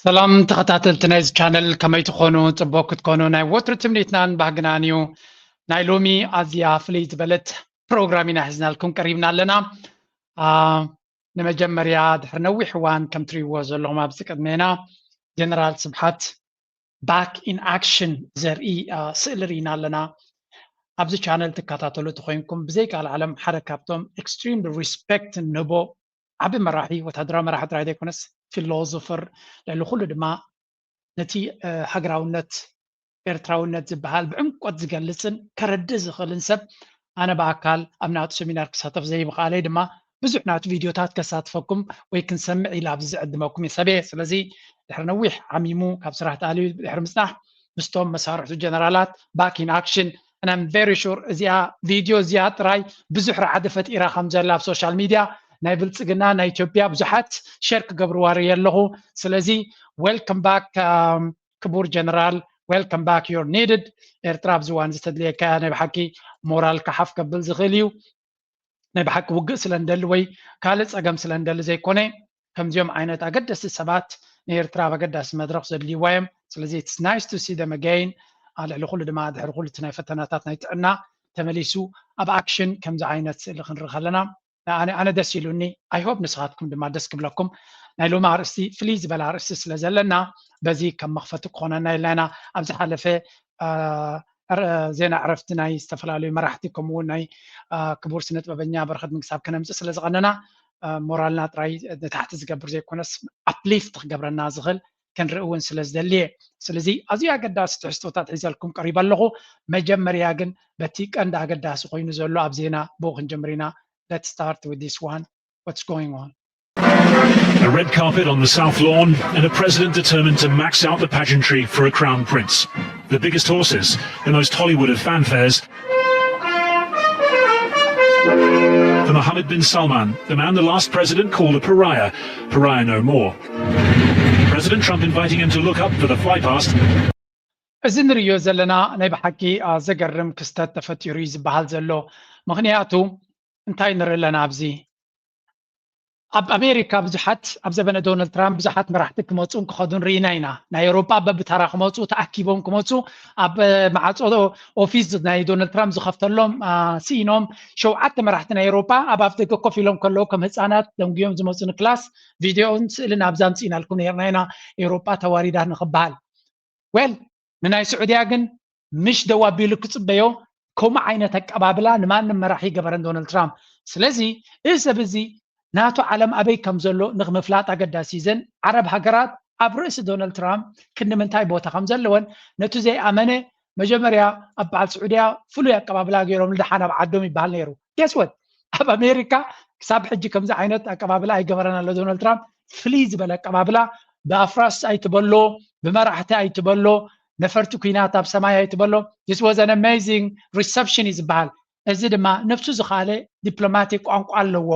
ሰላም ተኸታተልቲ ናይዚ ቻነል፣ ከመይ ትኾኑ? ጽቡቕ ክትኮኑ ናይ ወትሩ ትምኒትናን ባህግናን እዩ። ናይ ሎሚ ኣዝያ ፍልይ ዝበለት ፕሮግራም ኢና ሒዝናልኩም ቀሪብና ኣለና። ንመጀመርያ ድሕሪ ነዊሕ እዋን ከም ትሪእዎ ዘለኹም ኣብዚ ቅድሜና ጀነራል ስብሓት back in action ዘርኢ ስእሊ ርኢና ኣለና። ኣብዚ ቻነል ትከታተሉ ተኮይንኩም ብዘይ ካልእ ዓለም ሓደ ካብቶም extreme respect ንህቦ ዓቢ መራሒ፣ ወታደራዊ መራሒ ጥራይ ዘይኮነስ ፊሎዞፈር፣ ልዕሊ ኩሉ ድማ ነቲ ሃገራውነት ኤርትራውነት ዝበሃል ብዕምቆት ዝገልጽን ከረድእ ዝኽእልን ሰብ ኣነ ብኣካል ኣብ ናቱ ሰሚናር ክሳተፍ ዘይምኽኣለይ ድማ ብዙሕ ናቱ ቪድዮታት ከሳትፈኩም ወይ ክንሰምዕ ኢለ ኣብዚ ዝዕድመኩም እየ ሰብ እየ። ስለዚ ድሕሪ ነዊሕ ዓሚሙ ካብ ስራሕ ተኣልዩ ድሕሪ ምጽናሕ ምስቶም መሳርሕቱ ጀነራላት back in action and I'm very sure እዚኣ ቪድዮ እዚኣ ጥራይ ብዙሕ ራዕዲ ፈጢራ ከም ዘላ ኣብ ሶሻል ሚድያ ናይ ብልጽግና ናይ ኢትዮጵያ ብዙሓት ሸር ክገብርዋ ርኢ ኣለኹ። ስለዚ welcome back ክቡር ጀነራል፣ welcome back, you're needed። ኤርትራ ኣብዚ እዋን ዝተድልየካ ናይ ብሓቂ ሞራልካ ሓፍ ከብል ዝኽእል እዩ። ናይ ብሓቂ ውግእ ስለ እንደሊ ወይ ካልእ ጸገም ስለ እንደሊ ዘይኮነ፣ ከምዚኦም ዓይነት ኣገደስቲ ሰባት ንኤርትራ ኣብ ኣገዳሲ መድረኽ ዘድልይዋ እዮም። ስለዚ it's nice to see them again። ልዕሊ ኩሉ ድማ ድሕሪ ኩሉ እቲ ናይ ፈተናታት ናይ ጥዕና ተመሊሱ ኣብ ኣክሽን ከምዚ ዓይነት ስእሊ ክንርኢ ከለና ኣነ ኣነ ደስ ኢሉኒ። I hope ንስኻትኩም ድማ ደስ ክብለኩም። ናይ ሎሚ ኣርእስቲ ፍልይ ዝበለ ኣርእስቲ ስለ ዘለና በዚ ከም መኽፈቲ ክኾነና ኢልና ኢና። ኣብ ዝሓለፈ ዜና ዕረፍቲ ናይ ዝተፈላለዩ መራሕቲ ከምኡ እውን ናይ ክቡር ስነ ጥበበኛ በረኸት መንግስታብ ከነምፅእ ስለ ዝቐነና ሞራልና ጥራይ ንታሕቲ ዝገብር ዘይኮነስ ኣፕሊፍት ክገብረና ዝኽእል ክንርኢ እውን ስለ ዝደሊ እየ። ስለዚ ኣዝዩ ኣገዳሲ ትሕዝቶታት ሒዘልኩም ቀሪበ ኣለኹ። መጀመርያ ግን በቲ ቀንዲ ኣገዳሲ ኮይኑ ዘሎ ኣብ ዜና ብኡ ክንጀምር ኢና። Let's start with this one. What's going on? A red carpet on the South Lawn and a president determined to max out the pageantry for a crown prince. The biggest horses, the most Hollywood of fanfares, for Mohammed bin Salman, the man the last president called a pariah, pariah no more. President Trump inviting him to look up for the fly past. እዚ ንርእዮ ዘለና ናይ ብሓቂ ዘገርም ክስተት ተፈጢሩ እዩ ዝበሃል ዘሎ። ምኽንያቱ እንታይ ንርኢ ኣለና ኣብዚ ኣብ ኣሜሪካ ብዙሓት ኣብ ዘበነ ዶናልድ ትራምፕ ብዙሓት መራሕቲ ክመፁን ክኸዱን ርኢና ኢና። ናይ ኤውሮጳ በብተራ ክመፁ ተኣኪቦም ክመፁ ኣብ ማዕፆ ኦፊስ ናይ ዶናልድ ትራምፕ ዝኸፍተሎም ስኢኖም ሸውዓተ መራሕቲ ናይ ኤውሮጳ ኣብ ኣፍ ደገ ኮፍ ኢሎም ከለዉ ከም ህፃናት ደንጉዮም ዝመፁ ንክላስ ቪድዮን ስእልን ኣብዛ ኣምፂእናልኩም ነርና ኢና። ኤውሮጳ ተዋሪዳ ንክበሃል well ንናይ ስዑድያ ግን ምሽ ደው ኣቢሉ ክፅበዮ ከምኡ ዓይነት ኣቀባብላ ንማንም መራሒ ገበረን ዶናልድ ትራምፕ። ስለዚ እዚ ሰብ እዚ ናቱ ዓለም ኣበይ ከም ዘሎ ንክምፍላጥ ኣገዳሲ እዘን ዓረብ ሃገራት ኣብ ርእሲ ዶናልድ ትራምፕ ክንዲ ምንታይ ቦታ ከም ዘለወን ነቱ ዘይኣመነ መጀመርያ ኣብ በዓል ስዑድያ ፍሉይ ኣቀባብላ ገይሮም ልደሓን ኣብ ዓዶም ይበሃል ነይሩ። Guess what? ኣብ ኣሜሪካ ክሳብ ሕጂ ከምዚ ዓይነት ኣቀባብላ ኣይገበረን ኣሎ ዶናልድ ትራምፕ። ፍልይ ዝበለ ኣቀባብላ ብኣፍራስ ኣይትበሎ፣ ብመራሕቲ ኣይትበሎ፣ ነፈርቲ ኩናት ኣብ ሰማይ ኣይትበሎ። This was an amazing reception እዩ ዝበሃል። እዚ ድማ ነብሱ ዝኸኣለ ዲፕሎማቲክ ቋንቋ ኣለዎ።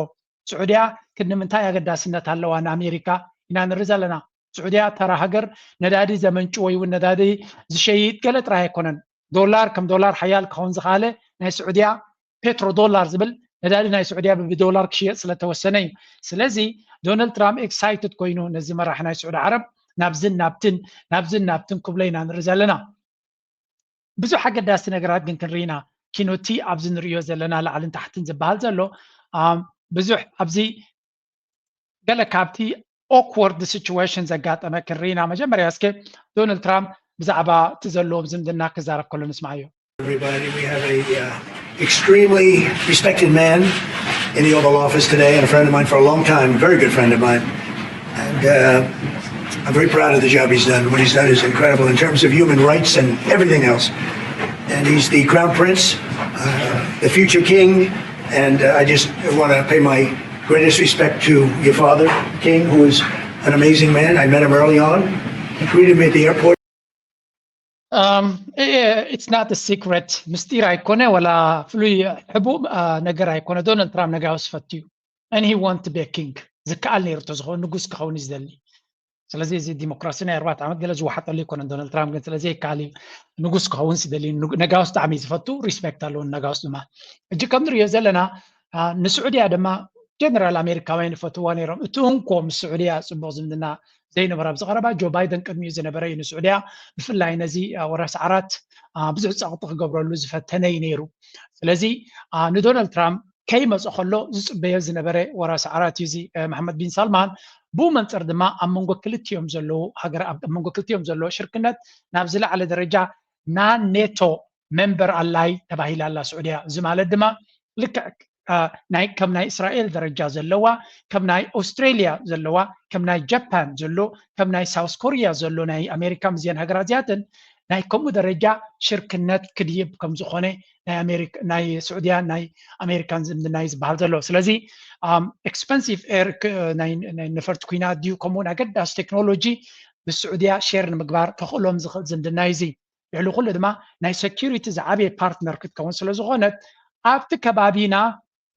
ስዑድያ ክንዲ ምንታይ ኣገዳስነት ኣለዋ ንኣሜሪካ ኢና ንርኢ ዘለና። ስዑድያ ተራ ሃገር ነዳዲ ዘመንጩ ወይ እውን ነዳዲ ዝሸይጥ ገለ ጥራይ ኣይኮነን። ዶላር ከም ዶላር ሓያል ክኸውን ዝኸኣለ ናይ ስዑድያ ፔትሮ ዶላር ዝብል ነዳዲ ናይ ስዑድያ ብዶላር ክሽየጥ ስለተወሰነ እዩ። ስለዚ ዶናልድ ትራምፕ ኤክሳይትድ ኮይኑ ነዚ መራሒ ናይ ስዑዲ ዓረብ ናብዝን ናብትን ናብዝን ናብትን ክብሎ ኢና ንርኢ ዘለና። ብዙሕ ኣገዳሲ ነገራት ግን ክንርኢና ኪኖቲ ኣብዚ ንርእዮ ዘለና ላዕልን ታሕትን ዝበሃል ዘሎ ብዙሕ ኣብዚ ገለ ካብቲ ኦክወርድ ሲቹዌሽን ዘጋጠመ ክንርኢና መጀመርያ እስከ ዶናልድ ትራምፕ ብዛዕባ እቲ ዘለዎም ዝምድና ክዛረብ ከሎ ንስማዓዮ። Everybody, we have a uh, extremely respected man in the Oval Office today and a friend of mine for a long time, a very good friend of mine. And uh, I'm very proud of the job he's done. What he's done is incredible in terms of human rights and everything else. And he's the Crown Prince, uh, the future king. And uh, I just want to pay my greatest respect to your father, King, who is an amazing man. I met him early on. He greeted me at the airport. Um, it's not a secret. ምስጢር ኣይኮነ ወላ ፍሉይ ሕቡእ ነገር ኣይኮነ። ዶናልድ ትራምፕ ነጋውስ ፈትዩ and he want to be a king። ዝከኣል ነይሩ ተዝኸውን ንጉስ ክኸውን እዩ ዝደሊ። ስለዚ እዚ ዲሞክራሲ ናይ ኣርባዕተ ዓመት ገለ ዝወሓጠሉ ኣይኮነን። ዶናልድ ትራምፕ ግን ስለዚ ይከኣል እዩ ንጉስ ክኸውን ዝደሊ። ነጋውስ ብጣዕሚ እዩ ዝፈቱ፣ ሪስፔክት ኣለዎ ነጋውስ ድማ። ሕጂ ከም ንሪኦ ዘለና ንስዑድያ ድማ ጀነራል ኣሜሪካውያን ይፈትዋ ነይሮም። እቲ እንኮ ምስ ስዑድያ ፅቡቕ ዝምድና ዘይነበረ ኣብዚ ቀረባ ጆ ባይደን ቅድሚኡ ዝነበረ እዩ ንስዑድያ ብፍላይ ነዚ ወራስ ዓራት ብዙሕ ፀቕጢ ክገብረሉ ዝፈተነ እዩ ነይሩ። ስለዚ ንዶናልድ ትራምፕ ከይመፁ ከሎ ዝፅበዮ ዝነበረ ወራስ ዓራት እዩ እዚ መሓመድ ቢን ሳልማን። ብኡ መንፅር ድማ ኣብ መንጎ ክልቲኦም ዘለዉ ሃገር ኣብ መንጎ ክልቲኦም ዘለዎ ሽርክነት ናብ ዝለዓለ ደረጃ ናን ኔቶ ሜምበር ኣላይ ተባሂላ ኣላ ስዑድያ። እዚ ማለት ድማ ልክዕ ከም ናይ እስራኤል ደረጃ ዘለዋ፣ ከም ናይ ኦስትሬልያ ዘለዋ፣ ከም ናይ ጃፓን ዘሎ፣ ከም ናይ ሳውስ ኮርያ ዘሎ ናይ ኣሜሪካ ምስዘን ሃገራት እዚኣተን ናይ ከምኡ ደረጃ ሽርክነት ክድይብ ከም ዝኾነ ናይ ኣሜሪካ ናይ ስዑድያ ናይ ኣሜሪካን ዝምድና እዩ ዝበሃል ዘሎ። ስለዚ expensive air ነፈርቲ ኩናት ድዩ ከምኡውን ኣገዳሲ ቴክኖሎጂ ምስ ስዑድያ ሼር ንምግባር ከኽእሎም ዝኽእል ዝምድና እዩ እዚ። ልዕሊ ኩሉ ድማ ናይ ሴኩሪቲ ዝዓበየ ፓርትነር ክትከውን ስለ ዝኾነት ኣብቲ ከባቢና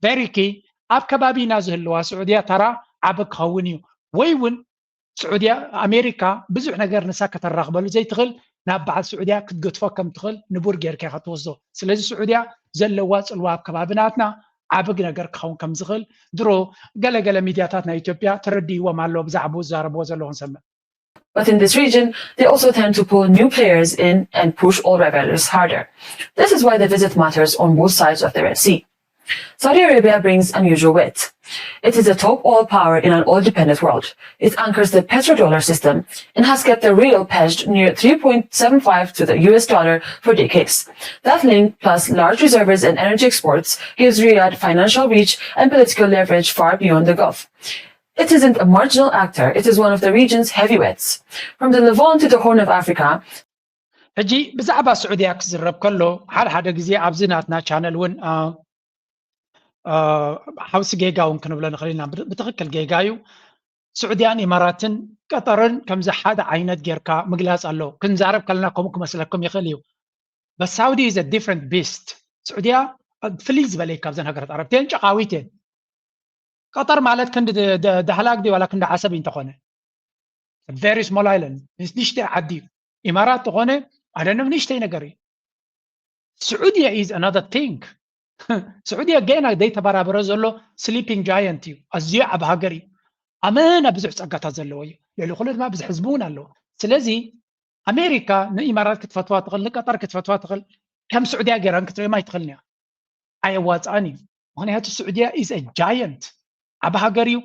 very key ኣብ ከባቢና ዝህልዋ ስዑድያ ተራ ዓቢ ክኸውን እዩ። ወይ እውን ስዑድያ ኣሜሪካ ብዙሕ ነገር ንሳ ከተራኽበሉ ዘይትኽእል ናብ በዓል ስዑድያ ክትገትፎ ከም ትኽእል ንቡር ጌርካ ኢኻ ትወስዶ። ስለዚ ስዑድያ ዘለዋ ፅልዋ ኣብ ከባቢ ናትና ዓቢ ነገር ክኸውን ከም ዝኽእል ድሮ ገለገለ ሚድያታት ናይ ኢትዮጵያ ተረድእዎም ኣሎ ብዛዕባኡ ዝዛረብዎ ዘለዉ ክንሰምዕ። But in this region, they also tend to pull new players in and push all rivals harder. This is why the visit matters on both sides of the Red Sea. Saudi Arabia brings unusual weight. It is a top oil power in an oil dependent world. It anchors the petrodollar system and has kept the real pledged near three point seven five to the U S dollar for decades. That link, plus large reserves and energy exports, gives Riyadh financial reach and political leverage far beyond the Gulf. It isn't a marginal actor, it is one of the region's heavyweights. From the Levant to the Horn of Africa, ሕጂ ብዛዕባ ስዑድያ ክዝረብ ከሎ ሓደ ሓደ ግዜ ኣብዚ ናትና ቻነል እውን ሓውሲ ጌጋ እውን ክንብሎ ንኽእል ኢና። ብትኽክል ጌጋ እዩ። ስዑድያን ኢማራትን ቀጠርን ከምዚ ሓደ ዓይነት ጌርካ ምግላፅ ኣሎ። ክንዛረብ ከለና ከምኡ ክመስለኩም ይኽእል እዩ። But Saudi is a different beast. ስዑድያ ፍልይ ዝበለ እዩ ካብዘን ሃገራት ዓረብ። እተን ጨቓዊት እየን። ቀጠር ማለት ክንዲ ዳህላክ ድዩ ዋላ ክንዲ ዓሰብ እዩ እንተኾነ very small island ንእሽተይ ዓዲ እዩ። ኢማራት ተኾነ ኣደነብ ንእሽተይ ነገር እዩ። ስዑድያ is another thing. ስዑድያ ገና ዘይተበራበረ ዘሎ sleeping giant እዩ። ኣዝዩ ዓቢ ሃገር እዩ። ኣመና ብዙሕ ጸጋታት ዘለዎ እዩ። ልዕሊ ኩሉ ድማ ብዙሕ ህዝቢ እውን ኣለዎ። ስለዚ ኣሜሪካ ንኢማራት ክትፈትዋ ትኽእል፣ ንቀጠር ክትፈትዋ ትኽእል፣ ከም ስዑድያ ገይራ ክትርእዮም ኣይትኽእልን እያ። ኣየዋፅኣን እዩ። ምኽንያቱ ስዑድያ is a giant፣ ዓቢ ሃገር እዩ፣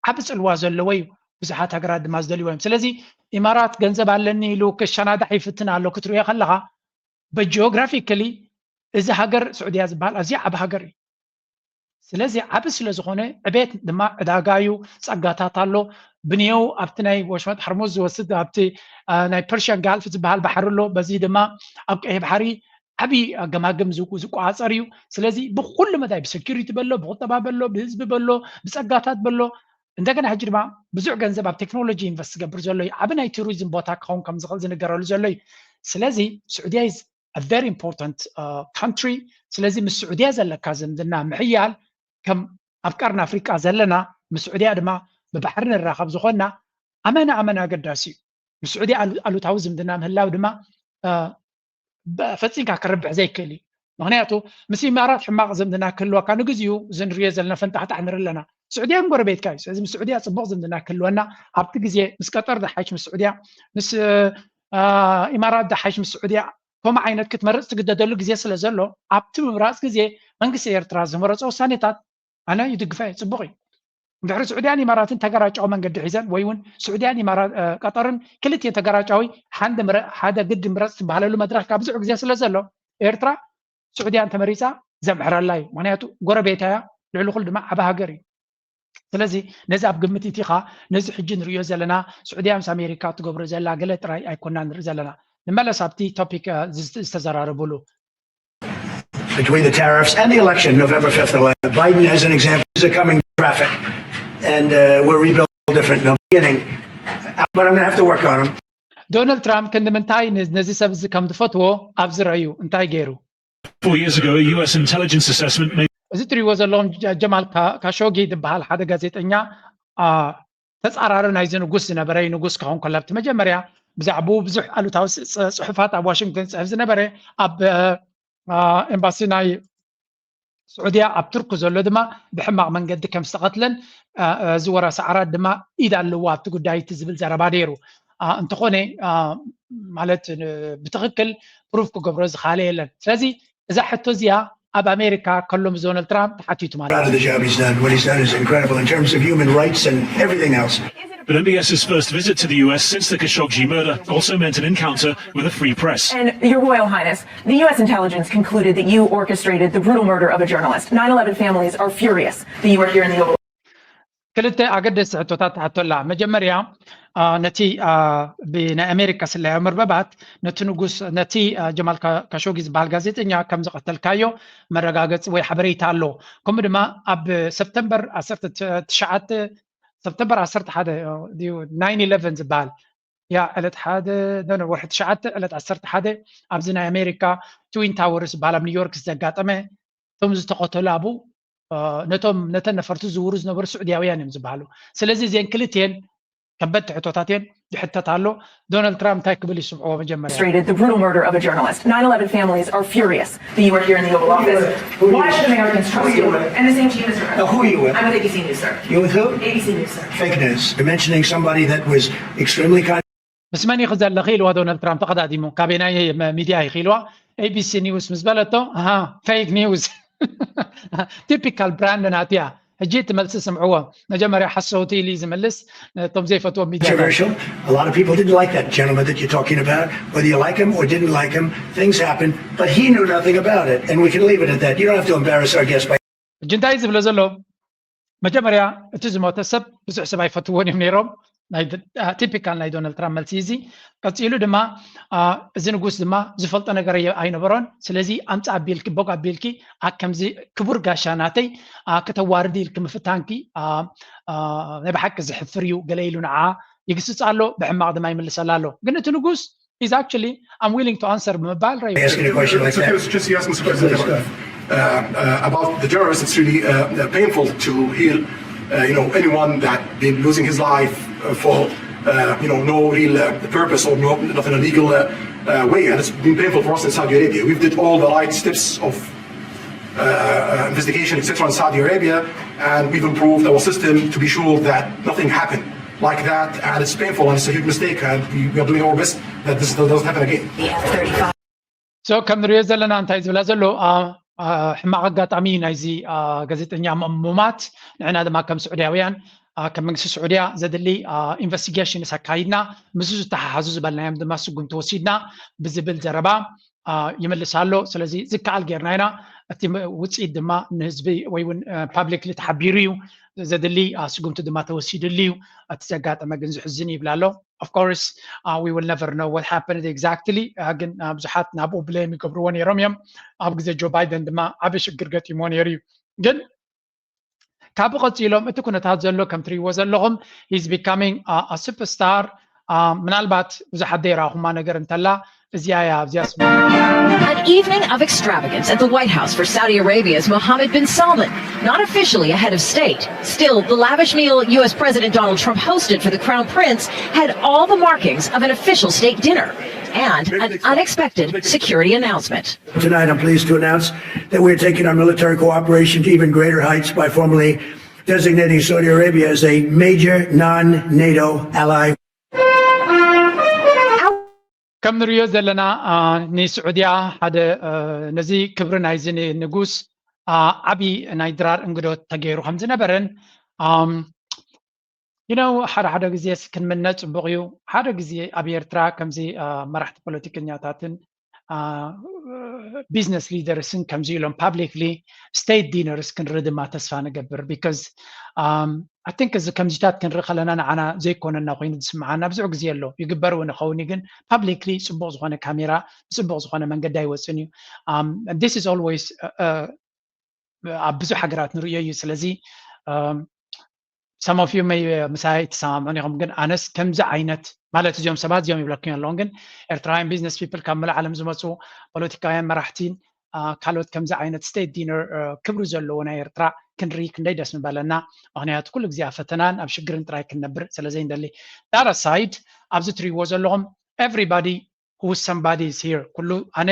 ዓቢ ፅልዋ ዘለዎ እዩ። ብዙሓት ሃገራት ድማ ዝደልይዎ እዮም። ስለዚ ኢማራት ገንዘብ ኣለኒ ኢሉ ክሸናዳሕ ይፍትን ኣሎ ክትርእዮ ከለኻ ብጂኦግራፊካሊ እዚ ሃገር ስዑድያ ዝበሃል ኣዝዩ ዓቢ ሃገር እዩ። ስለዚ ዓቢ ስለ ዝኾነ ዕቤት ድማ ዕዳጋ እዩ፣ ጸጋታት ኣሎ። ብንየው ኣብቲ ናይ ወሽመጥ ሕርሙዝ ዝወስድ ኣብቲ ናይ ፐርሽያን ጋልፍ ዝበሃል ባሕሪ ኣሎ። በዚ ድማ ኣብ ቀይሕ ባሕሪ ዓቢ ኣገማግም ዝቆጻጸር እዩ። ስለዚ ብኩሉ መዳይ ብሰኪሪቲ በሎ፣ ብቁጠባ በሎ፣ ብህዝቢ በሎ፣ ብጸጋታት በሎ እንደገና ሕጂ ድማ ብዙሕ ገንዘብ ኣብ ቴክኖሎጂ ኢንቨስት ዝገብር ዘሎ እዩ። ዓቢ ናይ ቱሪዝም ቦታ ክኸውን ከም ዝኽእል ዝንገረሉ ዘሎ እዩ። ስለዚ ስዑድያ is a very important country። ስለዚ ምስ ስዑድያ ዘለካ ዝምድና ምሕያል ከም ኣብ ቀርኒ ኣፍሪቃ ዘለና ምስ ስዑድያ ድማ ብባሕሪ ንራኸብ ዝኾንና ኣመና ኣመና ኣገዳሲ እዩ። ምስ ስዑድያ ኣሉታዊ ዝምድና ምህላው ድማ ፈጺምካ ክርብሕ ዘይክእል እዩ። ምኽንያቱ ምስ ኢማራት ሕማቕ ዝምድና ክህልወካ ንግዚኡ እዚ ንሪኦ ዘለና ፈንጣሕጣሕ ንርኢ ኣለና። ስዑድያ ግን ጎረቤትካ እዩ። ስለዚ ምስ ስዑድያ ጽቡቕ ዝምድና ክህልወና ኣብቲ ግዜ ምስ ቀጠር ዝሓይሽ ምስ ስዑድያ ምስ ኢማራት ዝሓይሽ ምስ ስዑድያ ከምኡ ዓይነት ክትመርጽ ትግደደሉ ግዜ ስለ ዘሎ ኣብቲ ምምራጽ ግዜ መንግስቲ ኤርትራ ዝመረጾ ውሳኔታት ኣነ ይድግፋ እየ፣ ጽቡቕ እዩ። እንድሕሪ ስዑድያን ኢማራትን ተገራጫዊ መንገዲ ሒዘን ወይ እውን ስዑድያን ኢማራ ቀጠርን ክልቲኤን ተገራጫዊ ሓደ ግዲ ምረጽ ትበሃለሉ መድረኽ ካብ ብዙሕ ግዜ ስለ ዘሎ ኤርትራ ስዑድያ እንተመሪፃ ዘምሕረላ እዩ። ምክንያቱ ጎረቤታ እያ፣ ልዕሊ ኩሉ ድማ ዓቢ ሃገር እዩ። ስለዚ ነዚ ኣብ ግምት ኢቲኻ ነዚ ሕጂ ንርእዮ ዘለና ስዑድያ ምስ ኣሜሪካ ትገብሮ ዘላ ገለ ጥራይ ኣይኮና ንርኢ ዘለና። ንመለስ ኣብቲ ቶፒክ ዝተዘራረብሉ between the tariffs and the election, November fifth election. Biden, as an example, is a coming traffic, and uh, we're rebuilt different in the beginning. But I'm going to have to work on them. ዶናልድ ትራምፕ ክንዲ ምንታይ ነዚ ሰብ እዚ ከም ዝፈትዎ ኣብዚ ረእዩ እንታይ ገይሩ? Four years ago, a U S intelligence assessment made እዚ ትሪእዎ ዘለኹም ጀማል ካሾጊ ዝበሃል ሓደ ጋዜጠኛ ተፃራሪ ናይዚ ንጉስ ዝነበረ እዩ። ንጉስ ክኸውን ከሎ ኣብቲ መጀመርያ ብዛዕባኡ ብዙሕ ኣሉታዊ ፅሑፋት ኣብ ዋሽንግተን ዝፅሕፍ ዝነበረ ኣብ ኤምባሲ ናይ ስዑድያ ኣብ ቱርኪ ዘሎ ድማ ብሕማቕ መንገዲ ከም ዝተቐትለን፣ እ፣ እዚ ወራሲ ዓራት ድማ ኢድ ኣለዎ ኣብቲ ጉዳይ እቲ ዝብል ዘረባ ነይሩ። እ፣ እንተኾነ፣ እ፣ ማለት፣ እ፣ ብትኽክል ፕሩፍ ክገብሮ ዝኸኣለ የለን። ስለዚ እዛ ሕቶ እዚኣ ኣብ ኣሜሪካ ከሎ ምስ ዶናልድ ትራምፕ ተሓቲቱ ማለት እዩ። Proud of the job he's done. What he's done is incredible in terms of human rights and everything else. But M B S's first visit to the U S since the Khashoggi murder also meant an encounter with a free press. And Your Royal Highness, the U S intelligence concluded that you orchestrated the brutal murder of a journalist. Nine eleven families are furious that you are here in the Oval. ክልተ ኣገደስቲ ሕቶታት ትሓቶ ኣላ። መጀመርያ፣ አ፣ ነቲ፣ አ፣ ብናይ ኣሜሪካ ስለያዊ መርበባት ነቲ ንጉስ፣ ነቲ፣ አ፣ ጀማል ካ-፣ ካሾጊ ዝበሃል ጋዜጠኛ ከም ዝቐተልካዮ መረጋገፂ ወይ ሓበሬታ ኣሎ። ከምኡ ድማ ኣብ ሰፕተምበር ዓሰርተ ትሽዓተ፣ ሰፕተምበር ዓሰርተ ሓደ ድዩ፣ ናይን ኢለቨን ዝበሃል፣ ያ፣ ዕለት ሓደ፣ ኖ፣ ኖ፣ ወርሒ ትሽዓተ፣ ዕለት ዓሰርተ ሓደ፣ ኣብዚ ናይ ኣሜሪካ ትዊን ታወርስ ዝበሃል ኣብ ኒውዮርክ ዘጋጠመ፣ እቶም ዝተቐተሉ ኣብኡ፣ እ፣ ነቶም፣ ነተን ነፈርቲ ዝውሩ ዝነበሩ ስዑድያውያን እዮም ዝበሃሉ። ስለዚ እዚአን ክልቲአን ከበድቲ ሕቶታት እየን፣ ይሕተት ኣሎ። ዶናልድ ትራምፕ እንታይ ክብል ይስምዕዎ መጀመርያ? Orchestrated the brutal murder of a journalist. Nine eleven families are furious that you are here in the Oval Office. Why should Americans trust you? And the same to you, Mister Now, who are you with? I'm with A B C News, sir. You with who? A B C News, sir. Fake news. You're mentioning somebody that was extremely con- ምስ መን ኢኺ ዘለኺ ኢልዋ ዶናልድ ትራምፕ ተቐዳዲሙ። ካበየናይ መ-፣ ሚድያ ኢኺ ኢልዋ። ኤቢሲ ኒውስ ምስ በለቶ፣ ኣሃ፣ ፌክ ኒውስ። ቲፒካል ብራንድ ናትያ። ሕጂ እቲ መልሲ ስምዕዎ። መጀመርያ ሓሰውቲ ኢሉ እዩ ዝምልስ፣ ነቶም ዘይፈትዎም ሚድያታት። Controversial. A lot of people didn't like that gentleman that you're talking about. Whether you like him or didn't like him, things happen. But he knew nothing about it, and we can leave it at that. You don't have to embarrass our guest by ሕጂ እንታይ እዩ ዝብሎ ዘሎ? መጀመርያ እቲ ዝሞተ ሰብ ብዙሕ ሰብ ኣይፈትዎን እዮም ነይሮም። ናይ ድ-፣ አ፣ ቲፒካል ናይ ዶናልድ ትራምፕ መልሲ እዚ። ቀፂሉ ድማ፣ አ፣ እዚ ንጉስ ድማ ዝፈልጦ ነገር ኣየ-፣ ኣይነበሮን። ስለዚ ኣምፃ ኣቢልኪ፣ ቦግ ኣቢልኪ፣ ኣ፣ ከምዚ ክቡር ጋሻ ናተይ፣ አ፣ ከተዋርዲ ኢልኪ ምፍታንኪ፣ አ፣ አ፣ ናይ ብሓቂ ዘሕፍር እዩ፣ ገለ ኢሉ ንዓ ይግስፅ ኣሎ፣ ብሕማቕ ድማ ይምልሰላ ኣሎ። ግን እቲ ንጉስ is actually, I'm willing to answer ብምባል ረዩ። Asking a question like It's okay, that. it's just yes, Mister President. Uh, uh, about the journalists, it's really uh, uh, painful to hear, uh, you know, anyone that been losing his life uh, for, uh, you know, no real uh, purpose or no, not in a legal uh, uh, way, and it's been painful for us in Saudi Arabia. We've did all the right steps of uh, uh, investigation, et cetera, in Saudi Arabia, and we've improved our system to be sure that nothing happened like that, and it's painful and it's a huge mistake, and we, we are doing our best that this doesn't happen again. The F thirty-five. So ከም ንሪኦ ዘለና እንታይ ዝብላ ዘሎ፣ አ፣ አ፣ ሕማቕ ኣጋጣሚ ናይዚ፣ አ፣ ጋዜጠኛ ም-፣ ሙማት፣ ንዕና ድማ ከም ስዑድያውያን፣ አ፣ ከም መንግስቲ ስዑድያ ዘድሊ፣ አ፣ ኢንቨስቲጌሽንስ ኣካይድና፣ ምስኡ ዝተሓሓዙ ዝበልናዮም ድማ ስጉምቲ ወሲድና ብዝብል ዘረባ፣ አ፣ ይምልስ ኣሎ። ስለዚ ዝከኣል ጌርና ኢና። እቲ ም-፣ ውፅኢት ድማ ንህዝቢ ወይ እውን፣ አ፣ ፓብሊክሊ ተሓቢሩ እዩ። ዘድሊ፣ አ፣ ስጉምቲ ድማ ተወሲድሉ እዩ። እቲ ዘጋጠመ ግን ዝሕዝን ይብል ኣሎ። Of course, uh, we will never know what happened exactly. Uh, ግን፣ uh፣ ብዙሓት ናብኡ ብሌም ይገብርዎ ነይሮም እዮም። ኣብ ግዜ ጆ ባይደን ድማ ዓቢ ሽግር ገጢምዎ ነይሩ እዩ። ግን ካብኡ ቀፂሎም እቲ ኩነታት ዘሎ ከም ትሪእዎ ዘለኹም፣ he's becoming a, a superstar. Uh, ምናልባት ብዙሓት ዘይረኣኹማ ነገር እንተላ እዚኣ እያ፣ ኣብዚኣ ስሙ። An evening of extravagance at the White House for Saudi Arabia's Mohammed bin Salman, not officially a head of state. Still, the lavish meal U S President Donald Trump hosted for the Crown Prince had all the markings of an official state dinner and an unexpected security announcement. Tonight, I'm pleased to announce that we're taking our military cooperation to even greater heights by formally designating Saudi Arabia as a major non-NATO ally. ከም ንሪኦ ዘለና፣ አ፣ ንስዑድያ ሓደ፣ አ፣ ነዚ ክብሪ ናይዚ ን-፣ ንጉስ፣ አ፣ ዓቢ ናይ ድራር እንግዶት ተገይሩ ከም ዝነበረን፣ ኣም፣ you know፣ ሓደ ሓደ ግዜስ ክንምነ ጽቡቕ እዩ። ሓደ ግዜ ኣብ ኤርትራ ከምዚ፣ አ፣ መራሕቲ ፖለቲከኛታትን፣ አ፣ ቢዝነስ ሊደርስን ከምዚ ኢሎም ፓብሊክሊ ስቴት ዲነርስ ክንርኢ ድማ ተስፋ ንገብር። ቢካዝ፣ ኣም፣ I think እዚ ከምዚታት ክንርኢ ከለና ንዓና ዘይኮነና ኮይኑ ዝስምዓና ብዙሕ ግዜ ኣሎ። ይግበር እውን ይኸውን እዩ፣ ግን ፓብሊክሊ ጽቡቕ ዝኾነ ካሜራ ብጽቡቕ ዝኾነ መንገዲ ኣይወጽን እዩ። Um, and this is always, uh, uh, ኣብ ብዙሕ ሃገራት ንርእዮ እዩ። ስለዚ፣ um, some of you may, uh, ምሳይ ትሰማምዑን ኢኹም፣ ግን ኣነስ ከምዚ ዓይነት ማለት እዚኦም ሰባት እዚኦም ይብለኩም ኣለኹም፣ ግን ኤርትራውያን ቢዝነስ ፒፕል ካብ መላእ ዓለም ዝመጹ ፖለቲካውያን መራሕቲን፣ አ፣ ካልኦት ከምዚ ዓይነት ስቴት ዲነር፣ አ፣ ክብሪ ዘለዎ ናይ ኤርትራ ክንርኢ ክንደይ ደስ ምበለና። ምኽንያቱ ኩሉ ግዜ ኣብ ፈተናን ኣብ ሽግርን ጥራይ ክንነብር ስለ ዘይንደሊ። That aside፣ ኣብዚ ትሪእዎ ዘለኹም everybody who somebody is here? ኩሉ ኣነ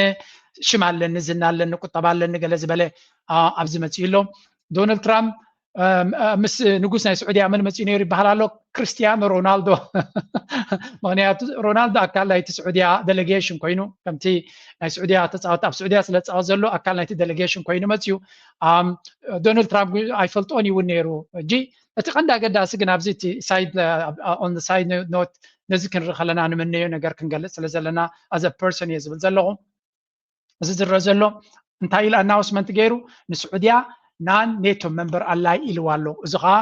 ሽም ኣለኒ፣ ዝና ኣለኒ፣ ቁጠባ ኣለኒ ገለ ዝበለ ኣብዚ መፅኡ ኣሎ። ዶናልድ ትራምፕ ምስ ንጉስ ናይ ስዑድያ መን መፅኡ ነይሩ ይበሃል ኣሎ? ክርስቲያኖ ሮናልዶ። ምክንያቱ ሮናልዶ ኣካል ናይቲ ስዑድያ ዴሌጌሽን ኮይኑ፣ ከምቲ ናይ ስዑድያ ተፃወት ኣብ ስዑድያ ስለ ዝፃወት ዘሎ ኣካል ናይቲ ዴሌጌሽን ኮይኑ መፅኡ። ዶናልድ ትራምፕ ኣይፈልጦን ይውን ነይሩ። እጂ እቲ ቀንዲ ኣገዳሲ ግን ኣብዚ እቲ ሳይድ ኦን ሳይድ ኖት ነዚ ክንርኢ ከለና ንምነዮ ነገር ክንገልፅ ስለ ዘለና as a person እየ ዝብል ዘለኹ። እዚ ዝረአ ዘሎ እንታይ ኢሉ ኣናውንስመንት ገይሩ? ንስዑድያ ናን ኔቶ መንበር ኣላይ ኢልዋ ኣሎ። እዚ ከዓ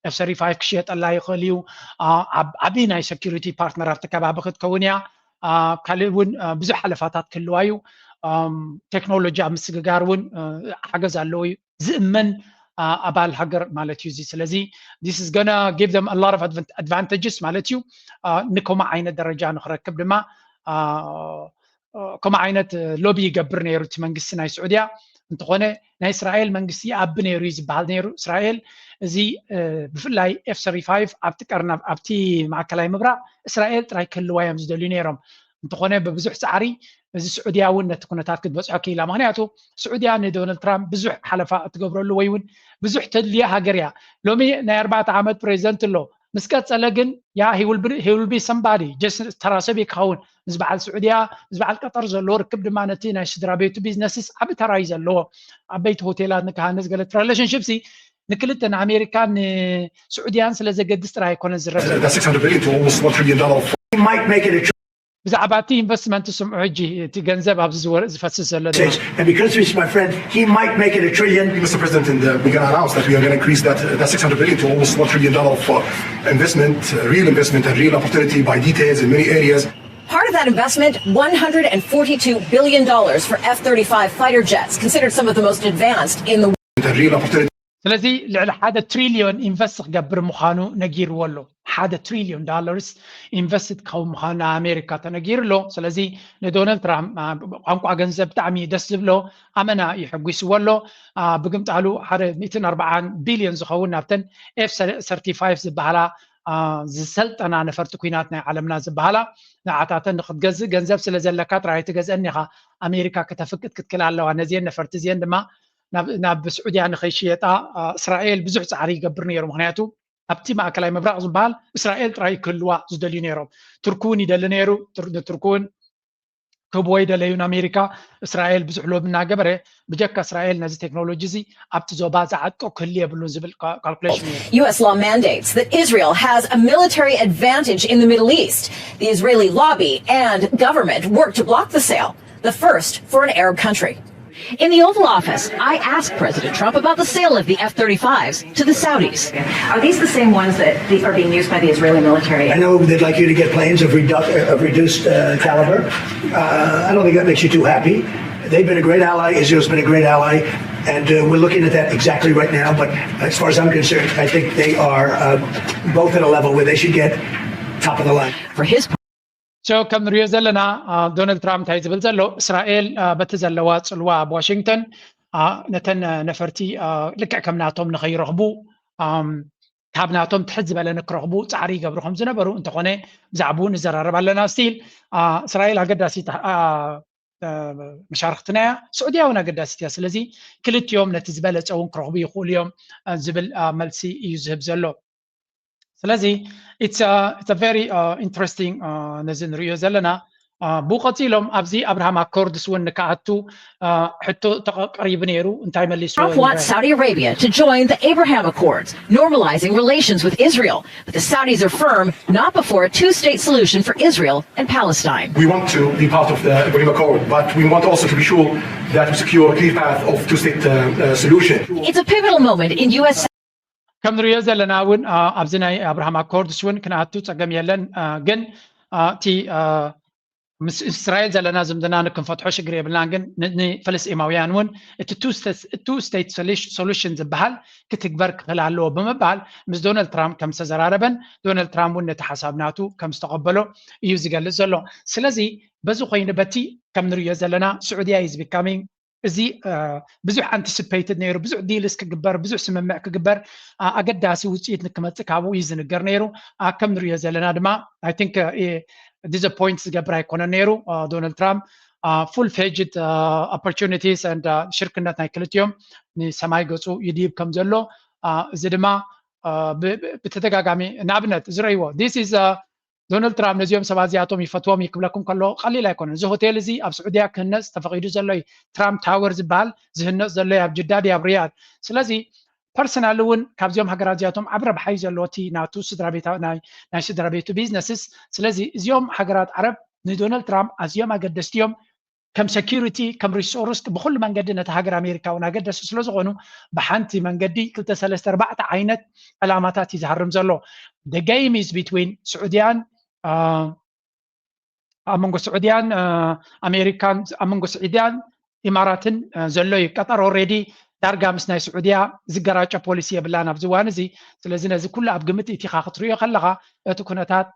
ኤፍ ሰርቲ ፋይቭ ክሽየጠላ ይኽእል እዩ። ዓብዪ ናይ ሴኩሪቲ ፓርትነር ኣብቲ ከባቢ ክትከውን እያ። ካልእ እውን ብዙሕ ሓለፋታት ክህልዋ እዩ። ቴክኖሎጂ ኣብ ምስግጋር እውን ሓገዝ ኣለዎ እዩ። ዝእመን ኣባል ሃገር ማለት እዩ እዚ። ስለዚ this is gonna give them a lot of advantages ማለት እዩ። ንከምኡ ዓይነት ደረጃ ንክረክብ ድማ ከምኡ ዓይነት ሎቢ ይገብር ነይሩ እቲ መንግስቲ ናይ ስዑድያ። እንተኾነ ናይ እስራኤል መንግስቲ ይኣቢ ነይሩ እዩ ዝበሃል ነይሩ። እስራኤል እዚ ብፍላይ ኤፍ ሰርቲ ፋይቭ ኣብቲ ቀርና ኣብቲ ማእከላይ ምብራቕ እስራኤል ጥራይ ክህልዋ እዮም ዝደልዩ ነይሮም። እንተኾነ ብብዙሕ ፃዕሪ እዚ ስዑድያ እውን ነቲ ኩነታት ክትበፅሖ ክኢላ። ምክንያቱ ስዑድያ ንዶናልድ ትራምፕ ብዙሕ ሓለፋ እትገብረሉ ወይ እውን ብዙሕ ተድልያ ሃገር እያ። ሎሚ ናይ ኣርባዕተ ዓመት ፕሬዚደንት ኣሎ፣ ምስ ቀፀለ ግን ያ he will be somebody just ተራ ሰብ ክኸውን ምስ በዓል ስዑድያ ምስ በዓል ቀጠር ዘለዎ ርክብ ድማ ነቲ ናይ ስድራ ቤቱ ቢዝነስስ ዓቢ ተራ እዩ ዘለዎ። ዓበይቲ ሆቴላት ንክሃንፅ ገለ relationships ንክልተ ንኣሜሪካን ንስዑድያን ስለ ዘገድስ ጥራይ ኣይኮነን ዝረብ ዘሎ። That's six hundred billion to almost one trillion dollar. He might make it a choice. ብዛዕባ እቲ ኢንቨስትመንት ስምዑ ሕጂ እቲ ገንዘብ ኣብዚ ዝወርእ ዝፈስስ ዘሎ And because he's my friend, he might make it a trillion. Mister President, and uh, we're going to announce that we are going to increase that, uh, that six hundred billion to almost one trillion dollar for investment, uh, real investment and real opportunity by details in many areas. Part of that investment, one hundred forty-two billion dollars for F thirty-five fighter jets, considered some of the most advanced in the world. And real opportunity. ስለዚ ልዕሊ ሓደ ትሪልዮን ኢንቨስት ክገብር ምዃኑ ነጊርዎ ኣሎ። ሓደ ትሪልዮን ዶላርስ ኢንቨስት ክኸውን ምዃኑ ኣሜሪካ ተነጊሩ ኣሎ። ስለዚ ንዶናልድ ትራምፕ ቋንቋ ገንዘብ ብጣዕሚ ደስ ዝብሎ ኣመና ይሕጒስዎ ኣሎ። ብግምጣሉ ሓደ ሚእትን ኣርባዓን ቢልዮን ዝኸውን ናብተን ኤፍ ሰርቲ ፋይቭ ዝበሃላ ዝሰልጠና ነፈርቲ ኩናት ናይ ዓለምና ዝበሃላ ንዓታተን ንክትገዝእ ገንዘብ ስለ ዘለካ ጥራይ ትገዝአን ኢኻ። ኣሜሪካ ከተፍቅድ ክትክል ኣለዋ። ነዚአን ነፈርቲ እዚአን ድማ ናብ ስዑድያ ንኸይሽየጣ እስራኤል ብዙሕ ፃዕሪ ይገብር ነይሩ። ምክንያቱ ኣብቲ ማእከላይ ምብራቕ ዝበሃል እስራኤል ጥራይ ክህልዋ ዝደልዩ ነይሮም። ቱርኪ እውን ይደሊ ነይሩ። ንቱርኪ እውን ክህብዎ ይደለዩ ንኣሜሪካ። እስራኤል ብዙሕ ሎቢ እናገበረ ብጀካ እስራኤል ነዚ ቴክኖሎጂ እዚ ኣብቲ ዞባ ዝዓጥቆ ክህሉ የብሉን ዝብል ካልኩሌሽን ነይሩ። U S law mandates that Israel has a military advantage in the Middle East. The Israeli lobby and government work to block the sale, the first for an Arab country. In the Oval Office, I asked President Trump about the sale of the F thirty-fives to the Saudis. Are these the same ones that are being used by the Israeli military? I know they'd like you to get planes of, redu- of reduced uh, caliber. Uh, I don't think that makes you too happy. They've been a great ally. Israel's been a great ally. And uh, we're looking at that exactly right now. But as far as I'm concerned, I think they are uh, both at a level where they should get top of the line. For his So ከም ንሪኦ ዘለና ዶናልድ ትራምፕ እንታይ ዝብል ዘሎ፣ እስራኤል በቲ ዘለዋ ፅልዋ ኣብ ዋሽንግተን ነተን ነፈርቲ ልክዕ ከም ናቶም ንኸይረኽቡ ካብ ናቶም ትሕት ዝበለ ንክረኽቡ ፃዕሪ ይገብሩ ከም ዝነበሩ እንተኾነ ብዛዕባኡ ንዘራረብ ኣለና። ስቲል እስራኤል ኣገዳሲት መሻርክትና እያ፣ ስዑድያ እውን ኣገዳሲት እያ። ስለዚ ክልቲኦም ነቲ ዝበለፀ እውን ክረኽቡ ይኽእሉ እዮም ዝብል መልሲ እዩ ዝህብ ዘሎ። ስለዚ it's a very interesting ነዚ ንሪኦ ዘለና። ብኡ ቀፂሎም ኣብዚ ኣብርሃም ኣኮርድስ እውን ንክኣቱ ሕቶ ተቐሪቡ ነይሩ። እንታይ መሊስዎ? Trump wants Saudi Arabia to join the Abraham Accords, normalizing relations with Israel. But the Saudis are firm not before a two-state solution for Israel and Palestine. We want to be part of the Abraham Accord, but we want also to be sure that we secure a clear path of two-state uh, uh, solution. It's a pivotal moment in U S ከም ንሪኦ ዘለና እውን ኣብዚ ናይ ኣብርሃም ኣኮርድስ እውን ክንኣቱ ፀገም የለን። ግን እቲ ምስ እስራኤል ዘለና ዝምድና ንክንፈትሖ ሽግር የብልናን፣ ግን ንፍልስጤማውያን እውን እቲ ቱ ስቴት ሶሉሽን ዝበሃል ክትግበር ክኽእል ኣለዎ ብምባል ምስ ዶናልድ ትራምፕ ከም ዝተዘራረበን ዶናልድ ትራምፕ እውን ነቲ ሓሳብ ናቱ ከም ዝተቐበሎ እዩ ዝገልፅ ዘሎ። ስለዚ በዚ ኮይኑ በቲ ከም ንሪኦ ዘለና ስዑድያ is becoming እዚ ብዙሕ ኣንቲስፔትድ ነይሩ። ብዙሕ ዲልስ ክግበር፣ ብዙሕ ስምምዕ ክግበር፣ ኣገዳሲ ውፅኢት ንክመፅእ ካብኡ እዩ ዝንገር ነይሩ። ከም ንሪኦ ዘለና ድማ I think disappoint ዝገብር ኣይኮነን ነይሩ። ዶናልድ ትራምፕ full fledged opportunities and ሽርክነት ናይ ክልቲኦም ንሰማይ ገፁ ይድይብ ከም ዘሎ፣ እዚ ድማ ብተደጋጋሚ ንኣብነት ዝረእይዎ፣ this is ዶናልድ ትራምፕ ነዚኦም ሰባት እዚኣቶም ይፈትዎም እዩ ክብለኩም ከሎ ቀሊል ኣይኮነን። እዚ ሆቴል እዚ ኣብ ስዑድያ ክህነፅ ተፈቒዱ ዘሎ እዩ። ትራምፕ ታወር ዝበሃል ዝህነፅ ዘሎ እዩ ኣብ ጅዳ ድዩ ኣብ ሪያድ። ስለዚ ፐርሰናል እውን ካብዚኦም ሃገራት እዚኣቶም ዓብ ረብሓ እዩ ዘለዎ እቲ ናቱ ስድራ ቤታ ናይ ናይ ስድራ ቤቱ ቢዝነስስ። ስለዚ እዚኦም ሃገራት ዓረብ ንዶናልድ ትራምፕ ኣዝዮም ኣገደስቲ እዮም። ከም ሴኪሪቲ ከም ሪሶርስ ብኩሉ መንገዲ ነቲ ሃገር ኣሜሪካ እውን ኣገደስቲ ስለ ዝኾኑ ብሓንቲ መንገዲ ክልተ ሰለስተ ኣርባዕተ ዓይነት ዕላማታት እዩ ዝሃርም ዘሎ። The game is between ስዑድያን ኣብ መንጎ ስዑድያን ኣሜሪካን ኣብ መንጎ ስዑድያን ኢማራትን ዘሎ እዩ። ቀጠር ኦሬዲ ዳርጋ ምስ ናይ ስዑድያ ዝገራጨ ፖሊሲ የብላን ኣብዚ እዋን እዚ። ስለዚ ነዚ ኩሉ ኣብ ግምት ኢቲኻ ክትሪኦ ከለኻ እቲ ኩነታት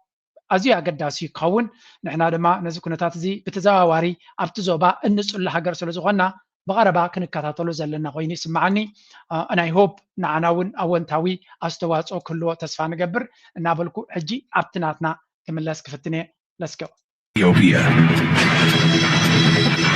ኣዝዩ ኣገዳሲ ክኸውን፣ ንሕና ድማ ነዚ ኩነታት እዚ ብተዘዋዋሪ ኣብቲ ዞባ እንፅሉ ሃገር ስለ ዝኾንና ብቐረባ ክንከታተሎ ዘለና ኮይኑ ይስምዓኒ። ናይ ሆፕ ንዓና እውን ኣወንታዊ ኣስተዋፅኦ ክህልዎ ተስፋ ንገብር እናበልኩ ሕጂ ኣብቲ ናትና ክምለስ ክፍትን እየ። Let's go. Ethiopia.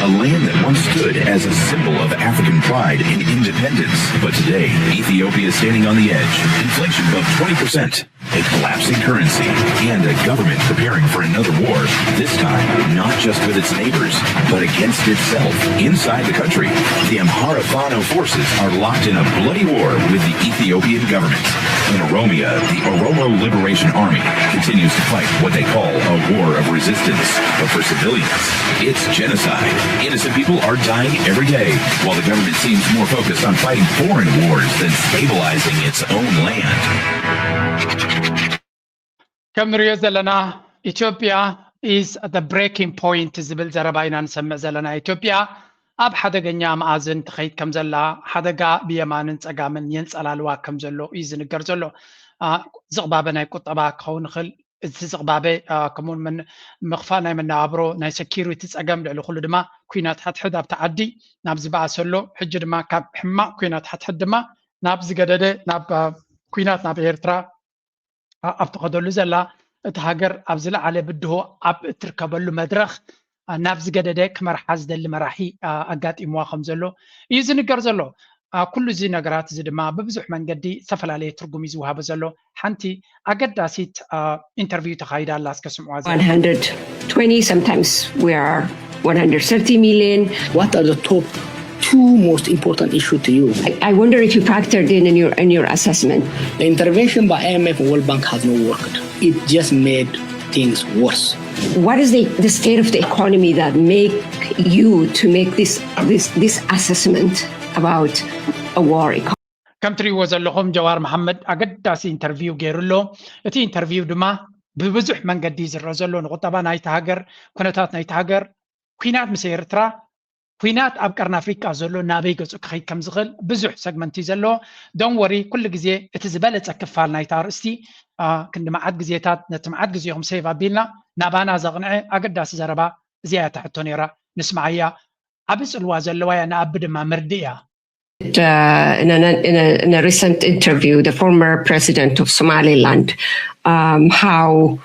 A land that once stood as a symbol of African pride and independence, but today, Ethiopia is standing on the edge. Inflation above twenty percent, a collapsing currency, and a government preparing for another war, this time not just with its neighbors, but against itself. Inside the country, the Amhara Fano forces are locked in a bloody war with the Ethiopian government. In Oromia, the Oromo Liberation Army continues to fight what they call a war of resistance, but for civilians, it's genocide. Innocent people are dying every day, while the government seems more focused on fighting foreign wars than stabilizing its own land. ከም ንሪኦ ዘለና ኢትዮጵያ is the breaking point ዝብል ዘረባ ኢና ንሰምዕ ዘለና። ኢትዮጵያ ኣብ ሓደገኛ መኣዝን ትኸይድ ከም ዘላ፣ ሓደጋ ብየማንን ጸጋምን የንጸላልዋ ከም ዘሎ እዩ ዝንገር ዘሎ። ዝቕባበ ናይ ቁጠባ ክኸውን ይኽእል። እቲ ዝቕባበ ከምኡውን ምኽፋእ ናይ መነባብሮ ናይ ሴኪሪቲ ጸገም፣ ልዕሊ ኩሉ ድማ ኩናት ሕድሕድ ኣብቲ ዓዲ ናብ ዝበኣሰሎ፣ ሕጂ ድማ ካብ ሕማቕ ኩናት ሕድሕድ ድማ ናብ ዝገደደ ናብ ኩናት ናብ ኤርትራ ኣብ ትኸደሉ ዘላ፣ እቲ ሃገር ኣብ ዝለዓለ ብድሆ ኣብ እትርከበሉ መድረኽ ናብ ዝገደደ ክመርሓ ዝደሊ መራሒ ኣጋጢምዋ ከም ዘሎ እዩ ዝንገር ዘሎ። ኩሉ እዚ ነገራት እዚ ድማ ብብዙሕ መንገዲ ዝተፈላለየ ትርጉም እዩ ዝወሃቦ ዘሎ። ሓንቲ ኣገዳሲት ኢንተርቪው ተኻይዳ ኣላ፣ እስከ ስምዕዋ። one hundred twenty, sometimes we are one hundred thirty million. What are the top two most important issues to you? I wonder if you factored in in your in your assessment. The intervention by I M F and World Bank has not worked. It just made things worse. What is the, the state of the economy that make you to make this this this assessment about a war economy? ከም ትሪእዎ ዘለኹም ጀዋር መሓመድ ኣገዳሲ ኢንተርቪው ገይሩ ኣሎ። እቲ ኢንተርቪው ድማ ብብዙሕ መንገዲ ዝረአ ዘሎ ንቁጠባ ናይቲ ሃገር፣ ኩነታት ናይቲ ሃገር፣ ኩናት ምስ ኤርትራ፣ ኩናት ኣብ ቀርኒ ኣፍሪቃ ዘሎ ናበይ ገጹ ክኸይድ ከም ዝኽእል ብዙሕ ሰግመንት እዩ ዘለዎ። ዶን ወሪ፣ ኩሉ ግዜ እቲ ዝበለጸ ክፋል ናይቲ ኣርእስቲ ክንዲ መዓት ግዜታት ነቲ መዓት ግዜኹም ሴቭ ኣቢልና ናባና ዘቕንዐ ኣገዳሲ ዘረባ እዚኣ እያ ትሕቶ ነይራ። ንስምዓያ። ዓቢ ጽልዋ ዘለዋ እያ፣ ንኣቢ ድማ ምርድእ እያ። uh, in, a, in, a, in a recent interview, the former president of Somaliland, um, how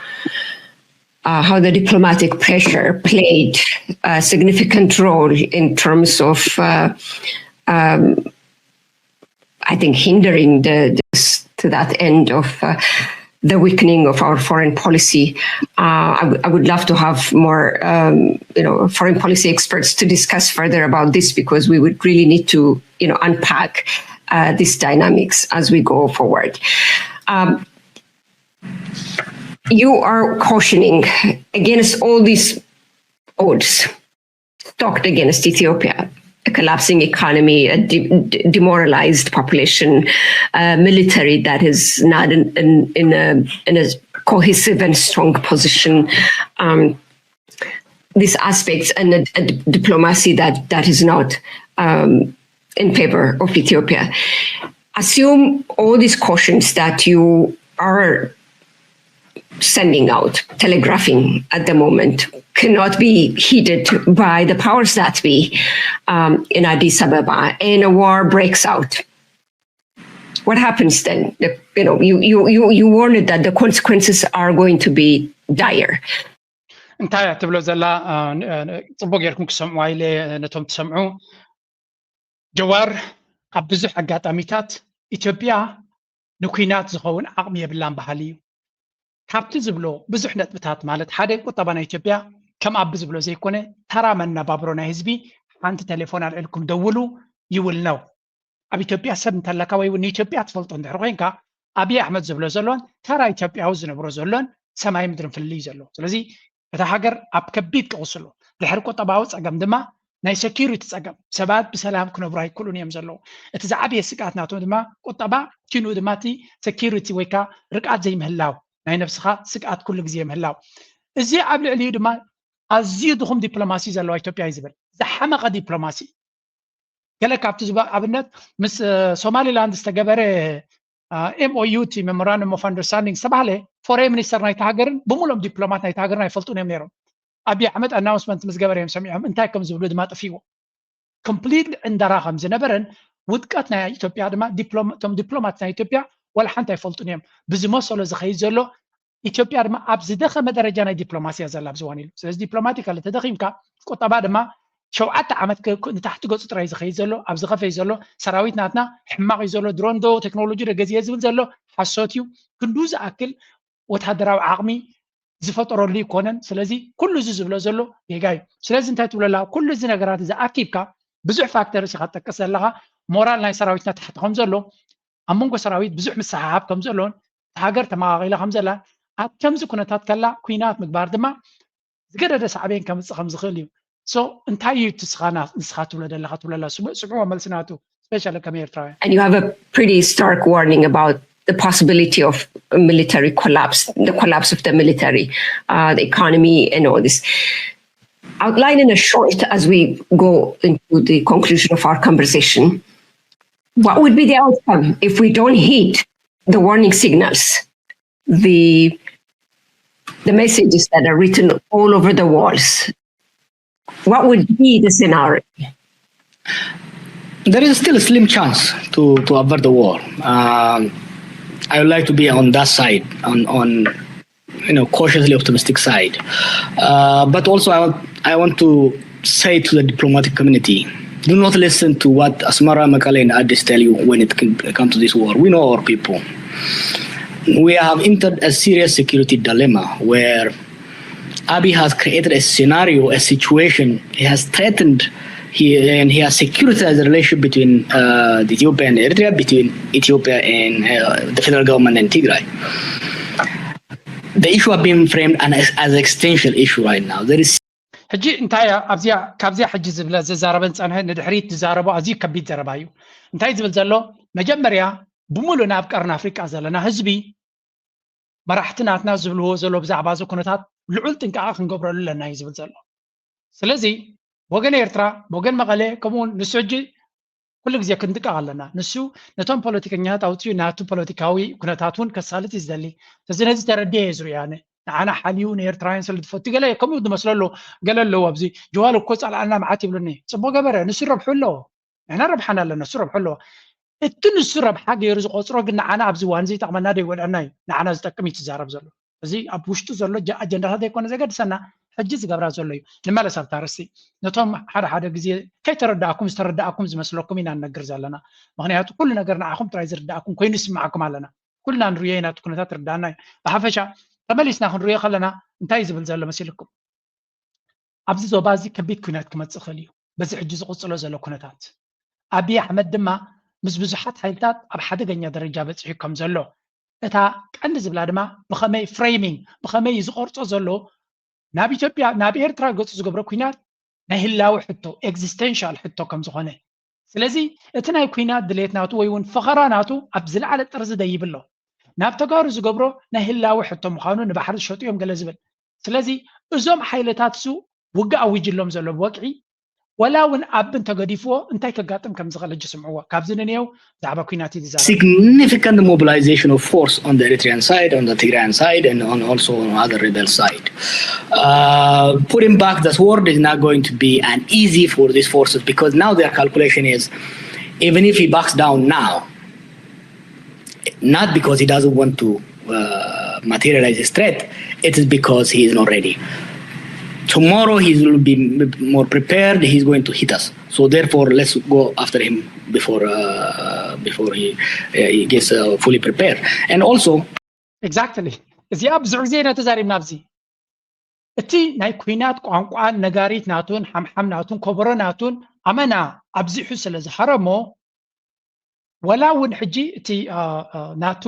uh, how the diplomatic pressure played a significant role in terms of, uh, um, I think, hindering the, this, to that end of uh, the weakening of our foreign policy. Uh, I, w- I would love to have more, um, you know, foreign policy experts to discuss further about this, because we would really need to, you know, unpack uh, these dynamics as we go forward. Um, you are cautioning against all these odds stocked against Ethiopia, a collapsing economy, a de- de- demoralized population, a military that is not in, in, in, a, in a cohesive and strong position. Um, these aspects and a, a diplomacy that, that is not um, in favor of Ethiopia. Assume all these cautions that you are sending out, telegraphing at the moment, cannot be heeded by the powers that be um, in Addis Ababa, and a war breaks out. What happens then? The, you know, you, you, you, you warned that the consequences are going to be dire. እንታይ እያ ትብሎ ዘላ? ጽቡቅ ጌርኩም ክሰምዑ ኢለ ነቶም ትሰምዑ። ጀዋር ኣብ ብዙሕ ኣጋጣሚታት ኢትዮጵያ ንኩናት ዝኸውን ዓቕሚ የብላን በሃሊ እዩ። ካብቲ ዝብሎ ብዙሕ ነጥብታት፣ ማለት ሓደ፣ ቁጠባ ናይ ኢትዮጵያ ከም ኣቢ ዝብሎ ዘይኮነ፣ ተራ መነባብሮ ናይ ህዝቢ፣ ሓንቲ ቴሌፎን ኣልዒልኩም ደውሉ ይብል ነው። ኣብ ኢትዮጵያ ሰብ እንተለካ ወይ እውን ንኢትዮጵያ ትፈልጦ እንድሕር ኮይንካ፣ ኣብይ ኣሕመድ ዝብሎ ዘሎን ተራ ኢትዮጵያዊ ዝነብሮ ዘሎን ሰማይ ምድርን ፍልልይ ዘሎ። ስለዚ እታ ሃገር ኣብ ከቢድ ቀውስሎ፣ ድሕሪ ቁጠባዊ ጸገም ድማ ናይ ሴኪሪቲ ጸገም፣ ሰባት ብሰላም ክነብሩ ኣይክእሉን እዮም ዘለዉ። እቲ ዝዓበየ ስግኣት ናቶም ድማ ቁጠባ፣ ኪንኡ ድማ እቲ ሴኪሪቲ ወይ ከዓ ርግኣት ዘይምህላው፣ ናይ ነብስኻ ስግኣት ኩሉ ግዜ ምህላው። እዚ ኣብ ልዕሊኡ ድማ ኣዝዩ ድኹም ዲፕሎማሲ ዘለዋ ኢትዮጵያ እዩ ዝብል። ዝሓመቐ ዲፕሎማሲ። ገለ ካብቲ ዝባ ኣብነት ምስ ሶማሊላንድ ዝተገበረ ኤምኦዩ፣ እቲ ሜሞራንደም ኦፍ ኣንደርስታንዲንግ ዝተባህለ፣ ፎሬን ሚኒስተር ናይቲ ሃገርን ብምሎም ዲፕሎማት ናይቲ ሃገርን ኣይፈልጡን እዮም ነይሮም። ኣብይ ኣሕመድ ኣናውንስመንት ምስ ገበረ እዮም ሰሚዖም፣ እንታይ ከም ዝብሉ ድማ ጠፊዎ። ኮምፕሊትሊ ዕንደራ ከም ዝነበረን ውድቀት ናይ ኢትዮጵያ ድማ፣ እቶም ዲፕሎማት ናይ ኢትዮጵያ ዋላ ሓንቲ ኣይፈልጡን እዮም። ብዝመሰሎ ዝኸይድ ዘሎ፣ ኢትዮጵያ ድማ ኣብ ዝደኸመ ደረጃ ናይ ዲፕሎማሲ እያ ዘላ ኣብዚ እዋን ኢሉ። ስለዚ ዲፕሎማቲካሊ ተደኺምካ፣ ቁጠባ ድማ ሸውዓተ ዓመት ንታሕቲ ገፁ ጥራይ ዝኸይድ ዘሎ፣ ኣብ ዝኸፈይ ዘሎ፣ ሰራዊት ናትና ሕማቕ እዩ ዘሎ፣ ድሮን ዶ ቴክኖሎጂ ዶ ገዚኤ ዝብል ዘሎ ሓሶት እዩ። ክንዱ ዝኣክል ወታደራዊ ዓቕሚ ዝፈጠረሉ ይኮነን። ስለዚ ኩሉ እዚ ዝብሎ ዘሎ ጌጋ እዩ። ስለዚ እንታይ ትብለላ? ኩሉ እዚ ነገራት እዚ ኣኪብካ ብዙሕ ፋክተርስ ኢኻ ትጠቅስ ዘለኻ። ሞራል ናይ ሰራዊትና ታሕቲ ከም ዘሎ፣ ኣብ መንጎ ሰራዊት ብዙሕ ምስሓሓብ ከም ዘሎን፣ ሃገር ተመቓቒላ ከም ዘላ፣ ኣብ ከምዚ ኩነታት ከላ ኩናት ምግባር ድማ ዝገደደ ሳዕቤን ከምፅእ ከም ዝኽእል እዩ። ሶ እንታይ እዩ እቲ ንስኻ ትብሎ ዘለኻ ትብለላ? ስምዕዎ መልሲ ናቱ፣ ስፔሻሊ ከም ኤርትራውያን። And you have a pretty stark warning about the possibility of military collapse, the collapse of the military, uh, the economy, and all this. Outline in a short, as we go into the conclusion of our conversation, what would be the outcome if we don't heed the warning signals, the the messages that are written all over the walls? What would be the scenario? There is still a slim chance to, to avert the war. Um, I would like to be on that side, on, on you know, cautiously optimistic side. Uh, but also, I want, I want to say to the diplomatic community, do not listen to what Asmara, Mekelle, and Addis tell you when it comes to this war. We know our people. We have entered a serious security dilemma where Abiy has created a scenario, a situation. He has threatened he, and he has securitized the relationship between uh, Ethiopia and Eritrea, between Ethiopia and uh, the federal government and Tigray. The issue has been framed as, as an existential issue right now. There is ሕጂ እንታይ እያ ኣብዚኣ ካብዚኣ ሕጂ ዝብለ ዘዛረበን ጸንሐ ንድሕሪት ዝዛረቦ ኣዝዩ ከቢድ ዘረባ እዩ። እንታይ ዝብል ዘሎ? መጀመርያ ብምሉእ ናብ ቀርኒ ኣፍሪቃ ዘለና ህዝቢ መራሕቲ ናትና ዝብልዎ ዘሎ ብዛዕባ እዚ ኩነታት ልዑል ጥንቃቐ ክንገብረሉ ኣለና እዩ ዝብል ዘሎ። ስለዚ ወገን ኤርትራ፣ ወገን መቐለ፣ ከምኡ እውን ንሱ ሕጂ ኩሉ ግዜ ክንጥንቀቕ ኣለና። ንሱ ነቶም ፖለቲከኛታት ኣውፅኡ ናቱ ፖለቲካዊ ኩነታት እውን ከሳልጥ እዩ ዝደሊ። ስለዚ ነዚ ተረዲኤ እየ ዝሪኦ ኣነ። ንዓና ሓልዩ ንኤርትራውያን ስለ ዝፈቱ ገለ ከምኡ ዝመስሎ ኣሎ። ገለ ኣለዎ ኣብዚ ጀዋል እኮ ጸላእና መዓት ይብሉኒ። ጽቡቕ ገበረ፣ ንሱ ረብሑ ኣለዎ። ንሕና ረብሓና ኣለና፣ ንሱ ረብሑ ኣለዎ። እቲ ንሱ ረብሓ ገይሩ ዝቆፅሮ ግን ንዓና ኣብዚ እዋን እዚ ይጠቕመና ዶ ይጎድኣና እዩ? ንዓና ዝጠቅም እዩ ትዛረብ ዘሎ። እዚ ኣብ ውሽጡ ዘሎ ኣጀንዳታት ዘይኮነ ዘገድሰና ሕጂ ዝገብራ ዘሎ እዩ። ንመለስ ኣብታ ርእሲ ነቶም ሓደ ሓደ ግዜ ከይተረዳእኩም ዝተረዳእኩም ዝመስለኩም ኢና ንነግር ዘለና። ምክንያቱ ኩሉ ነገር ንዓኹም ጥራይ ዝርዳእኩም ኮይኑ ይስማዓኩም ኣለና። ኩልና ንሪኦ ኢና፣ እቲ ኩነታት ርዳእና እዩ። ብሓፈሻ ተመሊስና ክንሪኦ ከለና እንታይ እዩ ዝብል ዘሎ መሲልኩም? ኣብዚ ዞባ እዚ ከቢድ ኩናት ክመፅእ ይኽእል እዩ፣ በዚ ሕጂ ዝቕፅሎ ዘሎ ኩነታት። ኣብይ ኣሕመድ ድማ ምስ ብዙሓት ሓይልታት ኣብ ሓደገኛ ደረጃ በፂሑ ከም ዘሎ፣ እታ ቀንዲ ዝብላ ድማ ብኸመይ ፍሬሚንግ፣ ብኸመይ ዝቐርፆ ዘሎ ናብ ኢትዮጵያ፣ ናብ ኤርትራ ገፁ ዝገብሮ ኩናት ናይ ህላዊ ሕቶ፣ ኤግዚስቴንሻል ሕቶ ከም ዝኾነ። ስለዚ እቲ ናይ ኩናት ድሌት ናቱ ወይ እውን ፈኸራ ናቱ ኣብ ዝለዓለ ጥርዚ ደይብ ኣሎ። ናብ ተጋሩ ዝገብሮ ናይ ህላዊ ሕቶ ምዃኑ፣ ንባሕሪ ዝሸጡ እዮም ገለ ዝብል። ስለዚ እዞም ሓይልታት እሱ ውግእ ኣዊጅሎም ዘሎ ብወግዒ፣ ወላ እውን ኣብ እንተገዲፍዎ እንታይ ከጋጥም ከም ዝኽእል ሕጂ ስምዕዎ። ካብዚ ንንየው ብዛዕባ ኩናት እዩ ዝዛረብ። Significant mobilization of force on the Eritrean side, on the Tigrayan side, and on also on other rebel side. Uh, putting back the sword is not going to be an easy for these forces, because now their calculation is, even if he backs down now, not because he doesn't want to uh, materialize his threat, it is because he is not ready. tomorrow he will be more prepared. He's going to hit us. So therefore, let's go after him before uh, before he, uh, he gets uh, fully prepared. And also, exactly. እዚኣ ብዙሕ ግዜ ኢና ተዛሪብና ኣብዚ። እቲ ናይ ኩናት ቋንቋን ነጋሪት ናቱን ሓምሓም ናቱን ኮበሮ ናቱን ኣመና ኣብዚሑ ስለ ዝሃረሞ፣ ወላ እውን ሕጂ እቲ ናቱ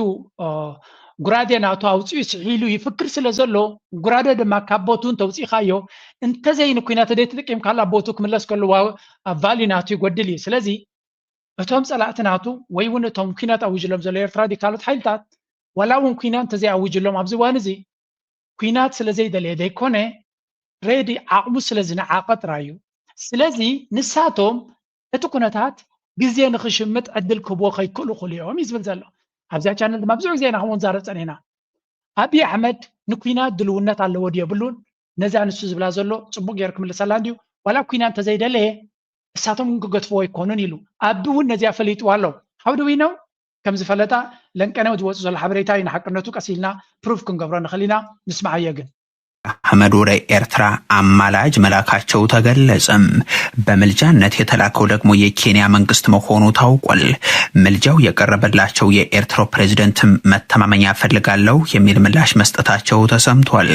ጉራዴ ናቱ ኣውፅኡ ስሒሉ ይፍክር ስለ ዘሎ፣ ጉራደ ድማ ካብ ቦቱ እንተውፂእካዮ፣ እንተዘይ ንኩናት ዘይተጠቂምካላ ቦቱ ክምለስ ከሎ value ናቱ ይጎድል እዩ። ስለዚ እቶም ፀላእቲ ናቱ ወይ እውን እቶም ኩናት ኣውጅሎም ዘሎ ኤርትራ ድዩ ካልኦት ሓይልታት፣ ዋላ እውን ኩናት እንተዘይኣውጅሎም ኣብዚ እዋን እዚ ኩናት ስለ ዘይደለየ ዘይኮነ፣ ሬዲ ዓቕሙ ስለ ዝነዓቐ ጥራይ እዩ። ስለዚ ንሳቶም እቲ ኩነታት ግዜ ንኽሽምጥ ዕድል ክህብዎ ከይክእሉ ክእሉ እዮም እዩ ዝብል ዘሎ። ኣብዚኣ ቻነል ድማ ብዙሕ ግዜ ኢና ከምኡ ንዛረብ ፀኒሕና። ኣብይ ኣሕመድ ንኩናት ድልውነት ኣለዎ ድዩ የብሉን፣ ነዛ ንሱ ዝብላ ዘሎ ፅቡቅ ገይሩ ክምልሰላ እንድዩ። ዋላ ኩናት እንተዘይደለየ እሳቶም እውን ክገድፍዎ ኣይኮኑን ኢሉ። ኣቢ እውን ነዚኣ ፈሊጥዋ ኣሎ። How do we know? ከም ዝፈለጣ ለንቀነ ዝወፁ ዘሎ ሓበሬታ እዩ። ንሓቅነቱ ቀስ ኢልና ፕሩፍ ክንገብሮ ንኽእል ኢና። ንስማዓዮ ግን። ኣሕመድ ወደ ኤርትራ ኣማላጅ መላካቸው ተገለጸም። በምልጃነት የተላከው ደግሞ የኬንያ መንግስት መሆኑ ታውቋል። ምልጃው የቀረበላቸው የኤርትራው ፕሬዝደንትም መተማመኛ እፈልጋለሁ የሚል ምላሽ መስጠታቸው ተሰምቷል።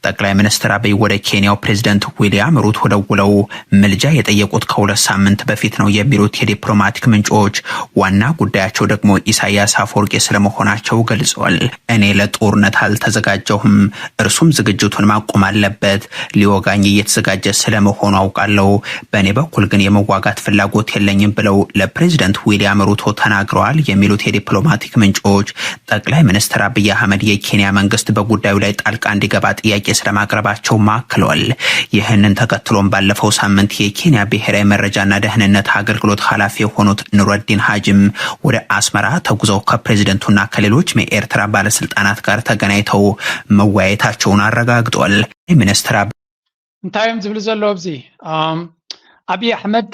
ጠቅላይ ሚኒስትር አብይ ወደ ኬንያው ፕሬዝደንት ዊልያም ሩቶ ደውለው ምልጃ የጠየቁት ከሁለት ሳምንት በፊት ነው የሚሉት የዲፕሎማቲክ ምንጮች፣ ዋና ጉዳያቸው ደግሞ ኢሳያስ አፈወርቂ ስለመሆናቸው ገልጸዋል። እኔ ለጦርነት አልተዘጋጀሁም፣ እርሱም ዝግጅቱን ማቆም አለበት። ሊወጋኝ እየተዘጋጀ ስለመሆኑ አውቃለሁ። በእኔ በኩል ግን የመዋጋት ፍላጎት የለኝም ብለው ለፕሬዝደንት ዊልያም ሩቶ ተናግረዋል የሚሉት የዲፕሎማቲክ ምንጮች፣ ጠቅላይ ሚኒስትር አብይ አህመድ የኬንያ መንግስት በጉዳዩ ላይ ጣልቃ እንዲገባ ጥያቄ ስለማቅረባቸው አክለዋል። ይህንን ተከትሎም ባለፈው ሳምንት የኬንያ ብሔራዊ መረጃና ደህንነት አገልግሎት ኃላፊ የሆኑት ኑረዲን ሀጂም ወደ አስመራ ተጉዘው ከፕሬዝደንቱና ከሌሎች የኤርትራ ባለስልጣናት ጋር ተገናኝተው መወያየታቸውን አረጋግጠዋል። ሚኒስትር አብ- እንታይ እዮም ዝብሉ ዘለዉ ኣብዚ? ኣም፣ ኣብይ ኣሕመድ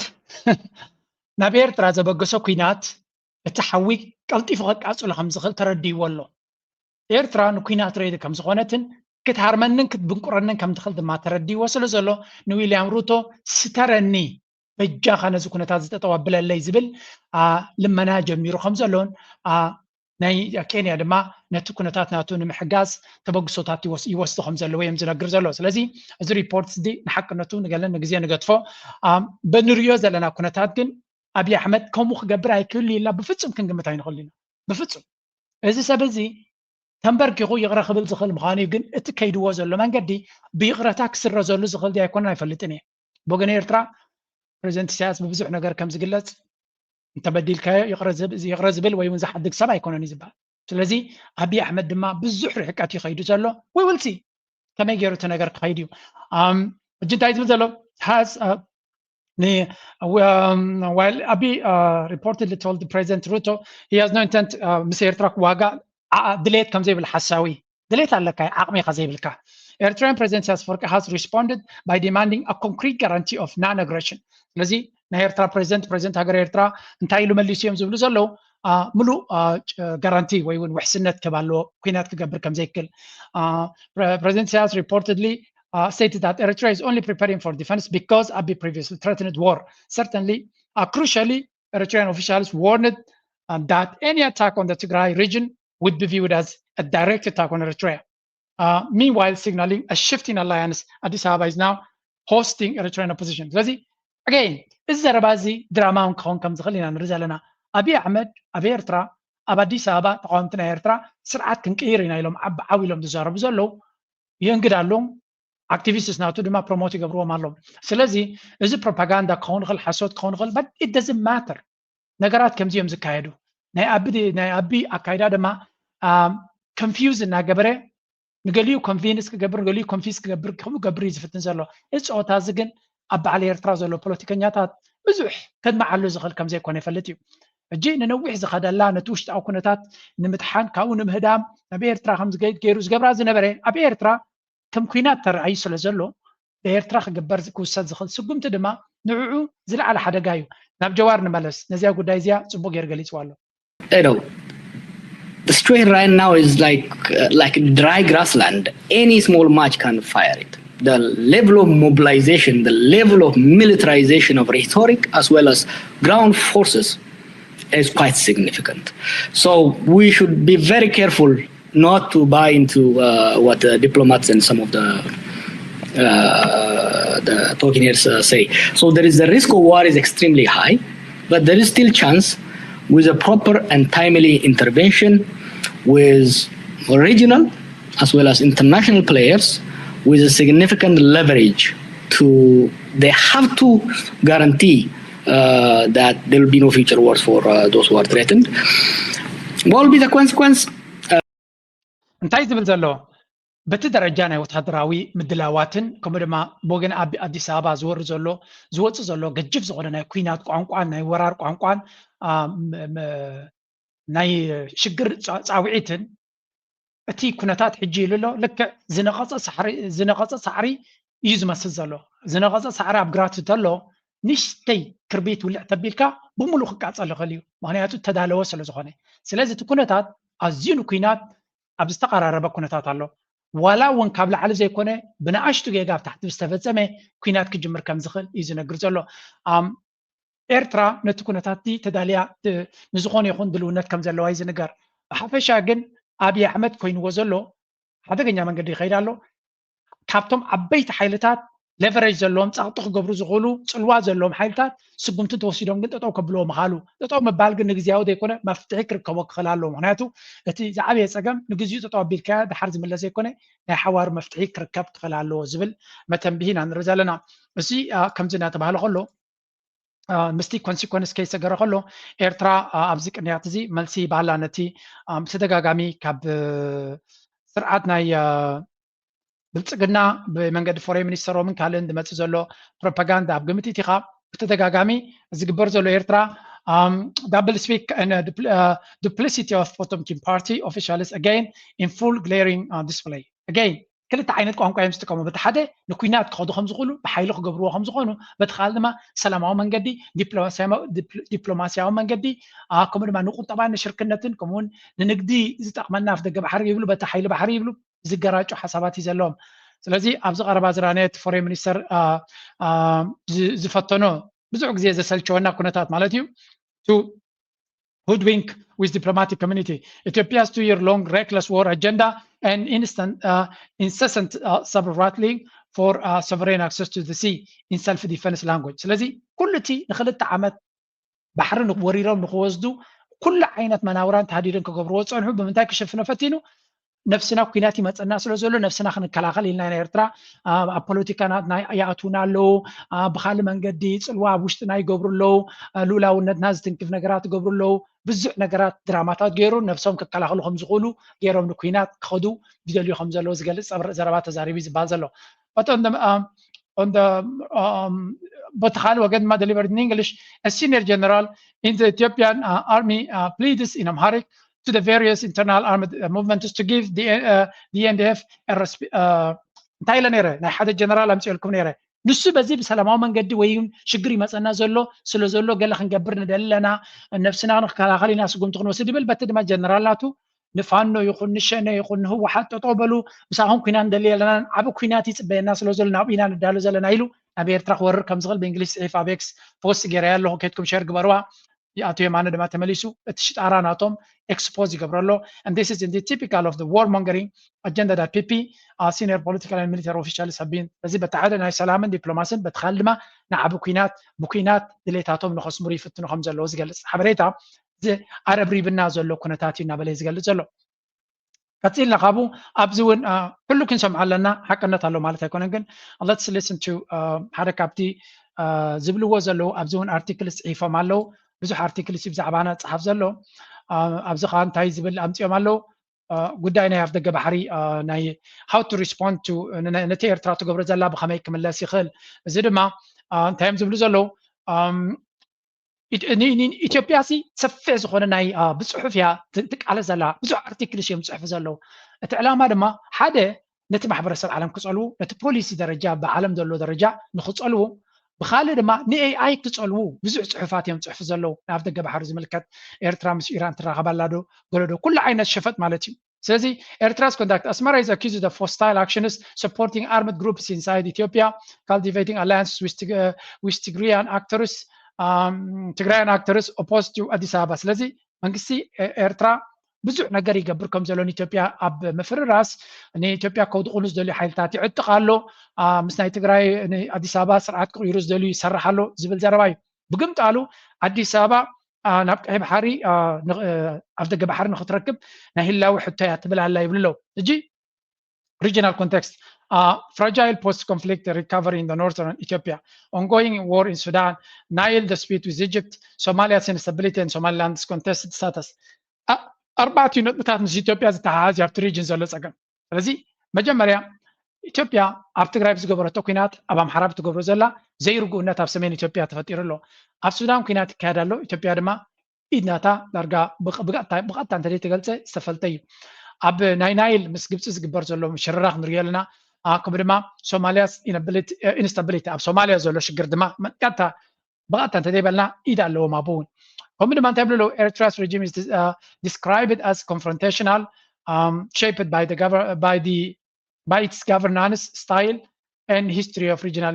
ናብ ኤርትራ ዘበገሶ ኩናት እቲ ሓዊ ቀልጢፉ ከቃጽሎ ከም ዝኽእል ተረዲእዎ ኣሎ። ኤርትራ ንኩናት ሬዲ ከም ዝኾነትን ክትሃርመንን ክትብንቁረንን ከም ትኽእል ድማ ተረዲእዎ ስለ ዘሎ ንዊልያም ሩቶ ስተረኒ በጃኻ ነዚ ኩነታት ዝጠጠው ኣብለለይ ዝብል አ፣ ልመና ጀሚሩ ከም ዘሎን አ፣ ናይ ኬንያ ድማ ነቲ ኩነታት ናቱ ንምሕጋዝ ተበግሶታት ይወስ- ይወስዱ ከም ዘለዎ እዮም ዝነግር ዘሎ። ስለዚ እዚ ሪፖርት እዚ ንሓቅነቱ ንገለን ንግዜ ንገድፎ። ኣም፣ በንሪኦ ዘለና ኩነታት ግን ኣብይ ኣሕመድ ከምኡ ክገብር ኣይክእሉ ኢልና ብፍጹም ክንግምት ኣይንኽእሉ ኢና። ብፍጹም እዚ ሰብ እዚ ተንበርኪኹ ይቕረ ክብል ዝኽእል ምዃኑ እዩ። ግን እቲ ከይድዎ ዘሎ መንገዲ ብይቕረታ ክስረዘሉ ዝኽእል ድዩ ኣይኮነን ኣይፈልጥን እየ። ብወገን ኤርትራ ፕሬዚደንት ኢሳያስ ብብዙሕ ነገር ከም ዝግለጽ እንተበዲልካዮ ይቕረ ዝብ- ይቕረ ዝብል ወይ እውን ዝሓድግ ሰብ ኣይኮነን እዩ ዝበሃል። ስለዚ ኣብይ ኣሕመድ ድማ ብዙሕ ርሕቀት እዩ ከይዱ ዘሎ። We will see ከመይ ገይሩ እቲ ነገር ክኸይድ እዩ። ኣም፣ ሕጂ እንታይ ዝብል ዘሎ has uh, ን- um, while Abiy uh, reportedly told President Ruto he has no intent uh, ምስ ኤርትራ ክዋጋእ ዓ- ድሌት ከም ዘይብል ሓሳዊ ድሌት ኣለካ ዓቕሚ ኢኻ ዘይብልካ Eritrean President Isaias Afwerki has responded by demanding a concrete guarantee of non-aggression። ስለዚ ናይ ኤርትራ ፕሬዚደንት ፕሬዚደንት ሃገር ኤርትራ እንታይ ኢሉ መሊሱ እዮም ዝብሉ ዘለዉ አ፣ ምሉእ አ፣ ጭ- ጋራንቲ ወይ እውን ውሕስነት ክህብ ኣለዎ ኩናት ክገብር ከም ዘይክእል። Uh, Pre- President Isaias reportedly uh, stated that Eritrea is only preparing for defense because Abiy previously threatened war. Certainly, uh, crucially, Eritrean officials warned uh, that any attack on the Tigray region would be viewed as a direct attack on Eritrea. Uh, meanwhile, signaling a shift in alliance, Addis Ababa is now hosting Eritrean opposition. ስለዚ again እዚ ዘረባ እዚ ድራማ እውን ክኸውን ከም ዝኽእል ኢና ንርኢ ዘለና። ኣብይ ኣሕመድ ኣብ ኤርትራ ኣብ ኣዲስ ኣበባ ተቃወምቲ ናይ ኤርትራ ስርዓት ክንቅይር ኢና ኢሎም ዓቢ ዓው ኢሎም ዝዛረቡ ዘለዉ ይእንግድ ኣለዉ። ኣክቲቪስትስ ናቱ ድማ ፕሮሞት ይገብርዎም ኣለዉ። ስለዚ እዚ ፕሮፓጋንዳ ክኸውን ይኽእል ሓሶት ክኸውን ይኽእል but it doesn't matter። ነገራት ከምዚ እዮም ዝካየዱ። ናይ ኣቢ ናይ ኣቢ ኣካይዳ ድማ ኮንፊውዝ እናገበረ ንገሊኡ ኮንቪንስ ክገብር ንገሊኡ ኮንፊዝ ክገብር ከምኡ ገብር እዩ ዝፍትን ዘሎ። እዚ ፀወታ እዚ ግን ኣብ በዓል ኤርትራ ዘሎ ፖለቲከኛታት ብዙሕ ከድምዓሉ ዝኽእል ከም ዘይኮነ ይፈልጥ እዩ። ሕጂ ንነዊሕ ዝኸደላ ነቲ ውሽጣዊ ኩነታት ንምድሓን ካብኡ ንምህዳም ናብ ኤርትራ ከም ዝገይድ ገይሩ ዝገብራ ዝነበረ ኣብ ኤርትራ ከም ኩናት ተረኣዩ ስለ ዘሎ ብኤርትራ ክግበር ክውሰድ ዝኽእል ስጉምቲ ድማ ንዕዑ ዝለዓለ ሓደጋ እዩ። ናብ ጀዋር ንመለስ። ነዚያ ጉዳይ እዚያ ጽቡቅ ገይሩ ገሊጽዋ ኣሎ። You know, the situation right now is like uh, like dry grassland. Any small match can fire it. the level of mobilization, the level of militarization of rhetoric as well as ground forces is quite significant. So we should be very careful not to buy into uh, what the diplomats and some of the uh, the talking heads uh, say. So there is the risk of war is extremely high, but there is still chance with a proper and timely intervention with regional as well as international players with a significant leverage to, they have to guarantee uh, that there will be no future wars for uh, those who are threatened. What will be the consequence? እንታይ ዝብል ዘሎ በቲ ደረጃ ናይ ወታደራዊ ምድላዋትን ከምኡ ድማ ብወገን ኣብ ኣዲስ ኣበባ ዝወርድ ዘሎ ዝወፅእ ዘሎ ገጅፍ ዝኾነ ናይ ኩናት ቋንቋን ናይ ወራር ቋንቋን ናይ ሽግር ፃውዒትን እቲ ኩነታት ሕጂ ኢሉ ኣሎ። ልክዕ ዝነቐፀ ሳዕሪ እዩ ዝመስል ዘሎ። ዝነቐፀ ሳዕሪ ኣብ ግራት እንተሎ ንሽተይ ክርቢት ውልዕ ተቢልካ ብምሉ ክቃፀል ይኽእል እዩ፣ ምክንያቱ ተዳለወ ስለ ዝኾነ። ስለዚ እቲ ኩነታት ኣዝዩ ንኩናት ኣብ ዝተቐራረበ ኩነታት ኣሎ። ዋላ እውን ካብ ላዕሊ ዘይኮነ ብንኣሽቱ ጌጋ ኣብ ታሕቲ ዝተፈፀመ ኩናት ክጅምር ከም ዝኽእል እዩ ዝነግር ዘሎ። ኤርትራ ነቲ ኩነታት ተዳልያ ንዝኾነ ይኹን ድልውነት ከም ዘለዋ እዩ ዝንገር። ብሓፈሻ ግን ኣብይ ኣሕመድ ኮይንዎ ዘሎ ሓደገኛ መንገዲ ይኸይድ ኣሎ። ካብቶም ዓበይቲ ሓይልታት ሌቨሬጅ ዘለዎም ፃቕጢ ክገብሩ ዝኽእሉ ፅልዋ ዘለዎም ሓይልታት ስጉምቲ ተወሲዶም ግን ጠጠው ከብልዎ ምኻሉ። ጠጠው ምባል ግን ንግዜያዊ ዘይኮነ መፍትሒ ክርከቦ ክኽእል ኣለዎ። ምክንያቱ እቲ ዝዓበየ ፀገም ንግዚኡ ጠጠው ኣቢልካዮ ድሓር ዝምለስ ዘይኮነ ናይ ሓዋሩ መፍትሒ ክርከብ ክኽእል ኣለዎ ዝብል መተንብሂ ኢና ንርኢ ዘለና። እዚ ከምዚ እናተባህለ ከሎ ምስቲ ኮንሲኮንስ ከይሰገረ ከሎ ኤርትራ ኣብዚ ቅንያት እዚ መልሲ ይባሃላ ነቲ ብተደጋጋሚ ካብ ስርዓት ናይ ብልፅግና ብመንገዲ ፎሬን ሚኒስተሮምን ካልእን ዝመፅእ ዘሎ ፕሮፓጋንዳ ኣብ ግምት እቲኻ ብተደጋጋሚ ዝግበር ዘሎ ኤርትራ double speak and duplicity of Potemkin party officials again in full glaring display again ክልተ ዓይነት ቋንቋ እዮም ዝጥቀሙ። በቲ ሓደ ንኩናት ክኸዱ ከም ዝኽእሉ ብሓይሊ ክገብርዎ ከም ዝኾኑ፣ በቲ ካልእ ድማ ሰላማዊ መንገዲ ዲፕሎማሲያዊ መንገዲ ከምኡ ድማ ንቁጠባን ንሽርክነትን ከምኡውን ንንግዲ ዝጠቕመና ኣፍ ደገ ባሕሪ ይብሉ፣ በቲ ሓይሊ ባሕሪ ይብሉ ዝገራጩ ሓሳባት እዩ ዘለዎም። ስለዚ ኣብዚ ቀረባ ዝረኣናዮ እቲ ፎሬን ሚኒስተር ዝፈተኖ ብዙሕ ግዜ ዘሰልቸወና ኩነታት ማለት እዩ to hoodwink with diplomatic community. Ethiopia's two-year-long reckless war agenda and instant, uh, incessant uh, saber rattling for uh, sovereign access to the sea in self-defense language. ስለዚ ኩሉ እቲ ንክልተ ዓመት ባሕሪ ወሪሮም ንክወስዱ ኩሉ ዓይነት መናውራን ተሃዲዶም ክገብርዎ ዝፀንሑ ብምንታይ ክሸፍኖ ፈቲኑ ነብስና ኩናት ይመፀና ስለ ዘሎ ነብስና ክንከላኸል ኢልና ኢና ኤርትራ ኣብ ፖለቲካ ናትና ይኣትውና ኣለዉ። ብካልእ መንገዲ ፅልዋ ኣብ ውሽጥና ይገብሩ ኣለዉ። ልኡላውነትና ዝትንክፍ ነገራት ይገብሩ ኣለዉ። ብዙሕ ነገራት ድራማታት ገይሩ ነብሶም ክከላኸሉ ከም ዝኽእሉ ገይሮም ንኩናት ክኸዱ ይደልዩ ከም ዘለዉ ዝገልፅ ዘረባ ተዛሪቡ ዝበሃል ዘሎ በቲ ካልእ ወገን ድማ delivered in English a senior general in the Ethiopian uh, army uh, pleads in Amharic to the various internal armed uh, movements to give the, uh, the N D F a resp- uh, እንታይ ኢለ ነይረ ናይ ሓደ ጀነራል ኣምፅኦልኩም ነይረ ንሱ በዚ ብሰላማዊ መንገዲ ወይ ሽግር ይመፀና ዘሎ ስለ ዘሎ ገለ ክንገብር ንደሊ ኣለና ነብስና ንክከላኸል ኢና ስጉምቲ ክንወስድ ይብል በቲ ድማ ጀነራል ናቱ ንፋኖ ይኹን ንሸነ ይኹን ንህወሓት ጠጠው በሉ ምሳኹም ኩናት ንደሊ ኣለና ዓብ ኩናት ይፅበየና ስለ ዘሎ ናብኡ ኢና ንዳሎ ዘለና ኢሉ ናብ ኤርትራ ክወርር ከም ዝኽእል ብእንግሊዝ ፅሒፍ ኣብ ኤክስ ፖስት ገይረያ ኣለኹ ኬድኩም ሸር ግበርዋ ኣቶ የማነ ድማ ተመሊሱ እቲ ሽጣራ ናቶም ኤክስፖዝ ይገብሮ ኣሎ and this is in the typical of the war mongering agenda that P P uh, senior political and military officials have been በዚ በቲ ሓደ ናይ ሰላምን ዲፕሎማስን በቲ ካልእ ድማ ንዓቢ ኩናት ብኩናት ድሌታቶም ንኸስምሩ ይፍትኑ ከም ዘለዉ ዝገልፅ ሓበሬታ ኣረብሪብና ዘሎ ኩነታት እዩ እናበለ ዝገልፅ ዘሎ ቀፂልና ካብኡ ኣብዚ እውን ኩሉ ክንሰምዖ ኣለና ሓቅነት ኣሎ ማለት ኣይኮነን ግን let's listen to ሓደ ካብቲ ዝብልዎ ዘለዉ ኣብዚ እውን ኣርቲክል ፅሒፎም ኣለዉ ብዙሕ ኣርቲክል ሲ ብዛዕባና ዝፅሓፍ ዘሎ ኣብዚ ከዓ እንታይ ዝብል ኣምፅኦም ኣለዉ ጉዳይ ናይ ኣፍደገ ባሕሪ ናይ how to respond to ነቲ ኤርትራ ትገብሮ ዘላ ብከመይ ክምለስ ይኽእል እዚ ድማ እንታይ እዮም ዝብሉ ዘለዉ ኢትዮጵያ ሲ ሰፊሕ ዝኾነ ናይ ብፅሑፍ እያ ትቃለስ ዘላ ብዙሕ ኣርቲክልስ እዮም ዝፅሕፉ ዘለዉ እቲ ዕላማ ድማ ሓደ ነቲ ማሕበረሰብ ዓለም ክፀልዉ ነቲ ፖሊሲ ደረጃ ብዓለም ዘሎ ደረጃ ንክፀልዉ ብካልእ ድማ ንኤኣይ ክፀልዉ ብዙሕ ፅሑፋት እዮም ፅሕፉ ዘለዉ ናብ ደገ ባሕሪ ዝምልከት ኤርትራ ምስ ኢራን ትራኸባላ ዶ ገለዶ ኩሉ ዓይነት ሸፈጥ ማለት እዩ ስለዚ ኤርትራስ conduct Asmara is accused of hostile actions supporting armed groups inside Ethiopia, cultivating alliances with Tig- uh, with Tigrayan actors, um, Tigrayan actors opposed to Addis Ababa። ስለዚ መንግስቲ ኤ- ኤርትራ ብዙሕ ነገር ይገብር ከም ዘሎ ንኢትዮጵያ ኣብ ምፍርራስ፣ ንኢትዮጵያ ከውድቑሉ ዝደልዩ ሓይልታት ይዕጥቕ ኣሎ። ምስ ናይ ትግራይ ንኣዲስ ኣበባ ስርዓት ክቕይሩ ዝደልዩ ይሰርሕ ኣሎ ዝብል ዘረባ እዩ። ብግምጣሉ ኣዲስ ኣበባ ናብ ቀይ ባሕሪ ኣብ ደገ ባሕሪ ንክትረክብ ናይ ህላዊ ሕቶ እያ ትብል ኣላ ይብሉ ኣለዉ። ሕጂ regional context, fragile post conflict recovery in the northern Ethiopia, ongoing war in Sudan, Nile dispute with Egypt, Somalia's instability and Somaliland's contested status. ኣርባዕቲኡ ነጥብታት ምስ ኢትዮጵያ ዝተሓሓዝ ኣብቲ ሪጅን ዘሎ ፀገም። ስለዚ መጀመርያ ኢትዮጵያ ኣብ ትግራይ ብዝገበረቶ ኲናት ኣብ ኣምሓራ ብትገብሮ ዘላ ዘይርጉእነት ኣብ ሰሜን ኢትዮጵያ ተፈጢሩ ኣሎ። ኣብ ሱዳን ኲናት ይካየድ ኣሎ። ኢትዮጵያ ድማ ኢድናታ ዳርጋ ብቐጥታ እንተዘይተገልፀ ዝተፈልጠ እዩ። ኣብ ናይ ናይል ምስ ግብፂ ዝግበር ዘሎ ምሽርራኽ ንሪኦ ኣለና። ከምኡ ድማ ሶማሊያ ኢንስታቢሊቲ ኣብ ሶማሊያ ዘሎ ሽግር ድማ ቀጥታ ብቐጥታ እንተዘይበልና ኢድ ኣለዎም ኣብኡ እውን። ከምኡ ድማ እንታይ ብልለው? Eritrea's regime is described as confrontational, shaped by the by the by its governance style and history of regional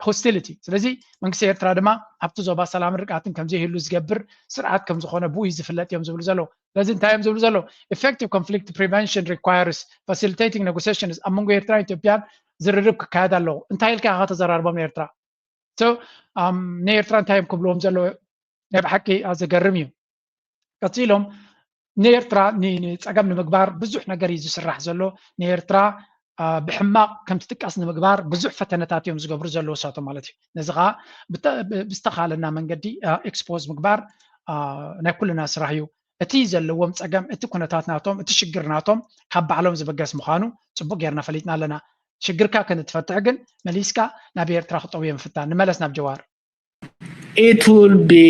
hostility። ስለዚ መንግስቲ ኤርትራ ድማ ኣብቲ ዞባ ሰላምን ርግኣትን ከምዘይህሉ ዝገብር ስርዓት ከምዝኾነ ብኡ ዝፍለጥ እዮም ዝብሉ ዘለዉ። ስለዚ እንታይ እዮም ዝብሉ ዘለዉ? Effective conflict prevention requires facilitating negotiations ኣብ መንጎ ኤርትራን ኢትዮጵያን ዝርርብ ክካየድ ኣለዎ። እንታይ ኢልካ ኢኻ ተዘራርቦም ንኤርትራ? ንኤርትራ እንታይ እዮም ክብልዎም ዘለዉ? ናይ ብሓቂ ዘገርም እዩ። ቀፂሎም ንኤርትራ ንፀገም ንምግባር ብዙሕ ነገር እዩ ዝስራሕ ዘሎ። ንኤርትራ ብሕማቕ ከም ትጥቀስ ንምግባር ብዙሕ ፈተነታት እዮም ዝገብሩ ዘለዉ እሳቶም ማለት እዩ። ነዚ ከዓ ብዝተኻለና መንገዲ ኤክስፖዝ ምግባር ናይ ኩልና ስራሕ እዩ። እቲ ዘለዎም ፀገም፣ እቲ ኩነታት ናቶም፣ እቲ ሽግር ናቶም ካብ ባዕሎም ዝብገስ ምዃኑ ፅቡቅ ጌርና ፈሊጥና ኣለና። ሽግርካ ክንትፈትሕ ግን መሊስካ ናብ ኤርትራ ክጠውዮ ምፍታን። ንመለስ ናብ ጀዋር። It will be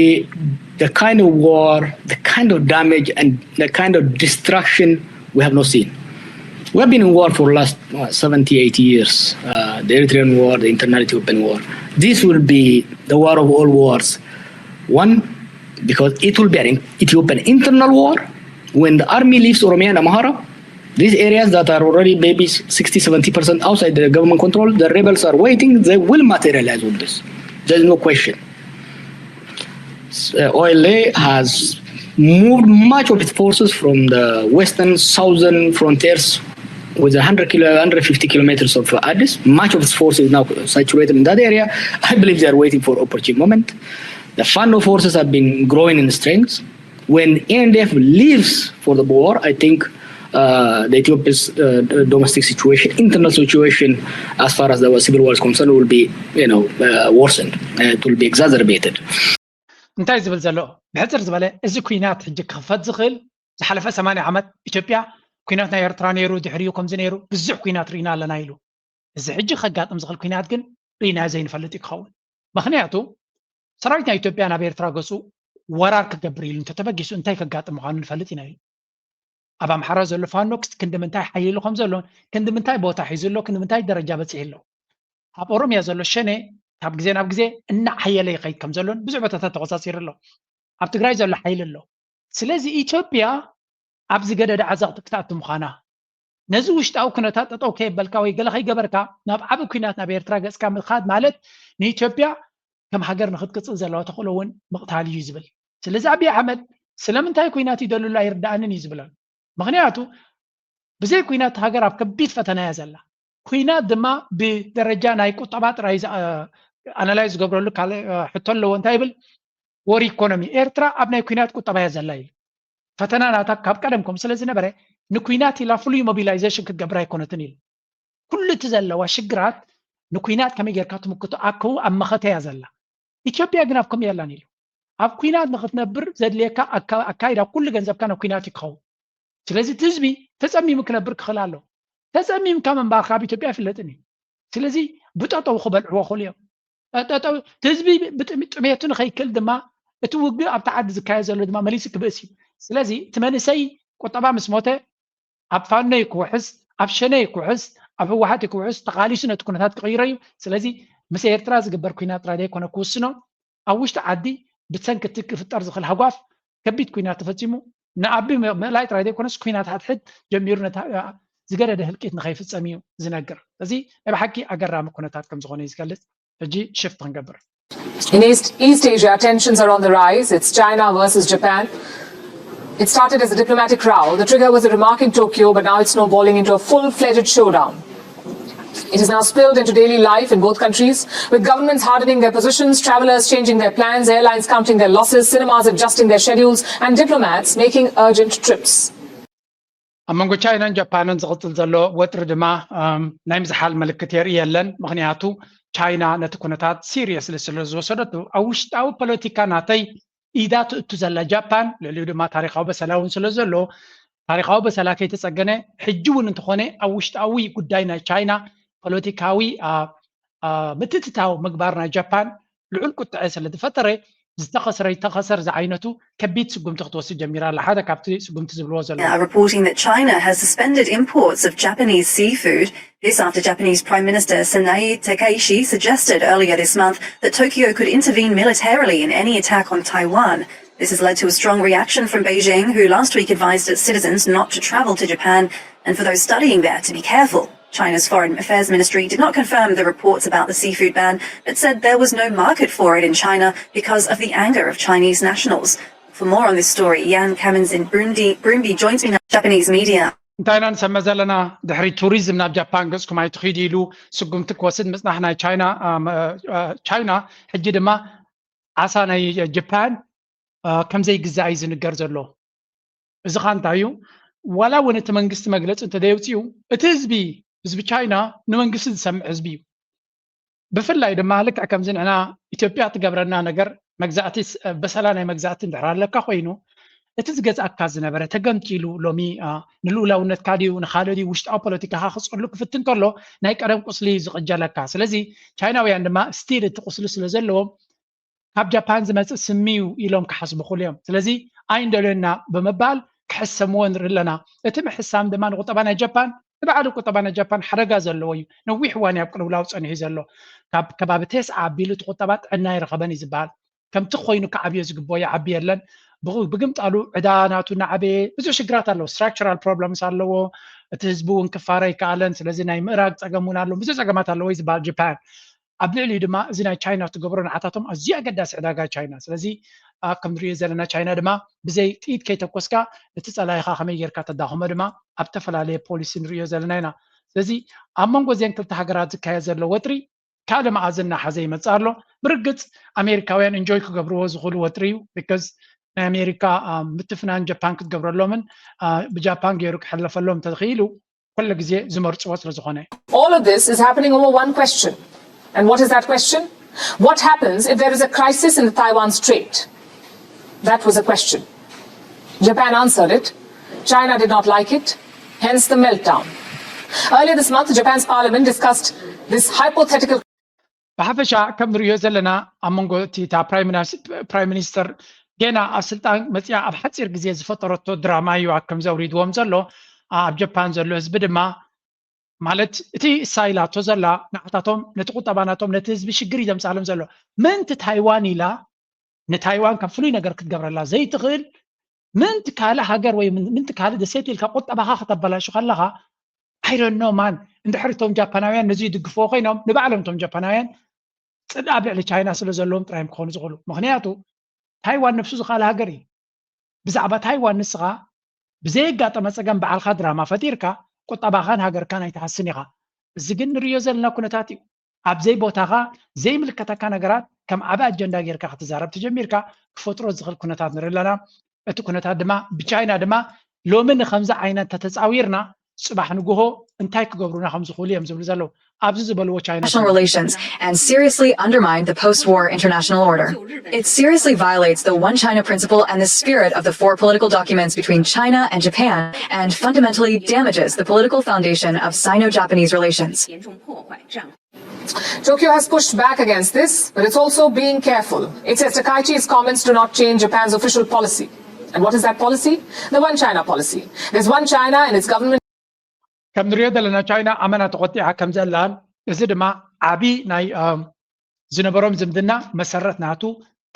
the kind of war, the kind of damage and the kind of destruction we have not seen. We have been in war for the last uh, seventy, eighty years, uh, the Eritrean war, the internal Ethiopian war. This will be the war of all wars. One, because it will be an Ethiopian internal war. When the army leaves Oromia and Amhara, these areas that are already maybe sixty, seventy percent outside the government control, the rebels are waiting, they will materialize on this. There's no question. Uh, O L A has moved much of its forces from the western, southern frontiers with one hundred kilo, one hundred fifty kilometers of Addis. Much of its force is now situated in that area. I believe they are waiting for opportune moment. The Fano forces have been growing in strength. When A N D F leaves for the war, I think uh, the Ethiopia's uh, domestic situation, internal situation, as far as the civil war is concerned, will be, you know, uh, worsened. Uh, it will be exacerbated. እንታይ ዝብል ዘሎ? ብሕፅር ዝበለ እዚ ኩናት ሕጂ ክኽፈት ዝኽእል ዝሓለፈ ሰማንያ ዓመት ኢትዮጵያ ኩናት ናይ ኤርትራ ነይሩ፣ ድሕሪኡ ከምዚ ነይሩ፣ ብዙሕ ኩናት ርኢና ኣለና ኢሉ። እዚ ሕጂ ከጋጥም ዝኽእል ኩናት ግን ርኢናዮ ዘይንፈልጥ እዩ ክኸውን። ምኽንያቱ ሰራዊት ናይ ኢትዮጵያ ናብ ኤርትራ ገፁ ወራር ክገብር ኢሉ እንተተበጊሱ እንታይ ከጋጥም ምዃኑ ንፈልጥ ኢና ኢሉ። ኣብ ኣምሓራ ዘሎ ፋኖ ክንዲ ምንታይ ሓይሉ ከም ዘሎን ክንዲ ምንታይ ቦታ ሒዙ ኣሎ፣ ክንዲ ምንታይ ደረጃ በፂሑ ኣሎ። ኣብ ኦሮምያ ዘሎ ሸኔ ካብ ግዜ ናብ ግዜ እናዓየለ ይኸይድ ከም ዘሎን ብዙሕ ቦታታት ተቆፃፂሩ ኣሎ። ኣብ ትግራይ ዘሎ ሓይሊ ኣሎ። ስለዚ ኢትዮጵያ ኣብ ዝገደደ ዓዘቕቲ ክትኣቱ ምዃና፣ ነዚ ውሽጣዊ ኩነታት ጠጠው ከየበልካ ወይ ገለ ከይገበርካ ናብ ዓቢ ኩናት ናብ ኤርትራ ገፅካ ምኻድ ማለት ንኢትዮጵያ ከም ሃገር ንክትቅፅል ዘለዋ ተኽእሎ እውን ምቕታል እዩ ዝብል። ስለዚ ኣብይ ኣሕመድ ስለምንታይ ኩናት ይደልሉ ኣይርዳኣንን እዩ ዝብለን። ምኽንያቱ ብዘይ ኩናት ሃገር ኣብ ከቢድ ፈተና እያ ዘላ። ኩናት ድማ ብደረጃ ናይ ቁጠባ ጥራይ ኣናላይዝ ዝገብረሉ ካልእ ሕቶ ኣለዎ። እንታይ ይብል? ወር ኢኮኖሚ ኤርትራ ኣብ ናይ ኩናት ቁጠባ እያ ዘላ ኢሉ። ፈተና ናታ ካብ ቀደም ከምኡ ስለ ዝነበረ ንኩናት ኢላ ፍሉይ ሞቢላይዜሽን ክትገብር ኣይኮነትን ኢሉ። ኩሉ እቲ ዘለዋ ሽግራት ንኩናት ከመይ ጌርካ ትምክቶ ኣከው ኣብ መኸተ እያ ዘላ። ኢትዮጵያ ግን ኣብ ከምኡ የላን ኢሉ። ኣብ ኩናት ንክትነብር ዘድልየካ ኣካይዳ ኩሉ ገንዘብካ ናብ ኩናት እዩ ክኸውን። ስለዚ እቲ ህዝቢ ተፀሚሙ ክነብር ክኽእል ኣሎ። ተፀሚምካ ምንባርካ ኣብ ኢትዮጵያ ኣይፍለጥን እዩ። ስለዚ ብጠጠው ክበልዕዎ ክኽእሉ እዮም። ህዝቢ ጥሜቱ ንኸይክእል ድማ እቲ ውግእ ኣብቲ ዓዲ ዝካየድ ዘሎ ድማ መሊሱ ክብእስ እዩ። ስለዚ እቲ መንእሰይ ቁጠባ ምስ ሞተ ኣብ ፋኖ ይክውሕስ፣ ኣብ ሸነ ይክውሕስ፣ ኣብ ህወሓት ይክውሕስ ተቓሊሱ ነቲ ኩነታት ክቕይሮ እዩ። ስለዚ ምስ ኤርትራ ዝግበር ኩናት ጥራይ ዘይኮነ ክውስኖ ኣብ ውሽጢ ዓዲ ብሰንኪ እቲ ክፍጠር ዝኽእል ሃጓፍ ከቢድ ኩናት ተፈፂሙ ንኣቢ ምእላይ ጥራይ ዘይኮነስ ኩናት ሓድሕድ ጀሚሩ ነታ ዝገደደ ህልቂት ንኸይፍጸም እዩ ዝነግር። እዚ ናይ ብሓቂ ኣገራሚ ኩነታት ከም ዝኾነ እዩ ዝገልጽ። ሕጂ ሽፍት ክንገብር። In East, East Asia, tensions are on the rise. It's China versus Japan. It started as a diplomatic row. The trigger was a remark in Tokyo, but now it's snowballing into a full-fledged showdown. It has now spilled into daily life in both countries, with governments hardening their positions, travelers changing their plans, airlines counting their losses, cinemas adjusting their schedules, and diplomats making urgent trips. ኣብ መንጎ ቻይናን ጃፓንን ዝቕጽል ዘሎ ወጥሪ ድማ ናይ ምዝሓል ምልክት የርኢ የለን። ምኽንያቱ ቻይና ነቲ ኩነታት ሲሪየስሊ ስለ ዝወሰደቱ፣ ኣብ ውሽጣዊ ፖለቲካ ናተይ ኢዳ ትእቱ ዘላ ጃፓን፣ ልዕሊኡ ድማ ታሪኻዊ በሰላ እውን ስለ ዘሎ፣ ታሪኻዊ በሰላ ከይተጸገነ፣ ሕጂ እውን እንተኾነ ኣብ ውሽጣዊ ጉዳይ ናይ ቻይና ፖለቲካዊ ምትእትታው ምግባር ናይ ጃፓን ልዑል ቁጥዐ ስለ ዝፈጠረ፣ ዝተኸስረ ይተኸሰር ዝዓይነቱ ከቢድ ስጉምቲ ክትወስድ ጀሚራ ኣላ። ሓደ ካብቲ ስጉምቲ ዝብልዎ ዘለዉ are reporting that China has suspended imports of Japanese seafood. This after Japanese Prime Minister Sanae Takaishi suggested earlier this month that Tokyo could intervene militarily in any attack on Taiwan. This has led to a strong reaction from Beijing, who last week advised its citizens not to travel to Japan and for those studying there to be careful. China's Foreign Affairs Ministry did not confirm the reports about the seafood ban, but said there was no market for it in China because of the anger of Chinese nationals. For more on this story, Yan Kamins in Brumby, Brumby joins me now. Japanese media. እንታይ ኢና ንሰምዕ ዘለና? ድሕሪ ቱሪዝም ናብ ጃፓን ገጽኩም ኣይትኺዱ ኢሉ ስጉምቲ ክወስድ ምጽናሕ ናይ ቻይና ቻይና ሕጂ ድማ ዓሳ ናይ ጃፓን ከም ዘይግዛእ እዩ ዝንገር ዘሎ። እዚ ኸ እንታይ እዩ? ዋላ እውን እቲ መንግስቲ መግለፂ እንተዘየውፅኡ፣ እቲ ህዝቢ ህዝቢ ቻይና ንመንግስቲ ዝሰምዕ ህዝቢ እዩ። ብፍላይ ድማ ልክዕ ከምዚ ንሕና ኢትዮጵያ ትገብረና ነገር መግዛእቲ በሰላ ናይ መግዛእቲ እንድሕር ኣለካ ኮይኑ፣ እቲ ዝገዝኣካ ዝነበረ ተገምጢሉ ሎሚ ንልኡላውነትካ ድዩ ንኻልእ ድዩ ውሽጣዊ ፖለቲካኻ ክፅሉ ክፍትን ከሎ ናይ ቀደም ቁስሊ ዝቕጀለካ። ስለዚ ቻይናውያን ድማ ስቲል እቲ ቁስሊ ስለ ዘለዎም ካብ ጃፓን ዝመፅእ ስሚ እዩ ኢሎም ክሓስቡ ክእሉ እዮም። ስለዚ ኣይንደልዮና ብምባል ክሕሰምዎ ንርኢ ኣለና። እቲ ምሕሳም ድማ ንቁጠባ ናይ ጃፓን ንባዕሉ ቁጠባ ናይ ጃፓን ሓደጋ ዘለዎ እዩ። ነዊሕ እዋን እዩ ኣብ ቅልውላው ፀኒሑ ዘሎ። ካብ ከባቢ ተስዓ ኣቢሉ እቲ ቁጠባ ጥዕና ኣይረኸበን እዩ ዝበሃል። ከምቲ ኮይኑ ክዓብዮ ዝግብኦ ይዓቢ የለን። ብግምጣሉ ዕዳ ናቱ እናዓበየ ብዙሕ ሽግራት ኣለዎ። ስትራክቸራል ፕሮብለምስ ኣለዎ። እቲ ህዝቢ እውን ክፋረ ኣይከኣለን። ስለዚ ናይ ምእራግ ፀገም እውን ኣለዎ። ብዙሕ ፀገማት ኣለዎ እዩ ዝበሃል ጃፓን። ኣብ ልዕሊኡ ድማ እዚ ናይ ቻይና ትገብሮ ንዓታቶም ኣዝዩ ኣገዳሲ ዕዳጋ ቻይና። ስለዚ ኣብ ከም ንሪኦ ዘለና ቻይና ድማ ብዘይ ጥይት ከይተኮስካ እቲ ጸላኢኻ ከመይ ጌርካ ተዳኽሞ ድማ ኣብ ተፈላለየ ፖሊሲ ንሪኦ ዘለና ኢና። ስለዚ ኣብ መንጎ እዚአን ክልተ ሃገራት ዝካየድ ዘሎ ወጥሪ ካልእ መኣዝን እናሓዘ ይመጽእ ኣሎ። ብርግጽ ኣሜሪካውያን እንጆይ ክገብርዎ ዝኽእሉ ወጥሪ እዩ። ቢካዝ ናይ ኣሜሪካ ምትፍናን ጃፓን ክትገብረሎምን ብጃፓን ገይሩ ክሕለፈሎም እንተኽኢሉ ኩሉ ግዜ ዝመርፅዎ ስለ ዝኾነ። All of this is happening over one question. And what is that question? What happens if there is a crisis in the Taiwan Strait? That was a question. Japan answered it. China did not like it. Hence the meltdown. Earlier this month, Japan's parliament discussed this hypothetical ብሓፈሻ ከም ንሪኦ ዘለና ኣብ መንጎ እቲ እታ ፕራይም ሚኒስተር ገና ኣብ ስልጣን መፅያ ኣብ ሓፂር ግዜ ዝፈጠረቶ ድራማ እዩ ከም ዘውሪድዎም ዘሎ። ኣብ ጃፓን ዘሎ ህዝቢ ድማ ማለት እቲ እሳ ኢላቶ ዘላ ንዓታቶም ነቲ ቁጠባ ናቶም ነቲ ህዝቢ ሽግር እዩ ዘምፃሎም ዘሎ። ምእንቲ ታይዋን ኢላ ንታይዋን ከም ፍሉይ ነገር ክትገብረላ ዘይትኽእል ምእንቲ ካልእ ሃገር ወይ ምእንቲ ካልእ ደሴት ኢልካ ቁጠባኻ ከተበላሹ ከለኻ I don't know man እንድሕር እቶም ጃፓናውያን ነዚ ይድግፍዎ ኮይኖም ንባዕሎም እቶም ጃፓናውያን ፅልኢ ኣብ ልዕሊ ቻይና ስለ ዘለዎም ጥራዮም ክኾኑ ዝኽእሉ። ምኽንያቱ ታይዋን ነብሱ ዝኻለ ሃገር እዩ። ብዛዕባ ታይዋን ንስኻ ብዘየጋጠመ ፀገም ባዕልኻ ድራማ ፈጢርካ ቁጠባኻን ሃገርካን ኣይትሃስን ኢኻ። እዚ ግን ንሪኦ ዘለና ኩነታት እዩ። ኣብ ዘይቦታኻ ዘይምልከተካ ነገራት ከም ዓቢ ኣጀንዳ ጌርካ ክትዛረብ ተጀሚርካ ክፈጥሮ ዝኽእል ኩነታት ንርኢ ኣለና። እቲ ኩነታት ድማ ብቻይና ድማ ሎሚ ንከምዚ ዓይነት ተተፃዊርና ፅባሕ ንግሆ እንታይ ክገብሩና ከም ዝኽእሉ እዮም ዝብሉ ዘለዉ። ኣብዚ ዝበልዎ ቻይና international relations and seriously undermine the post-war international order. It seriously violates the One China principle and the spirit of the four political documents between China and Japan and fundamentally damages the political foundation of Sino-Japanese relations. Tokyo has pushed back against this, but it's also being careful. It says Takaichi's comments do not change Japan's official policy. And what is that policy? The One China policy. There's One China and its government ከም ንሪኦ ዘለና ቻይና ኣመና ተቆጢዓ ከም ዘላን እዚ ድማ ዓቢ ናይ ዝነበሮም ዝምድና መሰረት ናቱ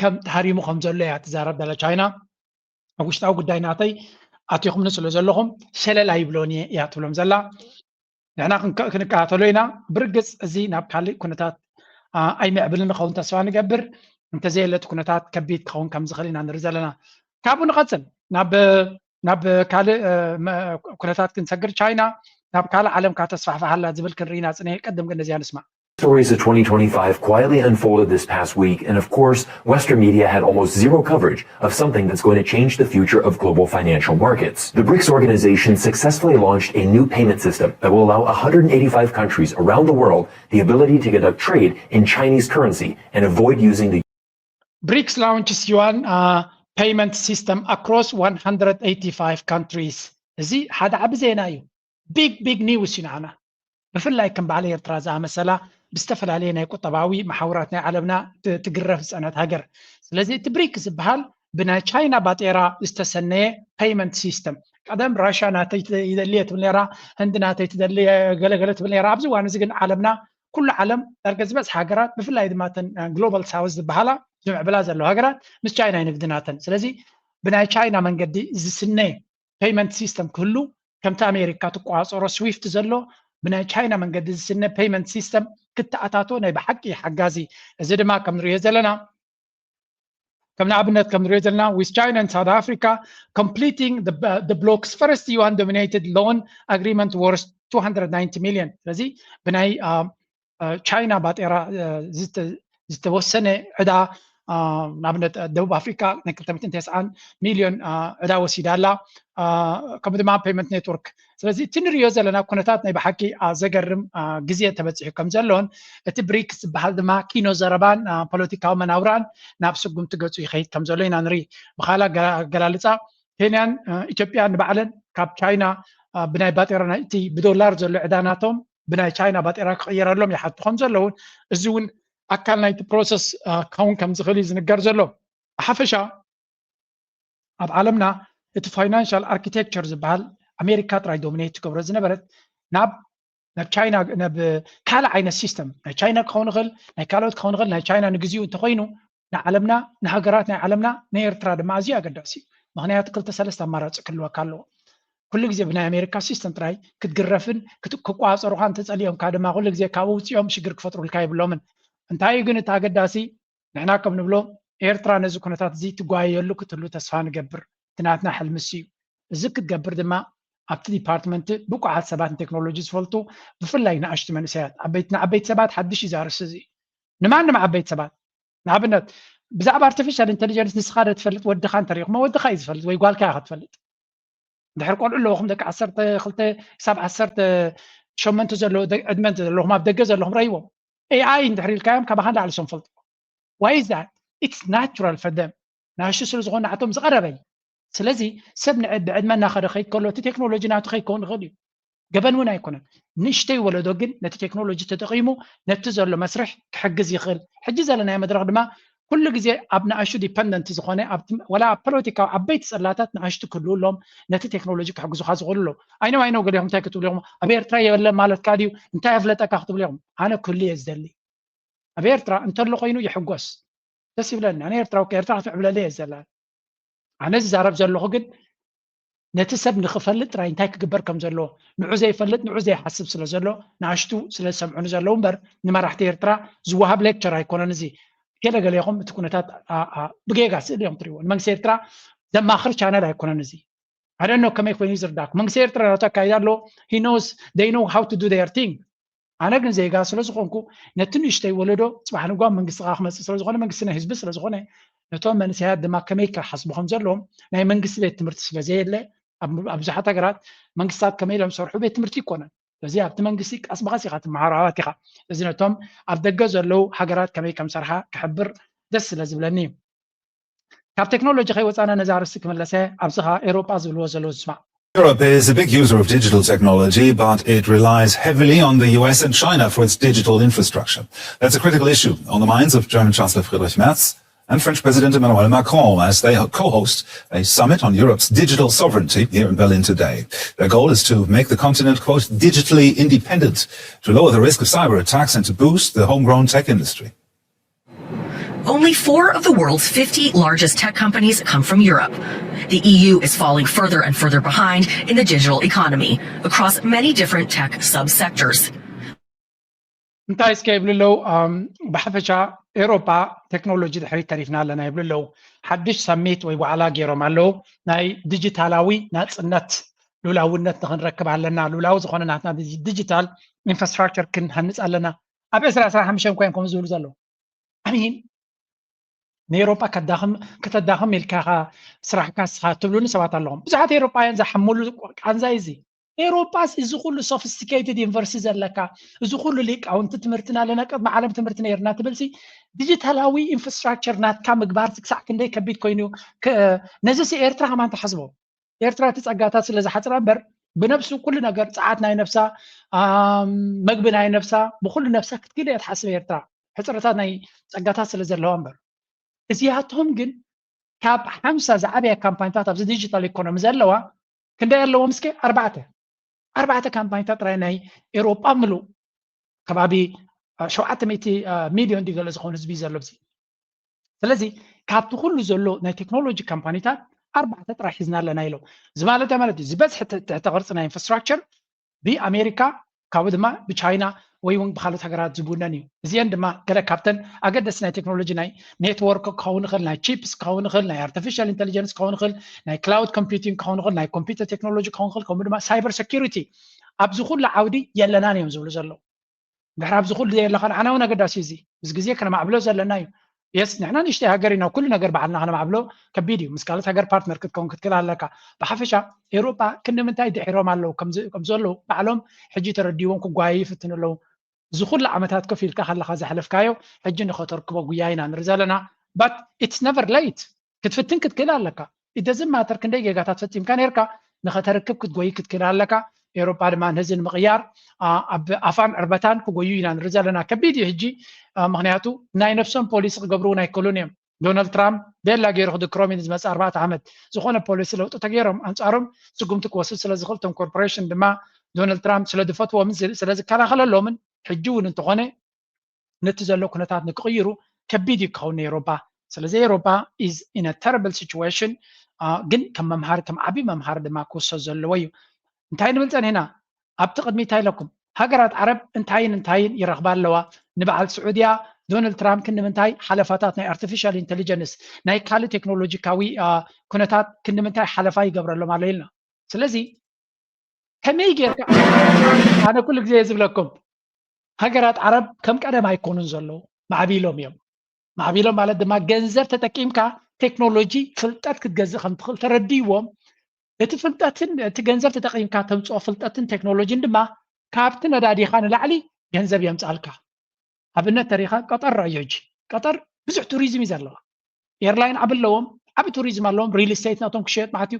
ከም ተሃሪሙ ከም ዘሎ እያ ትዛረብ ዘላ ቻይና። ኣብ ውሽጣዊ ጉዳይ ናተይ ኣቲኹምኒ ስለ ዘለኹም ሸለል ኣይብሎን እየ እያ ትብሎም ዘላ። ንሕና ክንከ- ክንከታተሎ ኢና። ብርግፅ እዚ ናብ ካልእ ኩነታት ኣ፣ ኣይምዕብልን ንኸውን ተስፋ ንገብር። እንተዘየለ እቲ ኩነታት ከቢድ ክኸውን ከም ዝኽእል ኢና ንርኢ ዘለና። ካብኡ ንቐፅል ናብ ናብ ካልእ እ፣ መ- ኩነታት ክንሰግር። ቻይና ናብ ካልእ ዓለም ካብ ተስፋሕፍሓ ኣላ ዝብል ክንርኢ ኢና ፅኒሕ። ቅድም ግን ነዚኣ ንስማዕ። Stories of twenty twenty-five quietly unfolded this past week, and of course, Western media had almost zero coverage of something that's going to change the future of global financial markets. The brics organization successfully launched a new payment system that will allow one hundred eighty-five countries around the world the ability to conduct trade in Chinese currency and avoid using the ብሪክስ launches yuan payment system across one hundred eighty-five countries። እዚ ሓደ ዓቢ ዜና እዩ። ቢግ ቢግ ኒውስ እዩ ንዓና፣ ብፍላይ ከም በዓል ኤርትራ ዝኣመሰላ ብዝተፈላለየ ናይ ቁጠባዊ መሓውራት ናይ ዓለምና ት- ትግረፍ ዝጸነት ሃገር። ስለዚ እቲ ብሪክስ ዝበሃል ብናይ ቻይና ባጤራ ዝተሰነየ ፔይመንት ሲስተም። ቀደም ራሽያ ናተይ ት- ይደሊ እየ ትብል ነራ፣ ህንዲ ናተይ ትደሊ እየ ገለገለ ትብል ነራ። ኣብዚ እዋን እዚ ግን ዓለምና ኩሉ ዓለም ዳርጋ ዝበዝሐ ሃገራት ብፍላይ ድማ እተን ግሎባል ሳውዝ ዝበሃላ ዝምዕብላ ዘለዋ ሃገራት ምስ ቻይና እዩ ንግዲ ናተን። ስለዚ ብናይ ቻይና መንገዲ ዝስነ ፔይመንት ሲስተም ክህሉ ከምቲ ኣሜሪካ ትቆፃፀሮ ስዊፍት ዘሎ ብናይ ቻይና መንገዲ ዝስነ ፔይመንት ሲስተም ክተኣታቶ ናይ ብሓቂ ሓጋዚ። እዚ ድማ ከም ንሪኦ ዘለና ከም ንኣብነት ከም ንሪኦ ዘለና with China and South Africa completing the, the bloc's first yuan dominated loan agreement worth two hundred ninety million። ስለዚ ብናይ ቻይና ባጤራ ዝተወሰነ ዕዳ ንኣብነት ደቡብ ኣፍሪካ ናይ ክልተ ሚእትን ተስዓን ሚልዮን ዕዳ ወሲዳ ኣላ። ከምኡ ድማ ፔመንት ኔትወርክ። ስለዚ እቲ ንሪኦ ዘለና ኩነታት ናይ ብሓቂ ዘገርም ግዜ ተበፂሑ ከም ዘሎን እቲ ብሪክስ ዝበሃል ድማ ኪኖ ዘረባን ፖለቲካዊ መናውራን ናብ ስጉምቲ ገፁ ይኸይድ ከም ዘሎ ኢና ንርኢ። ብካላ ኣገላልፃ ኬንያን ኢትዮጵያን ንባዕለን ካብ ቻይና ብናይ ባጤራ ናይቲ ብዶላር ዘሎ ዕዳ ናቶም ብናይ ቻይና ባጤራ ክቕየረሎም ይሓቱ ከም ዘለውን እዚ እውን ኣካል ናይቲ ፕሮሰስ ክኸውን ከም ዝኽእል እዩ ዝንገር ዘሎ። ብሓፈሻ ኣብ ዓለምና እቲ ፋይናንሻል ኣርኪቴክቸር ዝበሃል ኣሜሪካ ጥራይ ዶሚኔት ትገብሮ ዝነበረት ናብ ናብ ቻይና ናብ ካልእ ዓይነት ሲስተም ናይ ቻይና ክኸውን ይኽእል ናይ ካልኦት ክኸውን ይኽእል ናይ ቻይና ንግዚኡ እንተኮይኑ ንዓለምና ንሃገራት ናይ ዓለምና ንኤርትራ ድማ ኣዝዩ ኣገዳሲ እዩ። ምክንያቱ ክልተ ሰለስተ ኣማራፂ ክህልወካ ኣለዎ። ኩሉ ግዜ ብናይ ኣሜሪካ ሲስተም ጥራይ ክትግረፍን ክቋፀሩካ እንተፀሊኦምካ ድማ ኩሉ ግዜ ካብኡ ውፅኦም ሽግር ክፈጥሩልካ የብሎምን። እንታይ እዩ ግን እቲ ኣገዳሲ ንሕና ከም ንብሎ ኤርትራ ነዚ ኩነታት እዚ ትጓየየሉ ክትህሉ ተስፋ ንገብር። እቲ ናትና ሕልሚ እሱ እዩ። እዚ ክትገብር ድማ ኣብቲ ዲፓርትመንት ብቁዓት ሰባት ንቴክኖሎጂ ዝፈልጡ ብፍላይ ንኣሽቱ መንእሰያት ዓበይቲ ንዓበይቲ ሰባት ሓድሽ እዩ ዛርስ እዚ ንማንም ዓበይቲ ሰባት ንኣብነት ብዛዕባ ኣርቲፊሻል ኢንቴሊጀንስ ንስኻ ዶ ትፈልጥ ወድኻ እንተሪኹሞ ወድኻ እዩ ዝፈልጥ ወይ ጓልካ ኢኻ ትፈልጥ ድሕር ቆልዑ ኣለኹም ደቂ ዓሰርተ ክልተ ክሳብ ዓሰርተ ሸመንተ ዘለዎ ዕድመ ዘለኹም ኣብ ደገ ዘለኹም ረይዎም ኤኣይ እንድሕር ኢልካዮም ካባኻ ንላዕሊ ሶም ፈልጥዎ why is that it's natural for them ንኣሽቱ ስለ ዝኾኑ ንዓቶም ዝቐረበ እዩ ስለዚ ሰብ ብዕድመ እናኸደ ከይድ ከሎ እቲ ቴክኖሎጂ ናቱ ከይከውን ይኽእል እዩ ገበን እውን ኣይኮነን ንእሽተይ ወለዶ ግን ነቲ ቴክኖሎጂ ተጠቒሙ ነቲ ዘሎ መስርሕ ክሕግዝ ይኽእል ሕጂ ዘለናዮ መድረኽ ድማ ኩሉ ግዜ ኣብ ንኣሽቱ ዲፐንደንት ዝኾነ ወላ ኣብ ፖለቲካዊ ዓበይቲ ፅላታት ንኣሽቱ ክህልውሎም ነቲ ቴክኖሎጂ ክሕግዙካ ዝኽእሉ ኣለዉ ኣይነው ኣይነው ገሊኹም እንታይ ክትብሉ ኢኹም ኣብ ኤርትራ የለን ማለትካ ድዩ እንታይ ኣፍለጠካ ክትብሉ ኢኹም ኣነ ክህሉ እየ ዝደሊ ኣብ ኤርትራ እንተሎ ኮይኑ ይሕጎስ ደስ ይብለኒ ኣነ ኤርትራ ኤርትራ ክትምዕብለለ እየ ዘላ ኣነ ዝዛረብ ዘለኹ ግን ነቲ ሰብ ንክፈልጥ ጥራይ እንታይ ክግበር ከም ዘለዎ ንዑ ዘይፈልጥ ንዑ ዘይሓስብ ስለ ዘሎ ንኣሽቱ ስለ ዝሰምዑኒ ዘለዉ እምበር ንመራሕቲ ኤርትራ ዝወሃብ ሌክቸር ኣይኮነን እዚ ገለ ገለ ኢኹም እቲ ኩነታት ብጌጋ ስእል እዮም ትሪእዎ ንመንግስቲ ኤርትራ ዘማኽር ቻነል ኣይኮነን እዚ ኣደኖ ከመይ ኮይኑ ዝርዳኩ መንግስቲ ኤርትራ ናቱ ኣካይዳ ኣለዎ he knows they know how to do their thing ኣነ ግን ዜጋ ስለ ዝኾንኩ ነቲ ንእሽተይ ወለዶ ፅባሕ ንጓ መንግስቲ ከዓ ክመፅእ ስለ ዝኾነ መንግስቲ ናይ ህዝቢ ስለ ዝኾነ ነቶም መንእሰያት ድማ ከመይ ክሓስቡ ከም ዘለዎም ናይ መንግስቲ ቤት ትምህርቲ ስለ ዘየለ ኣብ ብዙሓት ሃገራት መንግስታት ከመይ ኢሎም ዝሰርሑ ቤት ትምህርቲ ይኮነን ስለዚ ኣብቲ መንግስቲ ቀስ ብቐስ ኢኻ ትመሃሮ ኣባቲኻ እዚ ነቶም ኣብ ደገ ዘለዉ ሃገራት ከመይ ከም ሰርሓ ክሕብር ደስ ስለ ዝብለኒ እዩ ካብ ቴክኖሎጂ ከይወፃና ነዛ ኣርእስቲ ክምለሰ ኣብዚ ከዓ ኤሮጳ ዝብልዎ ዘለዉ ዝስማዕ Europe is a big user of digital technology, but it relies heavily on the U S and China for its digital infrastructure. That's a critical issue on the minds of German Chancellor Friedrich Merz and French President Emmanuel Macron as they co host a summit on Europe's digital sovereignty here in Berlin today. Their goal is to make the continent, quote, digitally independent, to lower the risk of cyber attacks and to boost the homegrown tech industry. Only four of the world's fifty largest tech companies come from Europe. The E U is falling further and further behind in the digital economy across many different tech subsectors. እንታይ እስከ ይብሉ ኣለዉ? ብሓፈሻ ኤውሮጳ ቴክኖሎጂ ድሕሪት ተሪፍና ኣለና ይብሉ ኣለዉ። ሓድሽ ሳሚት ወይ ዋዕላ ገይሮም ኣለዉ። ናይ ዲጂታላዊ ናፅነት፣ ሉላውነት ንክንረክብ ኣለና። ሉላዊ ዝኾነ ናትና ዲጂታል ኢንፍራስትራክቸር ክንሃንፅ ኣለና። ኣብ ዕስራ ዕስራ ሓሙሽተ እኳ እዮም ከምኡ ዝብሉ ዘለዉ። ኣሚን ንኤውሮጳ ከዳኽም ከተዳኽም ኢልካ ኢኻ ስራሕካ ንስኻ ትብሉኒ ሰባት ኣለኹም። ብዙሓት ኤውሮጳውያን ዝሓምሉ ቃንዛ እዩ እዚ። ኤውሮጳስ እዚ ኩሉ ሶፊስቲኬትድ ዩኒቨርሲቲ ዘለካ፣ እዚ ኩሉ ሊቃውንቲ ትምህርትና ኣለና፣ ቅድሚ ዓለም ትምህርቲ ነይርና ትብልሲ፣ ዲጂታላዊ ኢንፍራስትራክቸር ናትካ ምግባር ክሳዕ ክንደይ ከቢድ ኮይኑ። ነዚሲ ኤርትራ ከማን ተሓስቦ። ኤርትራ እቲ ጸጋታት ስለ ዝሓጽራ እምበር ብነብሱ ኩሉ ነገር፣ ጸዓት ናይ ነብሳ፣ መግቢ ናይ ነብሳ፣ ብኩሉ ነብሳ ክትክእል እያ ትሓስብ ኤርትራ፣ ሕጽረታት ናይ ጸጋታት ስለ ዘለዋ እምበር። እዚኣቶም ግን ካብ ሓምሳ ዝዓበያ ካምፓኒታት ኣብዚ ዲጂታል ኢኮኖሚ ዘለዋ ክንደይ ኣለዎም እስከ? ኣርባዕተ ኣርባዕተ ካምፓኒታት ጥራይ ናይ ኤውሮጳ ምሉእ ከባቢ ሸውዓተ ሚእቲ ሚልዮን ድዩ ገለ ዝኾኑ ህዝቢ ዘሎ ኣብዚ። ስለዚ ካብቲ ኩሉ ዘሎ ናይ ቴክኖሎጂ ካምፓኒታት ኣርባዕተ ጥራይ ሒዝና ኣለና ኢሎም። እዚ ማለት እንታይ ማለት እዩ? ዝበዝሐ ትሕተ ቅርፂ ናይ ኢንፍራስትራክቸር ብኣሜሪካ፣ ካብኡ ድማ ብቻይና ወይ እውን ብካልኦት ሃገራት ዝውነን እዩ። እዚአን ድማ ገለ ካብተን ኣገደስቲ ናይ ቴክኖሎጂ ናይ ኔትወርክ ክኸውን ይኽእል፣ ናይ ቺፕስ ክኸውን ይኽእል፣ ናይ ኣርቲፊሻል ኢንተሊጀንስ ክኸውን ይኽእል፣ ናይ ክላውድ ኮምፒውቲንግ ክኸውን ይኽእል፣ ናይ ኮምፒውተር ቴክኖሎጂ ክኸውን ይኽእል፣ ከምኡ ድማ ሳይበር ሴኪሪቲ ኣብዚ ኩሉ ዓውዲ የለናን እዮም ዝብሉ ዘለዉ። ድሕሪ ኣብዚ ኩሉ ዘየለኻ ንዓና እውን ኣገዳሲ እዩ። እዚ ምስ ግዜ ከነማዕብሎ ዘለና እዩ። የስ ንሕና ንእሽተይ ሃገር ኢና፣ ኩሉ ነገር ባዕልና ከነማዕብሎ ከቢድ እዩ። ምስ ካልኦት ሃገር ፓርትነር ክትከውን ክትክእል ኣለካ። ብሓፈሻ ኤውሮጳ ክንዲ ምንታይ ድሒሮም ኣለዉ ከም ዘለዉ ባዕሎም ሕጂ ተረዲዎም ክጓየዩ ይፍትኑ ኣለዉ። እዚ ኩሉ ዓመታት ኮፍ ኢልካ ከለኻ ዘሕለፍካዮ ሕጂ ንኸተርክቦ ጉያ ኢና ንርኢ ዘለና። But it's never late ክትፍትን ክትክእል ኣለካ። It doesn't matter ክንደይ ጌጋታት ፈጺምካ ነርካ፣ ንኸተርክብ ክትጎይ ክትክእል ኣለካ። ኤውሮጳ ድማ ነዚ ንምቕያር ኣብ ኣፋን ዕርበታን ክጎዩ ኢና ንርኢ ዘለና። ከቢድ እዩ ሕጂ፣ ምክንያቱ ናይ ነብሶም ፖሊሲ ክገብሩ እውን ኣይክእሉን እዮም። ዶናልድ ትራምፕ ቤላ ገይሩ ክድክሮም እዩ ዝመፅእ ኣርባዕተ ዓመት። ዝኾነ ፖሊሲ ለውጢ ተገይሮም ኣንፃሮም ስጉምቲ ክወስድ ስለ ዝኽእል፣ እቶም ኮርፖሬሽን ድማ ዶናልድ ትራምፕ ስለ ዝፈትዎምን ስለ ዝከላኸለሎምን ሕጂ እውን እንተኾነ ነቲ ዘሎ ኩነታት ንክቕይሩ ከቢድ እዩ ክኸውን ንኤውሮጳ። ስለዚ ኤውሮጳ is in a terrible situation። ግን ከም መምሃሪ፣ ከም ዓብዪ መምሃሪ ድማ ክውሰድ ዘለዎ እዩ። እንታይ ንብል ጸኒሕና? ኣብቲ ቅድሚ እንታይ ኢለኩም? ሃገራት ዓረብ እንታይን እንታይን ይረኽባ ኣለዋ። ንበዓል ስዑድያ ዶናልድ ትራምፕ ክንዲ ምንታይ ሓለፋታት ናይ ኣርቲፊሻል ኢንተሊጀንስ፣ ናይ ካልእ ቴክኖሎጂካዊ ኩነታት ክንዲ ምንታይ ሓለፋ ይገብረሎም ኣሎ ኢልና። ስለዚ ከመይ ጌርካ፣ ኣነ ኩሉ ግዜ ዝብለኩም ሃገራት ዓረብ ከም ቀደም ኣይኮኑን ዘለዉ፣ ማዕቢሎም እዮም። ማዕቢሎም ማለት ድማ ገንዘብ ተጠቂምካ ቴክኖሎጂ፣ ፍልጠት ክትገዝእ ከም ትኽእል ተረዲዎም። እቲ ፍልጠትን እቲ ገንዘብ ተጠቂምካ ተምፅኦ ፍልጠትን ቴክኖሎጂን ድማ ካብቲ ነዳዲኻ ንላዕሊ ገንዘብ የምፃልካ። ኣብነት ተሪኻ ቀጠር ረኣዮ ሕጂ። ቀጠር ብዙሕ ቱሪዝም እዩ ዘለዋ። ኤርላይን ዓቢ ኣለዎም፣ ዓቢ ቱሪዝም ኣለዎም፣ ሪል ስቴት ናቶም ክሸየጥ ማለት እዩ።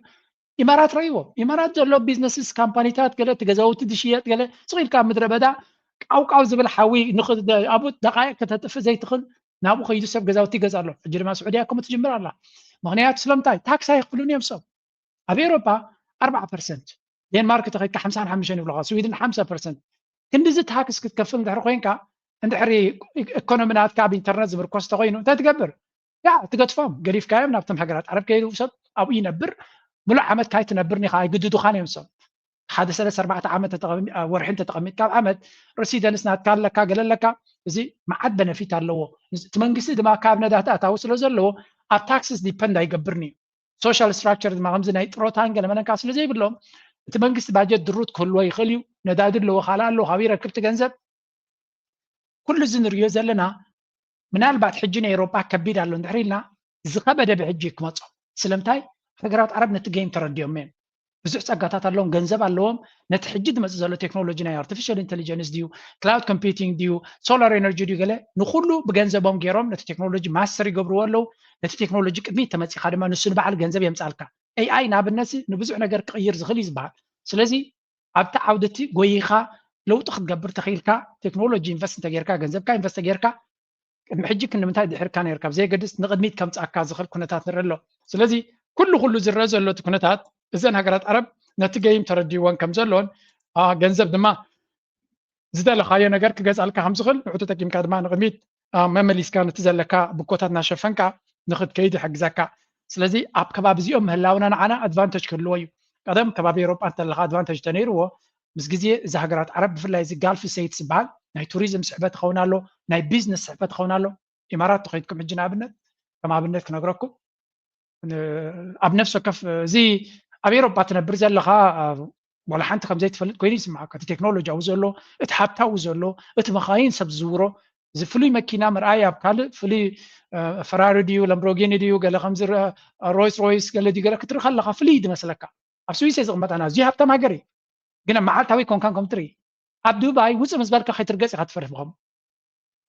ኢማራት ረይዎም። ኢማራት ዘሎ ቢዝነስስ፣ ካምፓኒታት፣ ገለ እቲ ገዛውቲ ዝሽየጥ፣ ገለ ስቕ ኢልካ ኣብ ምድረ በዳ ቃውቃው ዝብል ሓዊ ንኽ-፣ ኣብኡ ደቃይቅ ከተጥፍእ ዘይትኽእል፣ ናብኡ ከይዱ ሰብ ገዛውቲ ይገዛ ኣሎ። ሕጂ ድማ ስዑድያ ከምኡ ትጅምር ኣላ። ምኽንያቱ ስለምንታይ? ታክስ ኣይኽፍሉን እዮም ሰብ። ኣብ ኤውሮጳ ኣርባዓ ፐርሰንት፣ ዴንማርክ ተኸይድካ ሓምሳን ሓሙሽተን ይብሉኻ፣ ስዊድን ሓምሳ ፐርሰንት። ክንድዚ ታክስ ክትከፍል እንድሕሪ ኮይንካ፣ እንድሕሪ ኢኮኖሚ ናትካ ኣብ ኢንተርነት ዝምርኮስ ተኾይኑ እንታይ ትገብር? ያ ትገድፎም፣ ገዲፍካዮም ናብቶም ሃገራት ዓረብ ከይዱ ሰብ ኣብኡ ይነብር፣ ምሉእ ዓመት ካይትነብር ኒኻ ኣይግድዱኻን እዮም ሰብ። ሓደ ሰለስተ ኣርባዕተ ዓመት ተተቐሚ-፣ አ፣ ወርሒ እንተተቐሚጥካ ኣብ ዓመት ሬሲደንስ ናትካ ኣለካ፣ ገለ ኣለካ። እዚ መዓት በነፊት ኣለዎ። እቲ መንግስቲ ድማ ካብ ነዳዲ ኣታዊ ስለ ዘለዎ ኣብ ታክስስ ዲፐንድ ኣይገብርን እዩ። ሶሻል ስትራክቸር ድማ ከምዚ ናይ ጥሮታን ገለ መለንካ ስለ ዘይብሎም እቲ መንግስቲ ባጀት ድሩት ክህልዎ ይኽእል እዩ። ነዳዲ ኣለዎ፣ ካልእ ኣለዎ፣ ካብኡ ይረክብ እቲ ገንዘብ። ኩሉ እዚ ንሪኦ ዘለና ምናልባት ሕጂ ንኤውሮጳ ከቢድ ኣሎ እንድሕር ኢልና ዝኸበደ ብሕጂ ክመጾ። ስለምንታይ? ሃገራት ዓረብ ነቲ ጌም ተረዲኦም እዮም። ብዙሕ ጸጋታት ኣለዎም፣ ገንዘብ ኣለዎም። ነቲ ሕጂ ዝመጽእ ዘሎ ቴክኖሎጂ ናይ ኣርቲፊሻል ኢንተሊጀንስ ድዩ፣ ክላውድ ኮምፒውቲንግ ድዩ፣ ሶላር ኤነርጂ ድዩ፣ ገለ ንኹሉ ብገንዘቦም ገይሮም ነቲ ቴክኖሎጂ ማስተር ይገብርዎ ኣለዉ። ነቲ ቴክኖሎጂ ቅድሚት ተመጺኻ ድማ ንሱ ንባዕሉ ገንዘብ የምጻልካ። ኤኣይ ንኣብነት ንብዙሕ ነገር ክቕይር ዝኽእል እዩ ዝበሃል። ስለዚ ኣብቲ ዓውዲ እቲ ጎይኻ ለውጢ ክትገብር ተኽኢልካ፣ ቴክኖሎጂ ኢንቨስት እንተጌርካ፣ ገንዘብካ ኢንቨስት ተጌርካ፣ ቅድሚ ሕጂ ክንዲ ምንታይ ድሕርካ ነርካ ብዘየገድስ ንቕድሚት ከምጽኣካ ዝኽእል ኩነታት ንርኢ ኣሎ። ስለዚ ኩሉ ኩሉ ዝረአ ዘሎ እቲ ኩነታት እዘን ሃገራት ዓረብ ነቲ ገይም ተረዲእወን ከም ዘሎን፣ አ፣ ገንዘብ ድማ ዝደለኻዮ ነገር ክገዝኣልካ ከም ዝኽእል ንዑ ተጠቂምካ ድማ ንቕድሚት መመሊስካ ነቲ ዘለካ ብኮታት እናሸፈንካ ንክትከይድ ይሕግዘካ። ስለዚ ኣብ ከባቢ እዚኦም ምህላውና ንዓና ኣድቫንተጅ ክህልዎ እዩ። ቀደም ከባቢ ኤሮጳ እንተለካ ኣድቫንተጅ ተነይርዎ፣ ምስ ግዜ እዚ ሃገራት ዓረብ ብፍላይ እዚ ጋልፍ ስቴትስ ዝበሃል ናይ ቱሪዝም ስሕበት ይኸውን ኣሎ፣ ናይ ቢዝነስ ስሕበት ይኸውን ኣሎ። ኢማራት ተኸይድኩም ሕጂ ንኣብነት ከም ኣብነት ክነግረኩም፣ ኣብ ነፍሲ ወከፍ እዚ ኣብ ኤሮጳ ትነብር ዘለኻ ዋላ ሓንቲ ከም ዘይትፈልጥ ኮይኑ ይስምዓካ። እቲ ቴክኖሎጂ ኣብኡ ዘሎ፣ እቲ ሃብቲ ኣብኡ ዘሎ፣ እቲ መኻይን ሰብ ዝዝውሮ፣ እዚ ፍሉይ መኪና ምርኣይ ኣብ ካልእ ፍሉይ ፈራሪ ድዩ ለምብሮጊኒ ድዩ ገለ ከምዚ ሮይስ ሮይስ ገለ ድዩ ገለ ክትርኢ ከለኻ ፍሉይ ዝመስለካ። ኣብ ስዊስ እየ ዝቕመጥ ኣነ፣ ኣዝዩ ሃብታም ሃገር እዩ፣ ግን ኣብ መዓልታዊ ኮንካን ከም ትርኢ ኣብ ዱባይ ውፅእ ምስ በልካ ከይትርገፅ ኢኻ ትፈርሕ ብኸምኡ።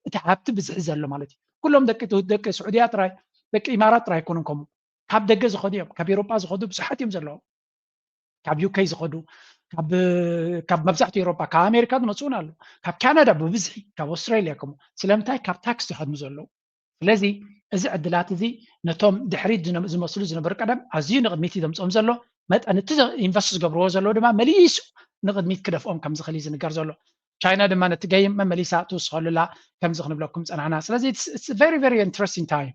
እቲ ሃብቲ ብዝሒ ዘሎ ማለት እዩ። ኩሎም ደቂ ደቂ ስዑድያ ጥራይ ደቂ ኢማራት ጥራይ ኣይኮኑን ከምኡ፣ ካብ ደገ ዝኸዱ እዮም። ካብ ኤሮጳ ዝኸዱ ብዙሓት እዮም ዘለዉ። ካብ ዩኬ ዝኸዱ፣ ካብ ካብ መብዛሕትኡ ኤሮጳ፣ ካብ ኣሜሪካ ዝመፅኡን ኣለዉ፣ ካብ ካናዳ ብብዝሒ፣ ካብ ኣውስትራሊያ ከምኡ። ስለምንታይ? ካብ ታክስ ዝሃድሙ ዘለዉ። ስለዚ እዚ ዕድላት እዚ ነቶም ድሕሪት ዝነ- ዝመስሉ ዝነበሩ ቀደም ኣዝዩ ንቕድሚት እዩ ዘምፅኦም ዘሎ። መጠን እቲ ዘ- ኢንቨስት ዝገብርዎ ዘለዉ ድማ መሊሱ ንቕድሚት ክደፍኦም ከም ዝኽእል እዩ ዝንገር ዘሎ። ቻይና ድማ ነቲ ገይም መመሊሳ ትውስኸሉላ ከምዚ ክንብለኩም ፀናሕና። ስለዚ it's very very interesting time.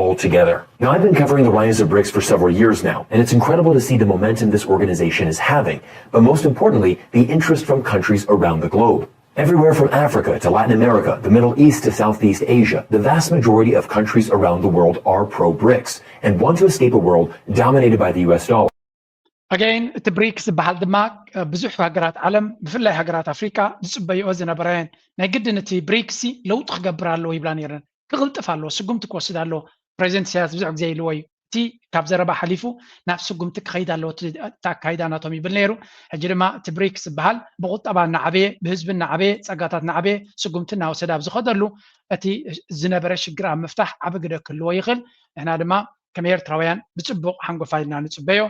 All together. Now, I've been covering the rise of BRICS for several years now, and it's incredible to see the momentum this organization is having, but most importantly, the interest from countries around the globe. Everywhere from Africa to Latin America, the Middle East to Southeast Asia, the vast majority of countries around the world are pro BRICS and want to escape a world dominated by the U S dollar. ኣገይን እቲ ብሪክስ ዝበሃል ድማ ብዙሕ ሃገራት ዓለም ብፍላይ ሃገራት ኣፍሪካ ዝፅበይኦ ዝነበረን ናይ ግድን እቲ ብሪክስ ለውጢ ክገብር ኣለዎ ይብላ ነይረን። ክቕልጥፍ ኣለዎ፣ ስጉምቲ ክወስድ ኣለዎ። ፕሬዚደንት ኢሳያስ ብዙሕ ግዜ ኢልዎ እዩ። እቲ ካብ ዘረባ ሓሊፉ ናብ ስጉምቲ ክኸይድ ኣለዎ እቲ ኣካይዳ ናቶም ይብል ነይሩ። ሕጂ ድማ እቲ ብሪክስ ዝበሃል ብቁጠባ እናዓበየ ብህዝቢ እናዓበየ ጸጋታት እናዓበየ ስጉምቲ እናወሰደ ኣብ ዝኸደሉ እቲ ዝነበረ ሽግር ኣብ ምፍታሕ ዓቢ ግደ ክህልዎ ይኽእል። ንሕና ድማ ከም ኤርትራውያን ብጽቡቕ ሓንጎፋይ ኢልና ንጽበዮ።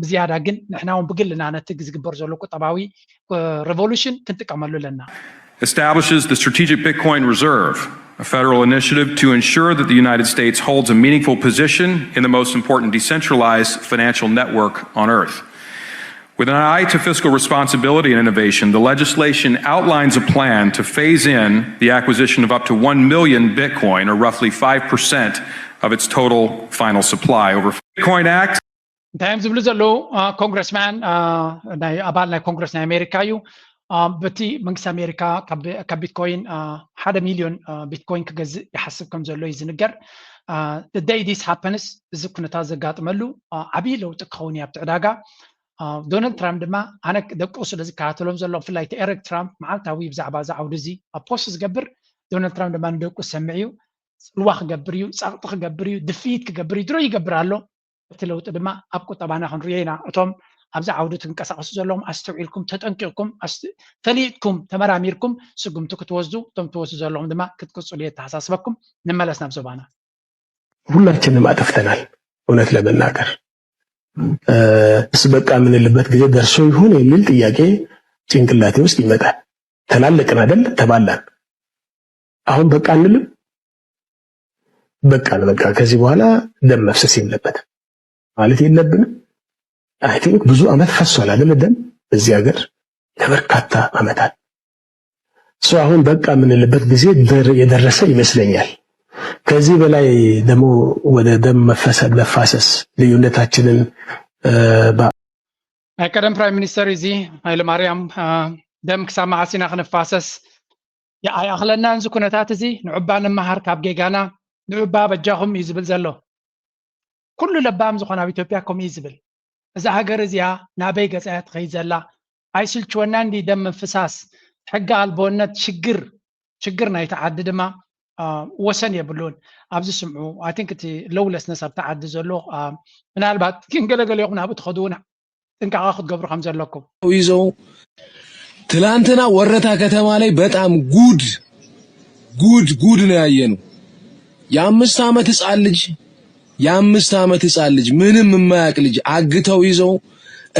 ብዝያዳ ግን ንሕና እውን ብግልና ነቲ ዝግበር ዘሎ ቁጠባዊ ሬቮሉሽን ክንጥቀመሉ ኣለና። Establishes the Strategic Bitcoin Reserve, a federal initiative to ensure that the United States holds a meaningful position in the most important decentralized financial network on earth. With an eye to fiscal responsibility and innovation, the legislation outlines a plan to phase in the acquisition of up to one million Bitcoin, or roughly five percent of its total final supply, over Bitcoin Act. እንታይ እዮም ዝብሉ ዘለዉ? ኮንግረስማን፣ ናይ ኣባል ናይ ኮንግረስ ናይ ኣሜሪካ እዩ። በቲ መንግስቲ ኣሜሪካ ካብ ቢትኮይን ሓደ ሚልዮን ቢትኮይን ክገዝእ ይሓስብ ከም ዘሎ እዩ ዝንገር። The day this happens፣ እዚ ኩነታት ዘጋጥመሉ ዓብዪ ለውጢ ክኸውን እዩ ኣብቲ ዕዳጋ። ዶናልድ ትራምፕ ድማ ኣነ ደቁ ስለ ዝከታተሎም ዘሎ፣ ብፍላይ እቲ ኤሪክ ትራምፕ መዓልታዊ ብዛዕባ እዚ ዓውዲ እዚ ኣብ ፖስት ዝገብር፣ ዶናልድ ትራምፕ ድማ ንደቁ ዝሰምዕ እዩ። ፅልዋ ክገብር እዩ፣ ፀቕጢ ክገብር እዩ፣ ድፍኢት ክገብር እዩ፣ ድሮ ይገብር ኣሎ። እቲ ለውጢ ድማ ኣብ ቁጠባና ክንሪኦ ኢና። እቶም ኣብዚ ዓውዲ ትንቀሳቐሱ ዘለኹም ኣስተውዒልኩም፣ ተጠንቂቕኩም፣ ኣስ- ፈሊጥኩም፣ ተመራሚርኩም ስጉምቲ ክትወስዱ፣ እቶም ትወስዱ ዘለኹም ድማ ክትቅፅሉ እየ ተሓሳስበኩም። ንመለስ ናብ ዞባና። ሁላችንም አጥፍተናል። እውነት ለመናገር እስ በቃ የምንልበት ጊዜ ደርሶ ይሆን የሚል ጥያቄ ጭንቅላቴ ውስጥ ይመጣል። ተላለቅን አይደል? ተባላን። አሁን በቃ አንልም። በቃ በቃ ከዚህ በኋላ ደም መፍሰስ የለበትም ማለት የለብንም። I think ብዙ አመት ፈሷል አይደል? ደም በዚህ ሀገር ለበርካታ አመታት። So አሁን በቃ የምንልበት ጊዜ የደረሰ ይመስለኛል። ከዚህ በላይ ደግሞ ወደ ደም መፋሰስ ልዩነታችንን ናይ ቀደም ፕራይም ሚኒስተር እዚ ሃይለማርያም፣ ደም ክሳብ መዓስ ኢና ክንፋሰስ? ኣይኣኽለናን እዚ ኩነታት እዚ። ንዑባ ንመሃር ካብ ጌጋና፣ ንዑባ በጃኹም እዩ ዝብል ዘሎ። ኩሉ ለባም ዝኾነ ኣብ ኢትዮጵያ ከምኡ እዩ ዝብል። እዛ ሃገር እዚኣ ናበይ ገጻ እያ ትኸይድ ዘላ? ኣይስልችወናን ድዩ ደም ምፍሳስ? ሕጊ ኣልቦነት ሽግር፣ ሽግር ናይቲ ዓዲ ድማ ወሰን የብሉን። ኣብዚ ስምዑ፣ I think እቲ lawlessness ኣብቲ ዓዲ ዘሎ፣ ምናልባት ግን ገለገሊኹም ናብኡ ትኸዱ እውን ጥንቃቐ ክትገብሩ ከም ዘለኩም። ይዘው ትላንትና ወረታ ከተማ ላይ በጣም ጉድ ጉድ ጉድ ነው ያየነው። የአምስት ዓመት ህፃን ልጅ የአምስት ዓመት ህፃን ልጅ ምንም የማያውቅ ልጅ አግተው ይዘው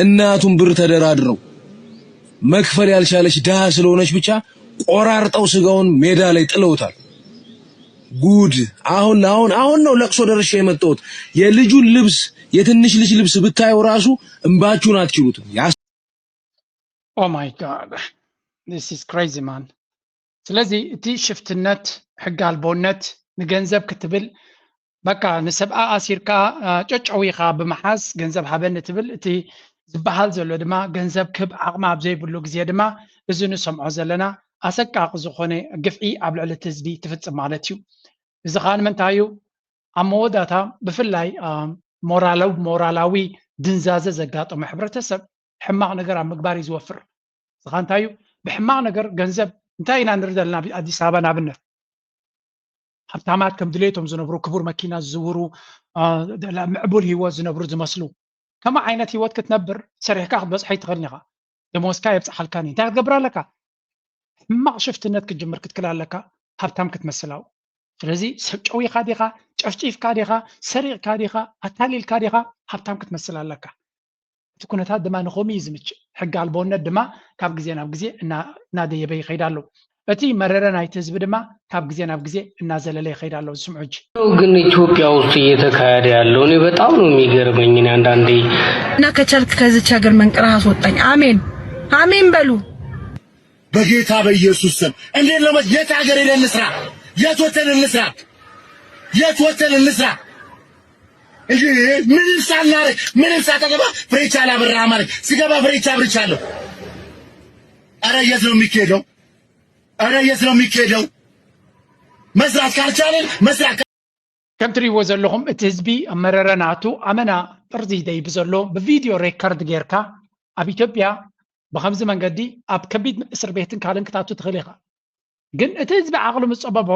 እናቱን ብር ተደራድረው መክፈል ያልቻለች ድሃ ስለሆነች ብቻ ቆራርጠው ስጋውን ሜዳ ላይ ጥለውታል። ጉድ! አሁን አሁን አሁን ነው ለቅሶ ደርሼ የመጣሁት። የልጁን ልብስ የትንሽ ልጅ ልብስ ብታየው ራሱ እንባችሁን አትችሉትም። Oh my God, this is crazy, man. ስለዚ እቲ ሽፍትነት፣ ሕጊ ኣልቦነት፣ ንገንዘብ ክትብል በቃ ንሰብኣ ኣሲርካ ጨጨዊኻ ብምሓዝ ገንዘብ ሃበኒ ትብል፣ እቲ ዝበሃል ዘሎ ድማ ገንዘብ ክህብ ዓቕሚ ኣብ ዘይብሉ ግዜ ድማ እዚ ንሰምዖ ዘለና ኣሰቃቂ ዝኾነ ግፍዒ ኣብ ልዕሊ እቲ ህዝቢ ትፍፅም ማለት እዩ። እዚ ከዓ ንምንታይ እዩ? ኣብ መወዳእታ ብፍላይ ሞራላዊ ድንዛዘ ዘጋጠሞ ሕብረተሰብ ሕማቕ ነገር ኣብ ምግባር እዩ ዝወፍር። እዚ ከዓ እንታይ እዩ? ብሕማቕ ነገር ገንዘብ እንታይ ኢና ንርኢ ዘለና? ኣዲስ ኣበባ ንኣብነት ሃብታማት ከም ድሌቶም ዝነብሩ፣ ክቡር መኪና ዝዝውሩ፣ ምዕቡል ህይወት ዝነብሩ ዝመስሉ፣ ከምኡ ዓይነት ህይወት ክትነብር ሰሪሕካ ክትበፅሖ ኣይትኽእልን ኢኻ። ደሞዝካ የብፅሓልካን እዩ። እንታይ ክትገብር ኣለካ? ሕማቕ ሽፍትነት ክትጅምር ክትክል ኣለካ፣ ሃብታም ክትመስል ኣብኡ። ስለዚ ሰብ ጨዊኻ ዲኻ፣ ጨፍጪፍካ ዲኻ፣ ሰሪቕካ ዲኻ፣ ኣታሊልካ ዲኻ፣ ሃብታም ክትመስል ኣለካ። እቲ ኩነታት ድማ ንኸምኡ እዩ ዝምችእ። ሕጊ ኣልቦነት ድማ ካብ ግዜ ናብ ግዜ እናደየበ ይኸይድ ኣሎ። እቲ መረረ ናይቲ ህዝቢ ድማ ካብ ግዜ ናብ ግዜ እናዘለለ ይኸይድ ኣሎ። ዝስምዑ እጂ ግን ኢትዮጵያ ውስጥ እየተካሄደ ያለው እኔ በጣም ነው የሚገርመኝ። እኔ አንዳንዴ እና ከቻልክ ከዚች ሀገር መንቅረህ አስወጣኝ። አሜን አሜን በሉ። በጌታ በኢየሱስ ስም እንዴት ነው? የት ሀገር ሄደን እንስራ? የት ወተን እንስራ? የት ወተን እንስራ? እንጂ ምንም ሳናረግ ምንም ሳተገባ ፍሬቻ አላበራህም አለኝ። ስገባ ፍሬቻ አብርቻለሁ። ኧረ የት ነው የሚካሄደው? ኧረ የት ነው የሚካሄደው? መስራት ካልቻለን መስራት ከም ትሪእዎ ዘለኹም እቲ ህዝቢ ኣብ መረረ ናቱ ኣመና ጥርዚ ይደይብ ዘሎ ብቪድዮ ሬከርድ ጌርካ ኣብ ኢትዮጵያ ብከምዚ መንገዲ ኣብ ከቢድ እስር ቤትን ካልእን ክታቱ ትኽእል ኢኻ። ግን እቲ ህዝቢ ዓቕሉ ምስ ጸበቦ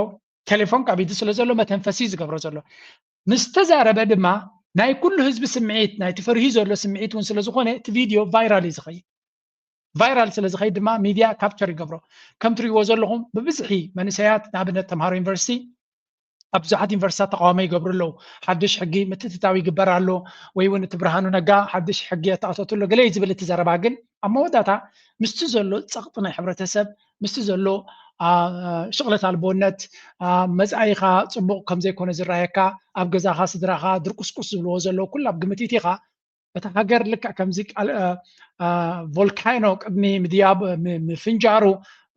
ቴሌፎን ካብ ኢዱ ስለ ዘሎ መተንፈሲ እዩ ዝገብሮ ዘሎ። ምስ ተዛረበ ድማ ናይ ኩሉ ህዝቢ ስምዒት ናይቲ ፈሪሁ ዘሎ ስምዒት እውን ስለ ዝኾነ እቲ ቪድዮ ቫይራል እዩ ዝኸይድ። ቫይራል ስለ ዝኸይድ ድማ ሚድያ ካፕቸር ይገብሮ። ከም ትሪእዎ ዘለኹም ብብዝሒ መንእሰያት ንኣብነት ተምሃሮ ዩኒቨርሲቲ ኣብ ብዙሓት ዩኒቨርሲታት ተቃውሞ ይገብሩ ኣለዉ። ሓድሽ ሕጊ ምትእትታው ይግበር ኣሎ ወይ እውን እቲ ብርሃኑ ነጋ ሓድሽ ሕጊ ኣተኣተቱ ኣሎ ገለ እዩ ዝብል እቲ ዘረባ። ግን ኣብ መወዳእታ ምስቲ ዘሎ ፀቕጢ ናይ ሕብረተሰብ ምስቲ ዘሎ ሽቕለት ኣልቦነት መፃኢኻ ፅቡቕ ከም ዘይኮነ ዝረኣየካ ኣብ ገዛኻ ስድራኻ ድርቁስቁስ ዝብልዎ ዘለዉ ኩሉ ኣብ ግምት ኢኻ እታ ሃገር ልክዕ ከምዚ ቃል ቮልካይኖ ቅድሚ ምድያብ ምፍንጃሩ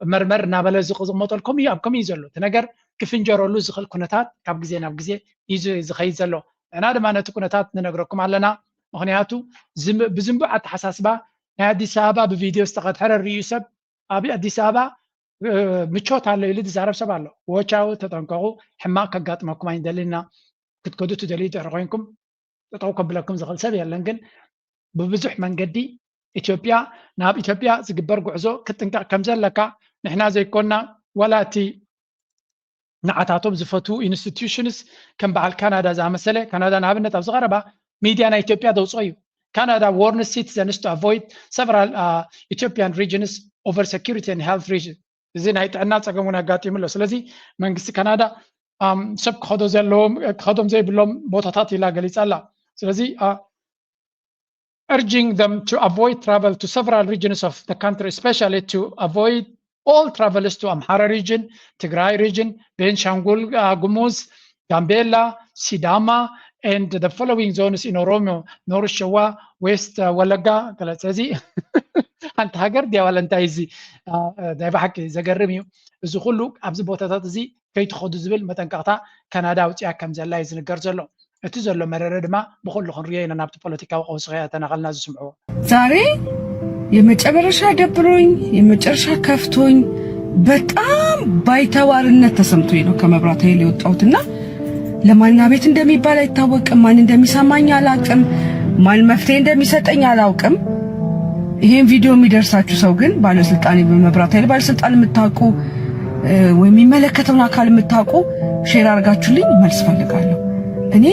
መርመር እናበለ ዝቕመጠልኩም እዩ ኣብ ከምኡ እዩ ዘሎ እቲ ነገር ክፍንጀረሉ ዝኽእል ኩነታት ካብ ግዜ ናብ ግዜ እዩ ዝኸይድ ዘሎ። ንሕና ድማ ነቲ ኩነታት ንነግረኩም ኣለና። ምኽንያቱ ብዝንቡዕ ኣተሓሳስባ ናይ ኣዲስ ኣበባ ብቪድዮ ዝተቐድሐ ረሪኡ ሰብ ኣብ ኣዲስ ኣበባ ምቾት ኣሎ ኢሉ ዝዛረብ ሰብ ኣሎ። ወቻው ተጠንቀቑ፣ ሕማቕ ከጋጥመኩም ኣይንደልን ኢና። ክትከዱ ትደልዩ ድሕሪ ኮይንኩም ጠጠው ከብለኩም ዝኽእል ሰብ የለን። ግን ብብዙሕ መንገዲ ኢትዮጵያ ናብ ኢትዮጵያ ዝግበር ጉዕዞ ክትጥንቀቕ ከም ዘለካ ንሕና ዘይኮና ዋላ እቲ ንዓታቶም ዝፈትዉ ኢንስቲትዩሽንስ ከም በዓል ካናዳ ዝኣመሰለ ካናዳ ንኣብነት ኣብዚ ቀረባ ሚድያ ናይ ኢትዮጵያ ዘውፅኦ እዩ። Canada warns citizens to avoid several uh, Ethiopian regions over security and health region። እዚ ናይ ጥዕና ፀገም እውን ኣጋጢሙ ኣሎ። ስለዚ መንግስቲ ካናዳ ኣም፣ ሰብ ክኸዶ ዘለዎም ክኸዶም ዘይብሎም ቦታታት ኢላ ገሊፃ ኣላ። ስለዚ uh, urging them to avoid travel to several regions of the country, especially to avoid all travels to Amhara region, Tigray region, Benishangul uh, Gumuz, Gambela, Sidama, and the following zones in Oromo, North Showa, West uh, Walaga, ገለጸ እዚ ሓንቲ ሃገር ድያ ዋላ እንታይ እዚ ናይ ብሓቂ ዘገርም እዩ። እዚ ኩሉ ኣብዚ ቦታታት እዚ ከይትኸዱ ዝብል መጠንቀቕታ ካናዳ ኣውፅያ ከም ዘላ እዩ ዝንገር ዘሎ። እቲ ዘሎ መረረ ድማ ብኹሉ ክንሪኦ ኢና ናብቲ ፖለቲካዊ ቀውሲ ከይኣተና ከልና ዝስምዕዎ። ዛሬ የመጨረሻ ደብሮኝ የመጨረሻ ከፍቶኝ በጣም ባይተዋርነት ተሰምቶኝ ነው ከመብራት ኃይል የወጣሁትና ለማን አቤት እንደሚባል አይታወቅም። ማን እንደሚሰማኝ አላውቅም። ማን መፍትሄ እንደሚሰጠኝ አላውቅም። ይሄን ቪዲዮ የሚደርሳችሁ ሰው ግን ባለስልጣን፣ በመብራት ኃይል ባለስልጣን የምታውቁ ወይም የሚመለከተውን አካል የምታውቁ ሼር አድርጋችሁልኝ መልስ ፈልጋለሁ። እኔ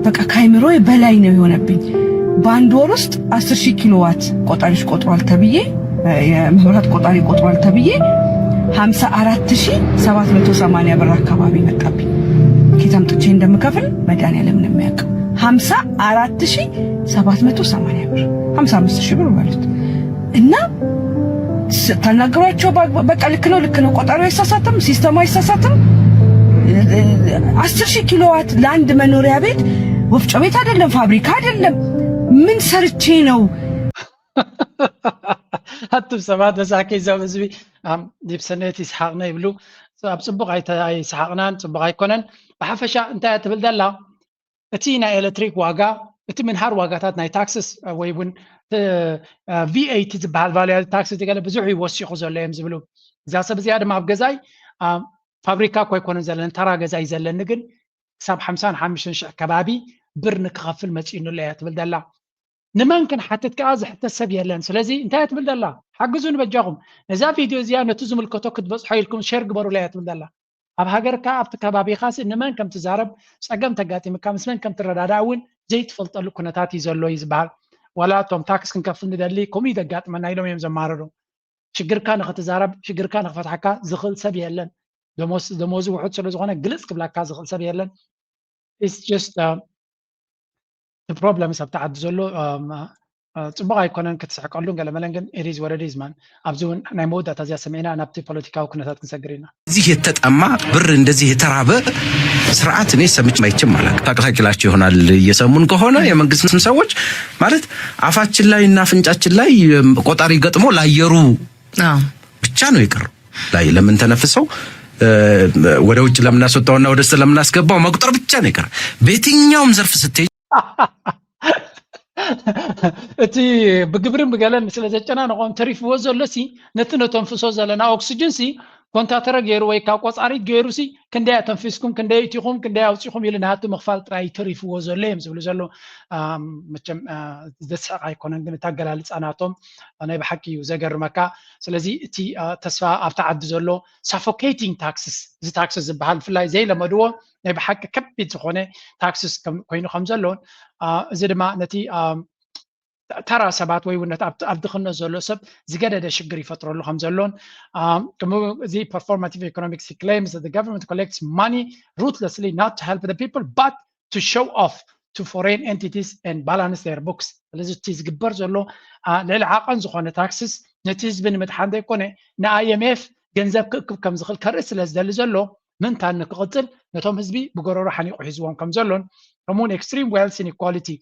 በቃ ከአይምሮዬ በላይ ነው የሆነብኝ። በአንድ ወር ውስጥ አስር ሺህ ኪሎ ዋት ቆጣሪዎች ቆጥሯል ተብዬ የመብራት ቆጣሪ ቆጥሯል ተብዬ ሀምሳ አራት ሺህ ሰባት መቶ ሰማንያ ብር አካባቢ መጣብኝ። ከየት አምጥቼ እንደምከፍል መድኃኒዓለም ነው የሚያውቀው። ሀምሳ አራት ሺህ ሰባት መቶ ሰማንያ ብር፣ ሀምሳ አምስት ሺህ ብር ማለት እና ስታናግሯቸው በቃ ልክ ነው ልክ ነው፣ ቆጣሪው አይሳሳትም፣ ሲስተሙ አይሳሳትም። አስር ሺህ ኪሎ ዋት ለአንድ መኖሪያ ቤት ወፍጮ ቤት አይደለም ፋብሪካ አይደለም። ምን ሰርቼ ነው ኣቱም ሰባት በዛ ከይዛብ ህዝቢ ዲብ ሰነየት ይስሓቕና ይብሉ። ኣብ ፅቡቕ ኣይተ- ኣይሰሓቕናን፣ ፅቡቕ ኣይኮነን። ብሓፈሻ እንታይ እያ ትብል ዘላ? እቲ ናይ ኤሌክትሪክ ዋጋ፣ እቲ ምንሃር ዋጋታት ናይ ታክስስ ወይ እውን ቪኤቲ ዝበሃል ቫልዩ ታክስ ገለ ብዙሕ እዩ ወሲኹ ዘሎ እዮም ዝብሉ። እዛ ሰብ እዚኣ ድማ ኣብ ገዛይ ፋብሪካ እኮ ኣይኮነን ዘለኒ፣ ተራ ገዛ እዩ ዘለኒ፣ ግን ክሳብ ሓምሳን ሓሙሽተን ሽሕ ከባቢ ብር ንክኸፍል መፂኡኒ ኣሎ እያ ትብል ዘላ። ንመን ክንሓትት ከዓ ዝሕተት ሰብ የለን። ስለዚ እንታይ እያ ትብል ዘላ? ሓግዙ ንበጃኹም። ነዛ ቪድዮ እዚኣ ነቲ ዝምልከቶ ክትበፅሖ ኢልኩም ሼር ግበሩላ እያ ትብል ዘላ። ኣብ ሃገርካ ኣብቲ ከባቢኻሲ ንመን ከም ትዛረብ፣ ፀገም ተጋጢምካ ምስ መን ከም ትረዳዳእ እውን ዘይትፈልጠሉ ኩነታት እዩ ዘሎ እዩ ዝበሃል። ዋላ እቶም ታክስ ክንከፍል ንደሊ ከምኡ እዩ ዘጋጥመና ኢሎም እዮም ዘማረሩ። ሽግርካ ንኽትዛረብ፣ ሽግርካ ንኽፈትሓካ ዝኽእል ሰብ የለን። ደሞዝ ደሞዙ ውሑድ ስለ ዝኾነ ግልፅ ክብላካ ዝኽእል ሰብ የለን። It's just problem ኣብቲ ዓዲ ዘሎ። ጽቡቕ ኣይኮነን ክትስሕቀሉን ገለመለን፣ ግን it is what it is man። ኣብዚ እውን ናይ መወዳእታ እዚኣ ሰሚዕና ናብቲ ፖለቲካዊ ኩነታት ክንሰግር ኢና። እዚህ የተጠማ ብር እንደዚህ የተራበ ስርዓት እኔ ሰምቼ አይቼም አላውቅም። ታቅታችላቸው ይሆናል እየሰሙን ከሆነ የመንግስትን ሰዎች ማለት አፋችን ላይ እና አፍንጫችን ላይ ቆጣሪ ገጥሞ ላየሩ ብቻ ነው የቀረው። ላይ ለምን ተነፍሰው ወደ ውጭ ለምናስወጣውና ወደ ውስጥ ለምናስገባው መቁጠር ብቻ ነው የቀረ። በየትኛውም ዘርፍ ስትሄጂ እቲ ብግብርን ብገለን ስለ ዘጨናንቖም ተሪፍዎ ዘሎ ሲ ነቲ ነተንፍሶ ዘለና ኦክስጅን ሲ ኮንታተረ ገይሩ ወይ ካብ ቆፃሪት ገይሩ ሲ ክንደይ ኣተንፊስኩም ክንደይ እቲኹም ክንደይ ኣውፂኹም ኢሉ ናቱ ምኽፋል ጥራይ ተሪፍዎ ዘሎ እዮም ዝብሉ ዘሎ። መቸም ዘስሕቕ ኣይኮነን፣ ግን እቲ ኣገላልፃ ናቶም ናይ ብሓቂ እዩ ዘገርመካ። ስለዚ እቲ ተስፋ ኣብቲ ዓዲ ዘሎ ሳፎኬቲንግ ታክስስ፣ እዚ ታክስስ ዝበሃል ብፍላይ ዘይለመድዎ ናይ ብሓቂ ከቢድ ዝኾነ ታክስስ ኮይኑ ከም ዘሎን እዚ ድማ ነቲ ተራ ሰባት ወይ እውን ኣብ ድኽነት ዘሎ ሰብ ዝገደደ ሽግር ይፈጥረሉ ከም ዘሎን ከምኡ እዚ performative economics claims that the government collects money ruthlessly not to help the people but to show off to foreign entities and balance their books። ስለዚ እቲ ዝግበር ዘሎ ልዕሊ ዓቐን ዝኾነ ታክስስ ነቲ ህዝቢ ንምድሓን ዘይኮነ ን IMF ገንዘብ ክእክብ ከም ዝኽእል ከርኢ ስለ ዝደሊ ዘሎ ምንታን ንክቕፅል ነቶም ህዝቢ ብጎረሮ ሓኒቑ ሒዝዎም ከም ዘሎን ከምኡውን extreme wealth inequality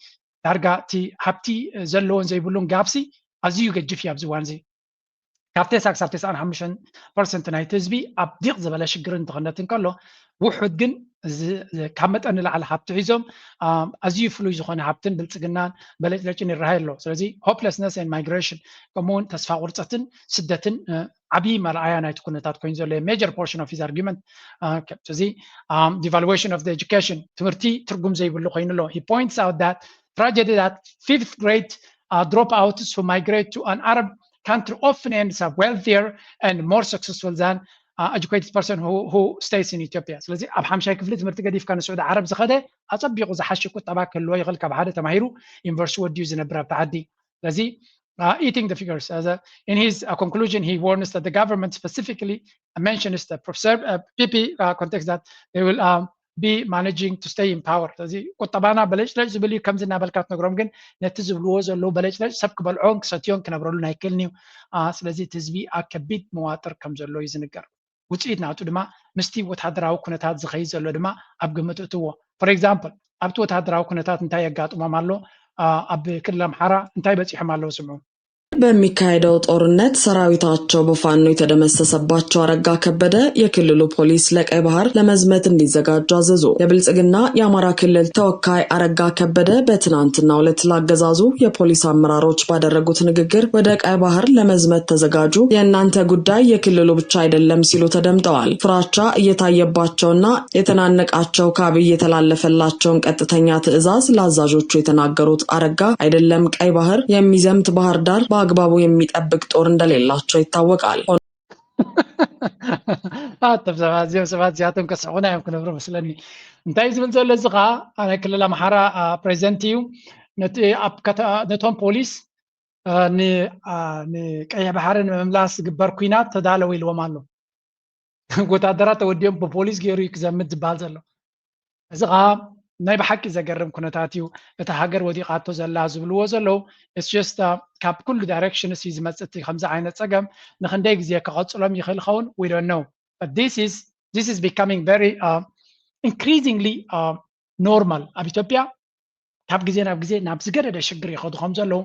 ዳርጋ እቲ ሃብቲ ዘለዎን ዘይብሉን ጋፕሲ ኣዝዩ ገጅፍ እዩ ኣብዚ እዋን እዚ። ካብ ቴሳ ክሳብ ተስዓን ሓሙሽተን ፐርሰንት ናይቲ ህዝቢ ኣብ ዲቕ ዝበለ ሽግርን ድኽነትን ከሎ ውሑድ ግን ካብ መጠን ንላዕሊ ሃብቲ ሒዞም ኣዝዩ ፍሉይ ዝኾነ ሃብትን ብልፅግናን በለጭለጭን ይረሃይ ኣሎ። ስለዚ hopelessness and migration ከምኡውን ተስፋ ቁርፀትን ስደትን ዓብዪ መርኣያ ናይቲ ኩነታት ኮይኑ ዘሎ major portion of his argument። እዚ devaluation of the education ትምህርቲ ትርጉም ዘይብሉ ኮይኑ ኣሎ። He points out that tragedy that fifth grade dropouts who migrate to an Arab country often ends up wealthier and more successful than educated person who, who stays in Ethiopia። ስለዚ ኣብ ሓምሻይ ክፍሊ ትምህርቲ ገዲፍካ ንስዑዲ ዓረብ ዝኸደ ኣጸቢቑ ዝሓሸ ቁጠባ ክህልዎ ይኽእል ካብ ሓደ ተማሂሩ ዩኒቨርሲቲ ወዲኡ ዝነብር ኣብቲ ዓዲ። ስለዚ eating the figures. As a, in his uh, conclusion, he warns that the government specifically mentions the preserve, uh, P P uh, context that they will um, be managing to stay in power. ስለዚ ቁጠባና በለጭለጭ ዝብል እዩ ከምዚ እናበልካ ትነግሮም፣ ግን ነቲ ዝብልዎ ዘለዉ በለጭለጭ ሰብ ክበልዖን ክሰትዮን ክነብረሉን ኣይክእልን እዩ። ስለዚ እቲ ህዝቢ ኣብ ከቢድ መዋጥር ከም ዘሎ እዩ ዝንገር። ውፅኢት ናቱ ድማ ምስቲ ወታደራዊ ኩነታት ዝኸይድ ዘሎ ድማ ኣብ ግምት እትዎ። For example ኣብቲ ወታደራዊ ኩነታት እንታይ የጋጥሞም ኣሎ? ኣብ ክልል ኣምሓራ እንታይ በፂሖም ኣለዉ? ስምዑ። በሚካሄደው ጦርነት ሰራዊታቸው በፋኖ የተደመሰሰባቸው አረጋ ከበደ የክልሉ ፖሊስ ለቀይ ባህር ለመዝመት እንዲዘጋጁ አዘዙ። የብልጽግና የአማራ ክልል ተወካይ አረጋ ከበደ በትናንትናው ዕለት ላገዛዙ የፖሊስ አመራሮች ባደረጉት ንግግር ወደ ቀይ ባህር ለመዝመት ተዘጋጁ፣ የእናንተ ጉዳይ የክልሉ ብቻ አይደለም ሲሉ ተደምጠዋል። ፍራቻ እየታየባቸውና የተናነቃቸው ከአብይ የተላለፈላቸውን ቀጥተኛ ትዕዛዝ ለአዛዦቹ የተናገሩት አረጋ አይደለም ቀይ ባህር የሚዘምት ባህር ዳር በአግባቡ የሚጠብቅ ጦር እንደሌላቸው ይታወቃል። ኣቶም ሰባት እዚኦም ሰባት እዚኣቶም ከስሕቑና እዮም ክነብሩ መስለኒ። እንታይ ዝብል ዘሎ እዚ ከዓ ናይ ክልል ኣምሓራ ፕሬዚደንት እዩ። ነቶም ፖሊስ ንቀይሕ ባሕሪ ንምምላስ ዝግበር ኩናት ተዳለዉ ኢልዎም ኣሎ። ወታደራት ተወዲኦም ብፖሊስ ገይሩ እዩ ክዘምት ዝበሃል ዘሎ። እዚ ከዓ ናይ ብሓቂ ዘገርም ኩነታት እዩ። እታ ሃገር ወዲቓቶ ዘላ ዝብልዎ ዘለዉ just ካብ ኩሉ directions እዩ ዝመፅእ እቲ ከምዚ ዓይነት ፀገም። ንክንደይ ግዜ ክቐፅሎም ይኽእል ይኸውን? We don't know. But this is this is becoming very uh, increasingly uh, normal ኣብ ኢትዮጵያ ካብ ግዜ ናብ ግዜ ናብ ዝገደደ ሽግር ይኸዱ ከም ዘለዉ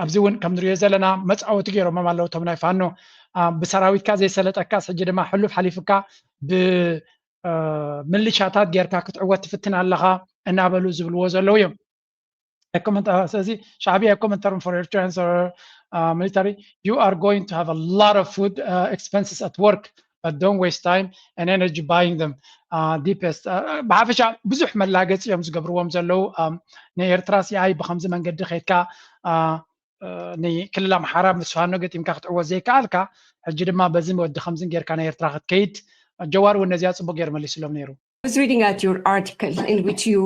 ኣብዚ እውን ከም ንሪኦ ዘለና መፃወቲ ገይሮሞም ኣለዉ እቶም ናይ ፋኖ። ብሰራዊትካ ዘይሰለጠካስ ሕጂ ድማ ሕሉፍ ሓሊፉካ ብምልሻታት ጌርካ ክትዕወት ትፍትን ኣለኻ እናበሉ ዝብልዎ ዘለዉ እዮም። ስለዚ ሻዕብያ comment term for Eritreans or military, you are going to have a lot of food expenses at work, but don't waste time and energy buying them. Deepest ብሓፈሻ ብዙሕ መላገፂ እዮም ዝገብርዎም ዘለዉ። ንኤርትራ ሲኣይ ብከምዚ መንገዲ ከይድካ ንክልል ኣምሓራ ምስ ፋኖ ገጢምካ ክትዕወት ዘይከኣልካ፣ ሕጂ ድማ በዚ ወዲ ከምዝን ጌርካ ናይ ኤርትራ ክትከይድ። ጀዋር እውን ነዚኣ ፅቡቅ ገይሩ መሊስሎም ነይሩ። I was reading at your article in which you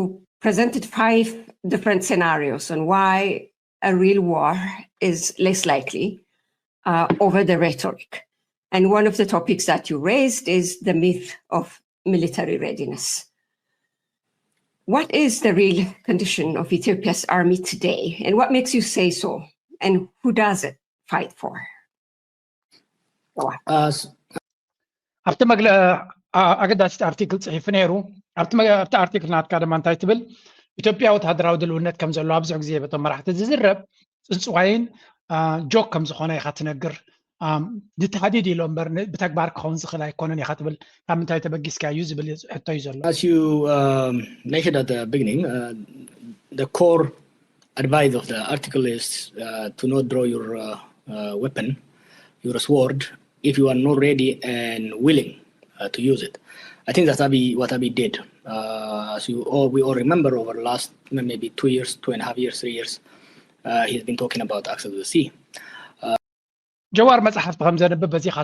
presented five different scenarios on why a real war is less likely uh, over the rhetoric. And one of the topics that you raised is the myth of military readiness. What is the real condition of Ethiopia's army today, and what makes you say so? And who does it fight for? ኣብቲ መግለ ኣገዳሲት ኣርቲክል ፅሒፉ ነይሩ። ኣብቲ ኣርቲክል ናትካ ድማ እንታይ ትብል? ኢትዮጵያ ወታደራዊ ድልውነት ከም ዘለዎ ብዙሕ ግዜ በቶም መራሕቲ ዝዝረብ ፅንፅዋይን ጆክ ከም ዝኾነ ኢኻ ትነግር። ንተሃዲድ ኢሎ እምበር ብተግባር ክኸውን ዝኽእል ኣይኮነን ኢኻ ትብል። ካብ ምንታይ ተበጊስካ እዩ ዝብል ሕቶ እዩ ዘሎ። As you um, mentioned at the beginning, uh, the core advice of the article is uh, to not draw your uh, uh, weapon, your sword, if you are not ready and willing uh, to use it. I think that's Abiy, what Abiy did. Uh, as you all, we all remember over the last maybe two years, two and a half years, three years, uh, he's been talking about access to the sea. ጀዋር መፅሓፍቲ ከም ዘንብብ በዚኻ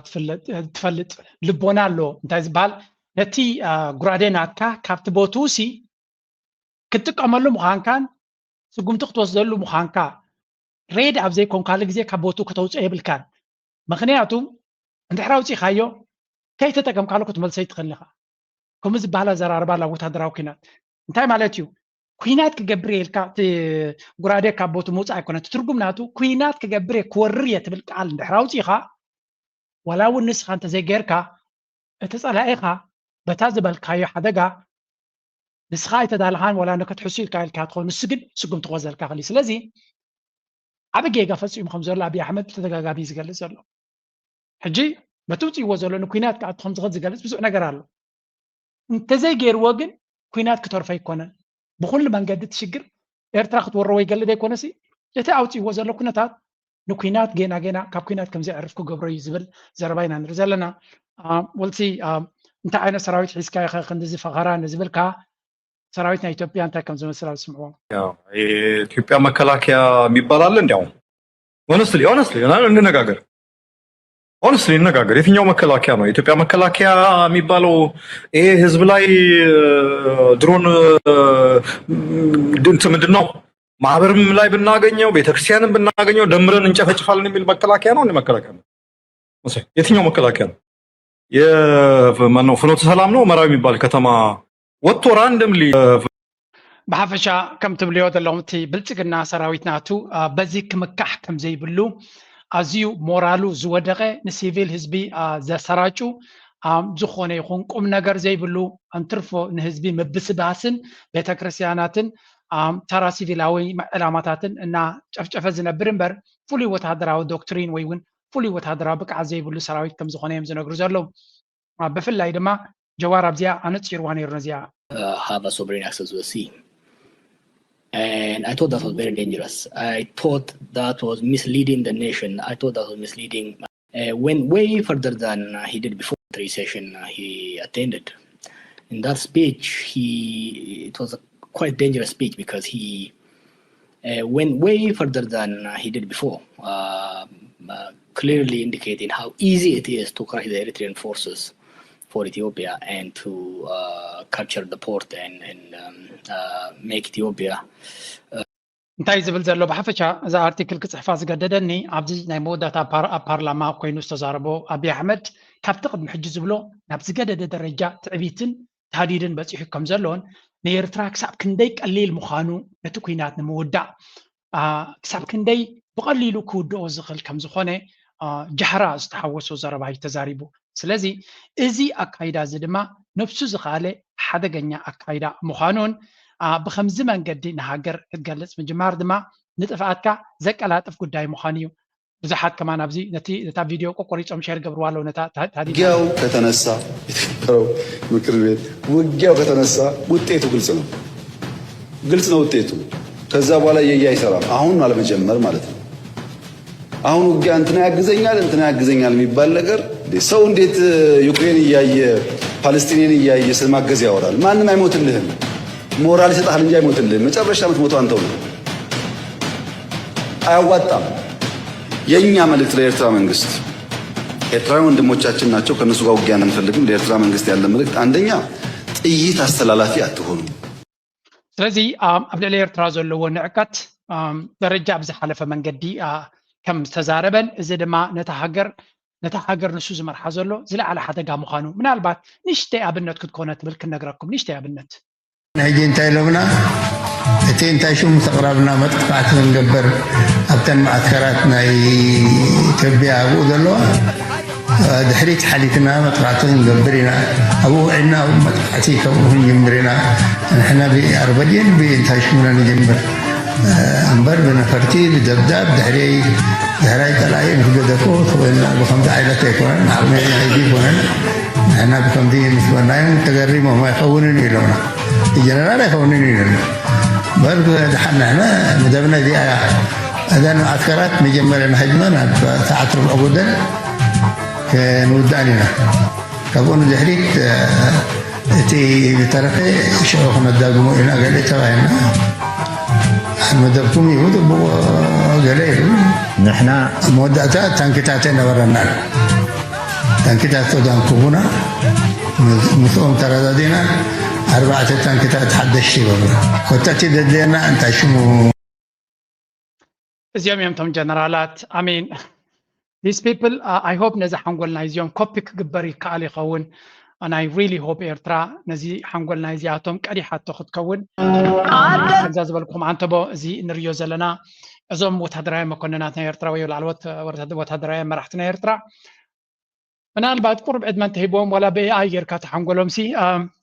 ትፈልጥ። ልቦና ኣሎ እንታይ ዝበሃል፣ ነቲ ጉራዴ ናትካ ካብቲ ቦትኡ ሲ ክትጥቀመሉ ምዃንካን ስጉምቲ ክትወስደሉ ምዃንካ ሬድ ኣብ ዘይኮንካሉ ግዜ ካብ ቦትኡ ከተውፅኦ የብልካን። ምክንያቱ እንድሕር ኣውፂእካዮ ከይተጠቀምካሉ ክትመልሶ ይትኽእል ኢኻ። ከምኡ ዝበሃል ኣዘራርባ ላ ወታደራዊ ኩናት እንታይ ማለት እዩ? ኩናት ክገብር እየ ኢልካ እቲ ጉራዴ ካብ ቦቱ ምውፃእ ኣይኮነ። እቲ ትርጉም ናቱ ኩናት ክገብር እየ ክወርር እየ ትብል ቃል እንድሕር ኣውፂእኻ ዋላ እውን ንስኻ እንተዘይገይርካ እቲ ፀላኢኻ በታ ዝበልካዮ ሓደጋ ንስኻ ኣይተዳለኻን ዋላ ንክትሕሱ ኢልካ ኢልካ ትኸውን ንሱ ግን ስጉም ትወዘልካ ክእል። ስለዚ ዓብ ጌጋ ፈፂሙ ከም ዘሎ ኣብይ ኣሕመድ ብተደጋጋሚ ዝገልፅ ዘሎ ሕጂ በቲ ውፅእዎ ዘሎ ንኩናት ክኣቱ ከም ዝኽእል ዝገልፅ ብዙሕ ነገር ኣሎ። እንተዘይገይርዎ ግን ኩናት ክተርፎ ኣይኮነን። ብኩሉ መንገዲ እቲ ሽግር ኤርትራ ክትወሮ ወይ ገለ ዘይኮነሲ እቲ ኣውፅእዎ ዘሎ ኩነታት ንኩናት ጌና ጌና ካብ ኩናት ከም ዘዕርፍ ክገብሮ እዩ ዝብል ዘረባ ኢና ንርኢ ዘለና። ወልሲ እንታይ ዓይነት ሰራዊት ሒዝካ ኢኸ ክንድዚ ፈኸራ ንዝብል ከዓ ሰራዊት ናይ ኢትዮጵያ እንታይ ከም ዝመስል ኣብ ዝስምዕዎ የኢትዮጵያ መከላከያ የሚባል አለ። እንዲያውም honestly honestly እንነጋገር honestly እንነጋገር የትኛው መከላከያ ነው የኢትዮጵያ መከላከያ የሚባለው? ይሄ ህዝብ ላይ ድሮን እንትን ምንድን ነው ማህበርም ላይ ብናገኘው ቤተክርስቲያንም ብናገኘው ደምረን እንጨፈጭፋለን የሚል መከላከያ ነው? መከላከያ ነው? የትኛው መከላከያ ነው? የማነው ፍኖተ ሰላም ነው መራዊ የሚባል ከተማ ወጥቶ randomly ብሓፈሻ ከም ትብልዮ ዘለኹም እቲ ብልፅግና ሰራዊት ናቱ በዚ ክምካሕ ከም ዘይብሉ ኣዝዩ ሞራሉ ዝወደቐ ንሲቪል ህዝቢ ዘሰራጩ ዝኾነ ይኹን ቁም ነገር ዘይብሉ እንትርፎ ንህዝቢ ምብስባስን ቤተክርስትያናትን ተራ ሲቪላዊ ዕላማታትን እናጨፍጨፈ ዝነብር እምበር ፍሉይ ወታደራዊ ዶክትሪን ወይ እውን ፍሉይ ወታደራዊ ብቅዓት ዘይብሉ ሰራዊት ከም ዝኾነ እዮም ዝነግሩ ዘለዉ። ብፍላይ ድማ ጀዋር ኣብዚኣ ኣነፂርዋ ነይሩ ነዚኣ have a sovereign access to the sea. And I thought that was very dangerous. I thought that was misleading the nation. I thought that was misleading. Uh, went way further than uh, he did before the recession uh, he attended. In that speech, he it was a quite dangerous speech because he uh, went way further than uh, he did before, uh, uh, clearly indicating how easy it is to crush the Eritrean forces for Ethiopia and to uh, capture the port and, and um, uh, make Ethiopia. እንታይ ዝብል ዘሎ ብሓፈሻ እዛ ኣርቲክል ክፅሕፋ ዝገደደኒ ኣብዚ ናይ መወዳእታ ኣብ ፓርላማ ኮይኑ ዝተዛረቦ ኣብይ ኣሕመድ ካብቲ ቅድሚ ሕጂ ዝብሎ ናብ ዝገደደ ደረጃ ትዕቢትን ታህዲድን በፂሑ ከም ዘሎን ንኤርትራ ክሳብ ክንደይ ቀሊል ምዃኑ ነቲ ኩናት ንምውዳእ ክሳብ ክንደይ ብቐሊሉ ክውድኦ ዝኽእል ከም ዝኾነ ጃህራ ዝተሓወሶ ዘረባ እዩ ተዛሪቡ። ስለዚ እዚ ኣካይዳ እዚ ድማ ነብሱ ዝኸኣለ ሓደገኛ ኣካይዳ ምዃኑን ብከምዚ መንገዲ ንሃገር ክትገልፅ ምጅማር ድማ ንጥፍኣትካ ዘቀላጥፍ ጉዳይ ምዃኑ እዩ። ብዙሓት ከማን ኣብዚ ነቲ ነታ ቪድዮ ቆቆሪጾም ሼር ገብርዋ ኣለዉ ነታ ታዲያ ውጊያው ከተነሳ የተከበረው ምክር ቤት ውጊያው ከተነሳ ውጤቱ ግልጽ ነው። ግልጽ ነው ውጤቱ። ከዛ በኋላ የየ አይሰራም። አሁን አለመጀመር ማለት ነው። አሁን ውጊያ እንትና ያግዘኛል እንትና ያግዘኛል የሚባል ነገር እንዴ፣ ሰው እንዴት ዩክሬን እያየ ፓለስቲኔን እያየ ስለማገዝ ያወራል? ማንም አይሞትልህም። ሞራል ይሰጥሃል እንጂ አይሞትልህም። መጨረሻ የምትሞተው አንተው ነው። አያዋጣም። የእኛ መልእክት ለኤርትራ መንግስት፣ ኤርትራውያን ወንድሞቻችን ናቸው፣ ከእነሱ ጋር ውጊያ አንፈልግም። ለኤርትራ መንግስት ያለ መልእክት አንደኛ ጥይት አስተላላፊ አትሆኑ። ስለዚ ኣብ ልዕሊ ኤርትራ ዘለዎ ንዕቀት ደረጃ ኣብ ዝሓለፈ መንገዲ ከም ዝተዛረበን እዚ ድማ ነታ ሃገር ነታ ሃገር ንሱ ዝመርሓ ዘሎ ዝለዓለ ሓደጋ ምዃኑ ምናልባት ንእሽተይ ኣብነት ክትኮነ ትብል ክነግረኩም። ንእሽተይ ኣብነት። ሕጂ እንታይ ኢሎምና? እቲ እንታይ ሽሙ ተቕራብና መጥቃዕቲ ክንገብር ኣብተን መዓስከራት ናይ ኢትዮጵያ ኣብኡ ዘለዋ ድሕሪት ሓሊፍና መጥቃዕቲ ክንገብር ኢና። ኣብኡ ውዒልና ኣብኡ መጥቃዕቲ ከምኡ ክንጅምር ኢና። ንሕና ብኣርበዴን ብእንታይ ሽሙና ንጅምር እምበር ብነፈርቲ ብደብዳብ ድሕረይ ድሕራይ ጠላኢ ንክገደፎ ተኮይንና ብከምዚ ዓይነት ኣይኮነን፣ ዓቕሚ ናይዚ ኣይኮነን። ንሕና ብከምዚ ምስ በልናዮም ተገሪሞም ኣይኸውንን እዩ ኢሎምና። ጀነራል ኣይኸውንን እዩ ኢሎምና። እምበር ድሓን ንሕና መደብና እዚኣ እያ። እዘን መዓስከራት መጀመርያ ንኸድና ናብ ሰዓት ርብዒ ጉደል ክንውድኣን ኢና። ካብኡ ንድሕሪት እቲ ዝተረፈ ሽዑ ክነዳግሞ ኢና ገለ ተባሂልና። መደብኩም እዩ ጽቡቕ ገለ ኢሉ። ንሕና ኣብ መወዳእታ ታንክታት ነበረና። ታንክታት ተዳንኩቡና። ምስኦም ተረዳዲና ኣርባዕተ ታንክታት ሓደሽቲ ይበሉና። ኮታ እቲ ዘድልየና እንታይ ሽሙ እዚኦም እዮም እቶም ጀነራላት። I mean these people, I hope ነዚ ሓንጎል ናይዚኦም ኮፒ ክግበር ይከኣል ይኸውን። And I really hope ኤርትራ ነዚ ሓንጎል ናይዚኣቶም ቀዲሓቶ ክትከውን። ከምዛ ዝበልኩም ኣንተቦ እዚ ንርእዮ ዘለና እዞም ወታደራዊ መኮንናት ናይ ኤርትራ ወይ ላዕለዎት ወታደራዊ መራሕቲ ናይ ኤርትራ ምናልባት ቁሩብ ዕድመ እንተሂብዎም ዋላ ብኤኣይ ጌርካ ተሓንጎሎም ሲ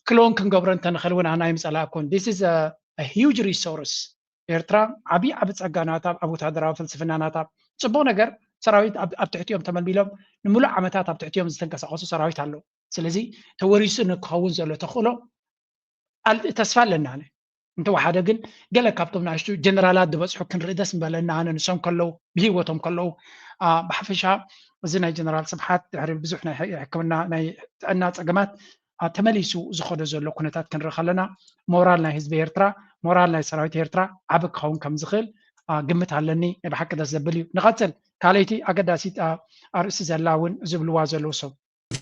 ክሎን ክንገብሮ እንተንኽእል እውን ኣና ይምፀላእኩን። This is a huge resource። ኤርትራ ዓብዪ ዓቢ ጸጋ ናታ ኣብ ወታደራዊ ፍልስፍና ናታ። ጽቡቕ ነገር ሰራዊት ኣብ ትሕቲኦም ተመልሚሎም ንምሉእ ዓመታት ኣብ ትሕቲኦም ዝተንቀሳቐሱ ሰራዊት ኣለዉ። ስለዚ ተወሪሱ ንክኸውን ዘሎ ተኽእሎ ተስፋ ኣለና። እንተወሓደ ግን ገለ ካብቶም ንኣሽቱ ጀነራላት ዝበፅሑ ክንርኢ ደስ ምበለና። ኣነ ንሶም ከለዉ ብሂወቶም ከለዉ ብሓፈሻ እዚ ናይ ጀነራል ስብሓት ድሕሪ ብዙሕ ናይ ሕክምና ናይ ጥዕና ፀገማት ተመሊሱ ዝኸዶ ዘሎ ኩነታት ክንርኢ ከለና ሞራል ናይ ህዝቢ ኤርትራ ሞራል ናይ ሰራዊት ኤርትራ ዓቢ ክኸውን ከም ዝኽእል ግምት ኣለኒ። ናይ ብሓቂ ደስ ዘብል እዩ። ንቐፅል። ካልኣይቲ ኣገዳሲት ኣርእስቲ ዘላ እውን ዝብልዋ ዘለዉ ሰብ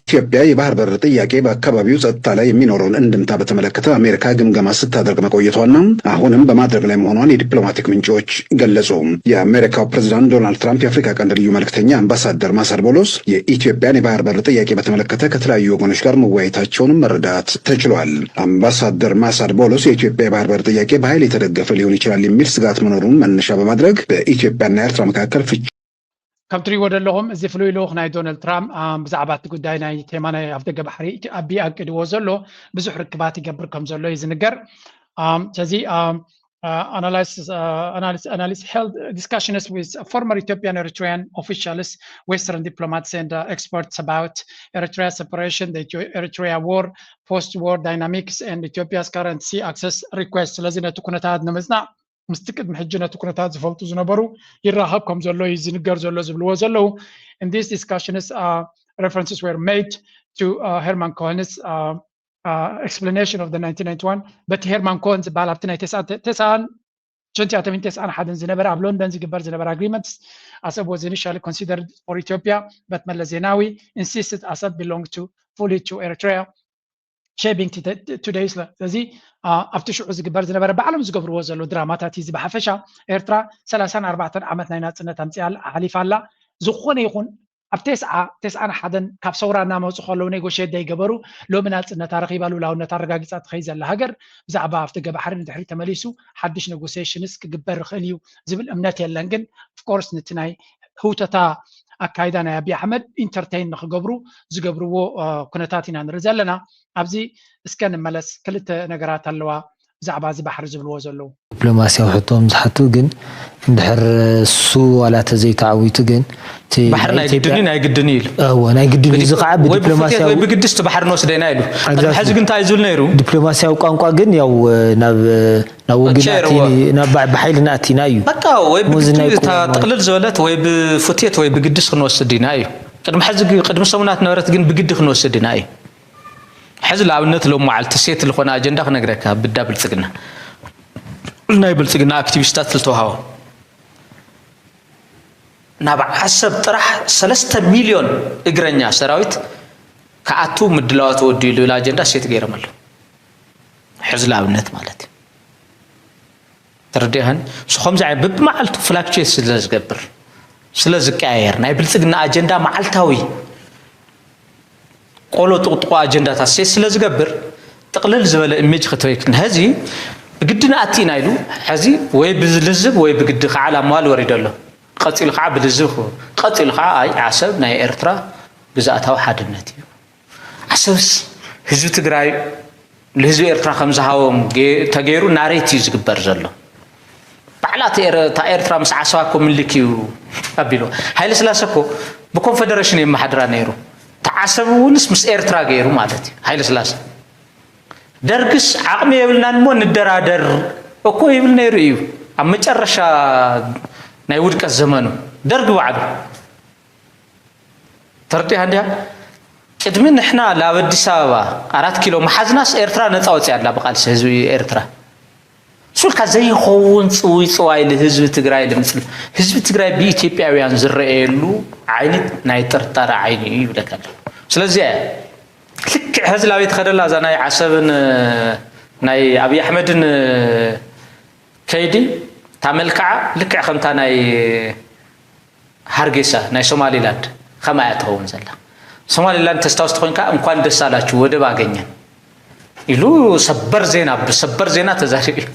ኢትዮጵያ የባህር በር ጥያቄ በአካባቢው ጸጥታ ላይ የሚኖረውን እንድምታ በተመለከተ አሜሪካ ግምገማ ስታደርግ መቆየቷና አሁንም በማድረግ ላይ መሆኗን የዲፕሎማቲክ ምንጮች ገለጹ። የአሜሪካው ፕሬዝዳንት ዶናልድ ትራምፕ የአፍሪካ ቀንድ ልዩ መልእክተኛ አምባሳደር ማሳድ ቦሎስ የኢትዮጵያን የባህር በር ጥያቄ በተመለከተ ከተለያዩ ወገኖች ጋር መወያየታቸውንም መረዳት ተችሏል። አምባሳደር ማሳድ ቦሎስ የኢትዮጵያ የባህር በር ጥያቄ በኃይል የተደገፈ ሊሆን ይችላል የሚል ስጋት መኖሩን መነሻ በማድረግ በኢትዮጵያና ኤርትራ መካከል ፍች ከም ትሪእዎ ዘለኹም እዚ ፍሉይ ልኡኽ ናይ ዶናልድ ትራምፕ ብዛዕባ እቲ ጉዳይ ናይ ቴማ ናይ ኣፍደገ ባሕሪ ኣቢ ኣቅድዎ ዘሎ ብዙሕ ርክባት ይገብር ከም ዘሎ እዩ ዝንገር። ስለዚ analysts held discussions with former Ethiopian Eritrean officials, Western diplomats and experts about Eritrea separation, the Eritrea war, post-war dynamics and Ethiopia's current sea access request. ስለዚ ነቲ ኩነታት ንምጽናዕ ምስቲ ቅድሚ ሕጂ ነቲ ኩነታት ዝፈልጡ ዝነበሩ ይራኸብ ከም ዘሎ እዩ ዝንገር ዘሎ ዝብልዎ ዘለዉ። In these discussions, references were made to Herman Cohen's explanation of the nineteen ninety-one በቲ ሄርማን ኮሄን ዝበሃል ኣብቲ ናይ ተስዓን ሸንቲኣተሚን ተስዓን ሓደን ዝነበረ ኣብ ሎንደን ዝግበር ዝነበረ agreements as it was initially considered for Ethiopia but Meles Zenawi insisted Assad belonged to fully to Eritrea shaping today's ስለዚ ኣብቲ ሽዑ ዝግበር ዝነበረ ባዕሎም ዝገብርዎ ዘሎ ድራማታት እዚ ብሓፈሻ ኤርትራ ሰላሳን ኣርባዕተን ዓመት ናይ ናፅነት ኣምፅኣ ኣሕሊፋ ኣላ። ዝኾነ ይኹን ኣብ ተስዓ ተስዓን ሓደን ካብ ሰውራ እናመፁ ከለዉ ኔጎሽት ዘይገበሩ ሎሚ ናፅነታ ረኺባ ሉላውነታ ኣረጋጊፃ ትኸይ ዘላ ሃገር ብዛዕባ ኣፍደገ ባሕሪ ንድሕሪ ተመሊሱ ሓድሽ ኔጎሲሽንስ ክግበር ይኽእል እዩ ዝብል እምነት የለን። ግን ኦፍኮርስ ነቲ ናይ ህውተታ ኣካይዳ ናይ ኣቢ ኣሕመድ ኢንተርቴይን ንክገብሩ ዝገብርዎ ኩነታት ኢና ንርኢ ዘለና። ኣብዚ እስከ ንመለስ ክልተ ነገራት ኣለዋ። ብዛዕባ እዚ ባሕሪ ዝብልዎ ዘለዉ። ዲፕሎማስያዊ ሕቶ ዝሓቱ ግን እንድሕር እሱ ዋላ ተዘይተዓዊቱ ግን እቲ ባሕሪ ናይ ናይ ኢትዮጵያ ግድን እዩ ናይ ግድን እዩ ኢሉ እወ ናይ ግድን እዩ። እዚ ከዓ ወይ ብፍትየት ብዲፕሎማስያዊ ወይ ብግድስ እቲ ባሕሪ ንወስደ ኢና ኢሉ። ቅድሚ Exactly. ሕዚ ግን እንታይ እዩ ዝብል ነይሩ? ዲፕሎማስያዊ ቋንቋ ግን ያው ናብ ናብ ውግእ ሸይር ኣቲኒ ወ- ናብ ብሓይሊ ናእቲና እዩ። በቃ ወይ ሙዚ ናይ ብግድኡ እታ ቁም ጥቕልል ዝበለት ወይ ብፍትየት ወይ ብግድስ ክንወስድ ኢና እዩ። ቅድሚ ሕዚ ግን- ቅድሚ ሰሙናት ነበረት ግን ብግዲ ክንወስድ ኢና እዩ። ሕዚ ንኣብነት ሎም መዓልቲ ሴት ዝኾነ ኣጀንዳ ክነግረካ ብዳ ብልፅግና ናይ ብልፅግና ኣክቲቪስታት ዝተዋሃቦ ናብ ዓሰብ ጥራሕ ሰለስተ ሚልዮን እግረኛ ሰራዊት ክኣቱ ምድላዋ ተወዲኡ ዝብል ኣጀንዳ ሴት ገይሮም ኣለዉ። ሕዚ ንኣብነት ማለት እዩ። ተረዲእኸን? ንሱ ከምዚ ዓይነት በብመዓልቱ ፍላክቹዌት ስለ ዝገብር ስለ ዝቀያየር ናይ ብልፅግና ኣጀንዳ መዓልታዊ ቆሎ ጥቕጥቆ ኣጀንዳታት ሴት ስለ ዝገብር ጥቕልል ዝበለ ኢሜጅ ክትበይክ ሕዚ ብግዲ ንኣቲ ኢና ኢሉ ሕዚ ወይ ብልዝብ ወይ ብግዲ ከዓ ላምዋል ወሪዶ ኣሎ። ቀፂሉ ከዓ ብልዝብ ክኸውን ቀፂሉ ከዓ ኣይ ዓሰብ ናይ ኤርትራ ግዝኣታዊ ሓድነት እዩ። ዓሰብስ ህዝቢ ትግራይ ንህዝቢ ኤርትራ ከም ዝሃቦም ገ- ተገይሩ ናሬት እዩ ዝግበር ዘሎ። ባዕላ እቲ ኤረ- እታ ኤርትራ ምስ ዓሰባ እኮ ምልክ እዩ ኣቢሉ ሃይለ ስላሰ እኮ ብኮንፈደሬሽን የመሓድራ ነይሩ። እቲ ዓሰብ እውንስ ምስ ኤርትራ ገይሩ ማለት እዩ ሃይለ ስላሰ። ደርግስ ዓቕሚ የብልናን እሞ ንደራደር እኮ ይብል ነይሩ እዩ ኣብ መጨረሻ ናይ ውድቀት ዘመኑ ደርግ ባዕሉ። ተረዲእካ እንዲያ ቅድሚ ንሕና ናብ ኣዲስ ኣበባ ኣራት ኪሎ መሓዝናስ ኤርትራ ነፃ ወፂኣ ኣላ ብቃልሲ ህዝቢ ኤርትራ። ሱልካ ዘይኸውን ፅውይ ፅዋይ ልህዝቢ ትግራይ ልምፅል ህዝቢ ትግራይ ብኢትዮጵያውያን ዝረኣየሉ ዓይኒ ናይ ጥርጣረ ዓይኒ እዩ ይብለካ ኣለኹ። ስለዚ እያ ልክዕ ሕዚ ላበይ ትኸደላ እዛ ናይ ዓሰብን ናይ ኣብይ ኣሕመድን ከይዲ እታ መልክዓ ልክዕ ከምታ ናይ ሃርጌሳ ናይ ሶማሊላንድ ከምኣ እያ ትኸውን ዘላ። ሶማሊላንድ ተስታውስ ተኮንካ እንኳን ደስ ኣላችሁ ወደብ ኣገኘን ኢሉ ሰበር ዜና ብሰበር ዜና ተዛሪቡ እዩ።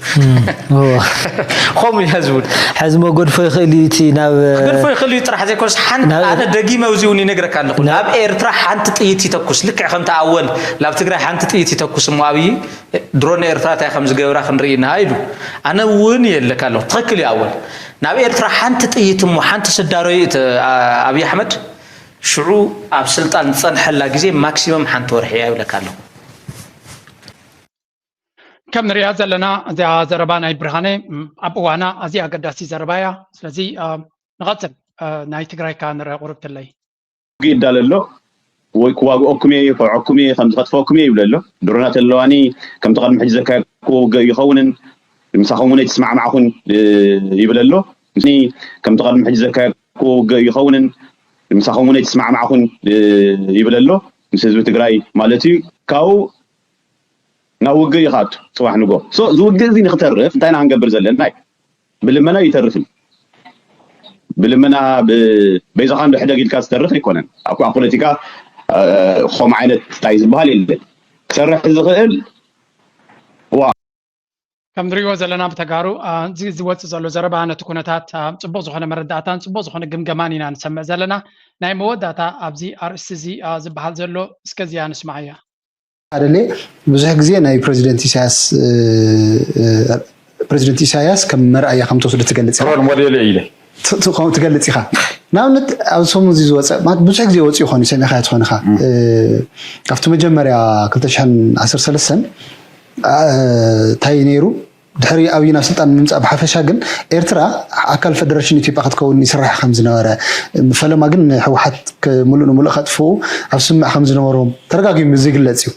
ከምኡ እዩ ህዝቡን ሕዚ መጎድፎ ይኽእል እዩ እቲ ናብ ገድፎ ይኽእል እዩ ጥራሕ ዘይኮነስ ሓንቲ ኣነ ደጊመ እዚ እውን ይነግረካ ኣለኹ ናብ ኤርትራ ሓንቲ ጥይት ይተኩስ ልክዕ ከምቲ ኣወል ናብ ትግራይ ሓንቲ ጥይት ይተኩስ እሞ ኣብይ ድሮን ኤርትራ እንታይ ከም ዝገብራ ክንርኢ ኢና ኢሉ ኣነ እውን የለካ ኣለኹ ትኽክል እዩ ኣወል ናብ ኤርትራ ሓንቲ ጥይት እሞ ሓንቲ ስዳሮይ ኣብይ ኣሕመድ ሽዑ ኣብ ስልጣን ዝፀንሐላ ግዜ ማክሲመም ሓንቲ ወርሒ እያ ይብለካ ኣለኹ። ከም ንሪኣ ዘለና እዚኣ ዘረባ ናይ ብርሃነ ኣብ እዋና ኣዝያ ኣገዳሲ ዘረባ እያ። ስለዚ ንቐፅል ናይ ትግራይካ ንርአ ቁርብትለይ ውግእ ይዳለ ኣሎ ወይ ክዋግኦኩም እየ ይኮርዖኩም እየ ከም ዝኸጥፈኩም እየ ይብለ ኣሎ ድሮናት ኣለዋኒ ከምቲ ቅድሚ ሕጂ ዘካየድኩ ውግእ ይኸውንን ምሳኹም እውን ኣይተስማዕማዕኩን ይብል ኣሎ ከምቲ ቅድሚ ሕጂ ዘካየድኩ ውግእ ይኸውንን ምሳኹም እውን ኣይተስማዕማዕኩን ይብል ኣሎ ምስ ህዝቢ ትግራይ ማለት እዩ ካብኡ ናብ ውግእ እዩ ክኣቱ ፅባሕ ንጎ ዝውግእ እዚ ንክተርፍ እንታይ ኢና ክንገብር ዘለና እዩ ብልመና ይተርፍን ብልመና በይዛኻ እንዶ ሕደግ ኢልካ ዝተርፍ ኣይኮነን ኣብ ፖለቲካ ከም ዓይነት ታይ ዝበሃል የለን ክሰርሕ ዝኽእል ዋ ከም ንሪኦ ዘለና ብተጋሩ ዝወፅእ ዘሎ ዘረባ ነቲ ኩነታት ፅቡቕ ዝኾነ መረዳእታን ፅቡቕ ዝኾነ ግምገማን ኢና ንሰምዕ ዘለና ናይ መወዳእታ ኣብዚ ኣርእስቲ እዚ ዝበሃል ዘሎ እስከዚኣ ንስማዓያ ኣደለ ብዙሕ ግዜ ናይ ፕሬዚደንት ኢሳያስ ፕሬዚደንት ኢሳያስ ከም መርኣያ ከም ትወስዶ ትገልጽ ኢኻ። ሮል ሞዴል ኢለ ትኸው ትገልጽ ኢኻ። ንኣብነት ኣብ ሰሙን እዚ ዝወጸ ማለት ብዙሕ ግዜ ወጺኡ ይኾን ሰሚዕካዮ ትኾን ኢኻ። ኣብቲ መጀመርያ ክልተ ሽሕን ዓሰርተ ሰለስተን እንታይ ነይሩ ድሕሪ ኣብይ ናብ ስልጣን ምምፃእ ብሓፈሻ ግን ኤርትራ ኣካል ፈደረሽን ኢትዮጵያ ክትከውን ይስራሕ ከም ዝነበረ ፈለማ ግን ንህወሓት ሙሉእ ንሙሉእ ከጥፍኡ ኣብ ስምዕ ከም ዝነበሮም ተደጋጊሙ ዝግለፅ እዩ።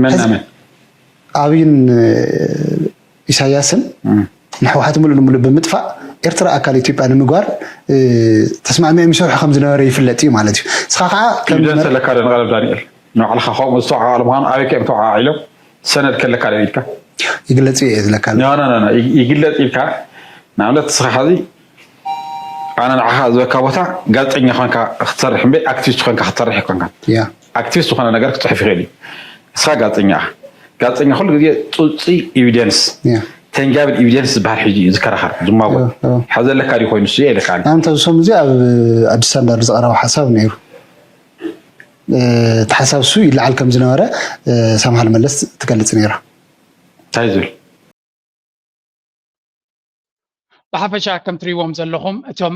መናመን ኣብይን ኢሳያስን ንህወሓት ሙሉእ ንሙሉእ ብምጥፋእ ኤርትራ ኣካል ኢትዮጵያ ንምግባር ተስማዕሚዖም ይሰርሑ ከም ዝነበረ ይፍለጥ እዩ ማለት እዩ። ንስኻ ከዓ ከም ኢቪደንስ ኣለካ ዶ ንቐለብ ዳንኤል ንባዕልኻ ከምኡ ዝተወዓዓሉ ምዃኑ ኣበይ ከ እዮም ተወዓዒሎም ሰነድ ከለካ ዶ ኢድካ ይግለጽ እዩ ዝለካ ኣሎ። ኖ ኖ ኖ ኖ፣ ይግ- ይግለጽ ኢልካ ንኣብነት ንስኻ ሐዚ ኣነ ንዓኻ ዝበካ ቦታ ጋዜጠኛ ኮንካ ክትሰርሕ እምበይ ኣክቲቪስት ኮንካ ክትሰርሕ ኣይኮንካን። ያ ኣክቲቪስት ዝኾነ ነገር ክፅሑፍ ይኽእል እዩ። ንስኻ ጋዜጠኛ ኢኻ። ጋዜጠኛ ኩሉ ግዜ ፁፂ ኤቪደንስ ያ ተንጃብል ኤቪደንስ ዝበሃል ሒዙ እዩ ዝከራኸር ዝማጎት። ያ፣ ያ። ሕዚ ዘለካ ድዩ ኮይኑ ንሱ እየ ኢለካ ኣነ። ኣንተ እሶም እዚ ኣብ ኣዲስ ስታንዳርድ ዝቐረበ ሓሳብ ነይሩ። እቲ ሓሳብ እሱ ይለዓል ከም ዝነበረ ሳምሃል መለስ ትገልጽ ነይራ። እንታይ ዝብል ብሓፈሻ ከም ትሪእዎም ዘለኹም እቶም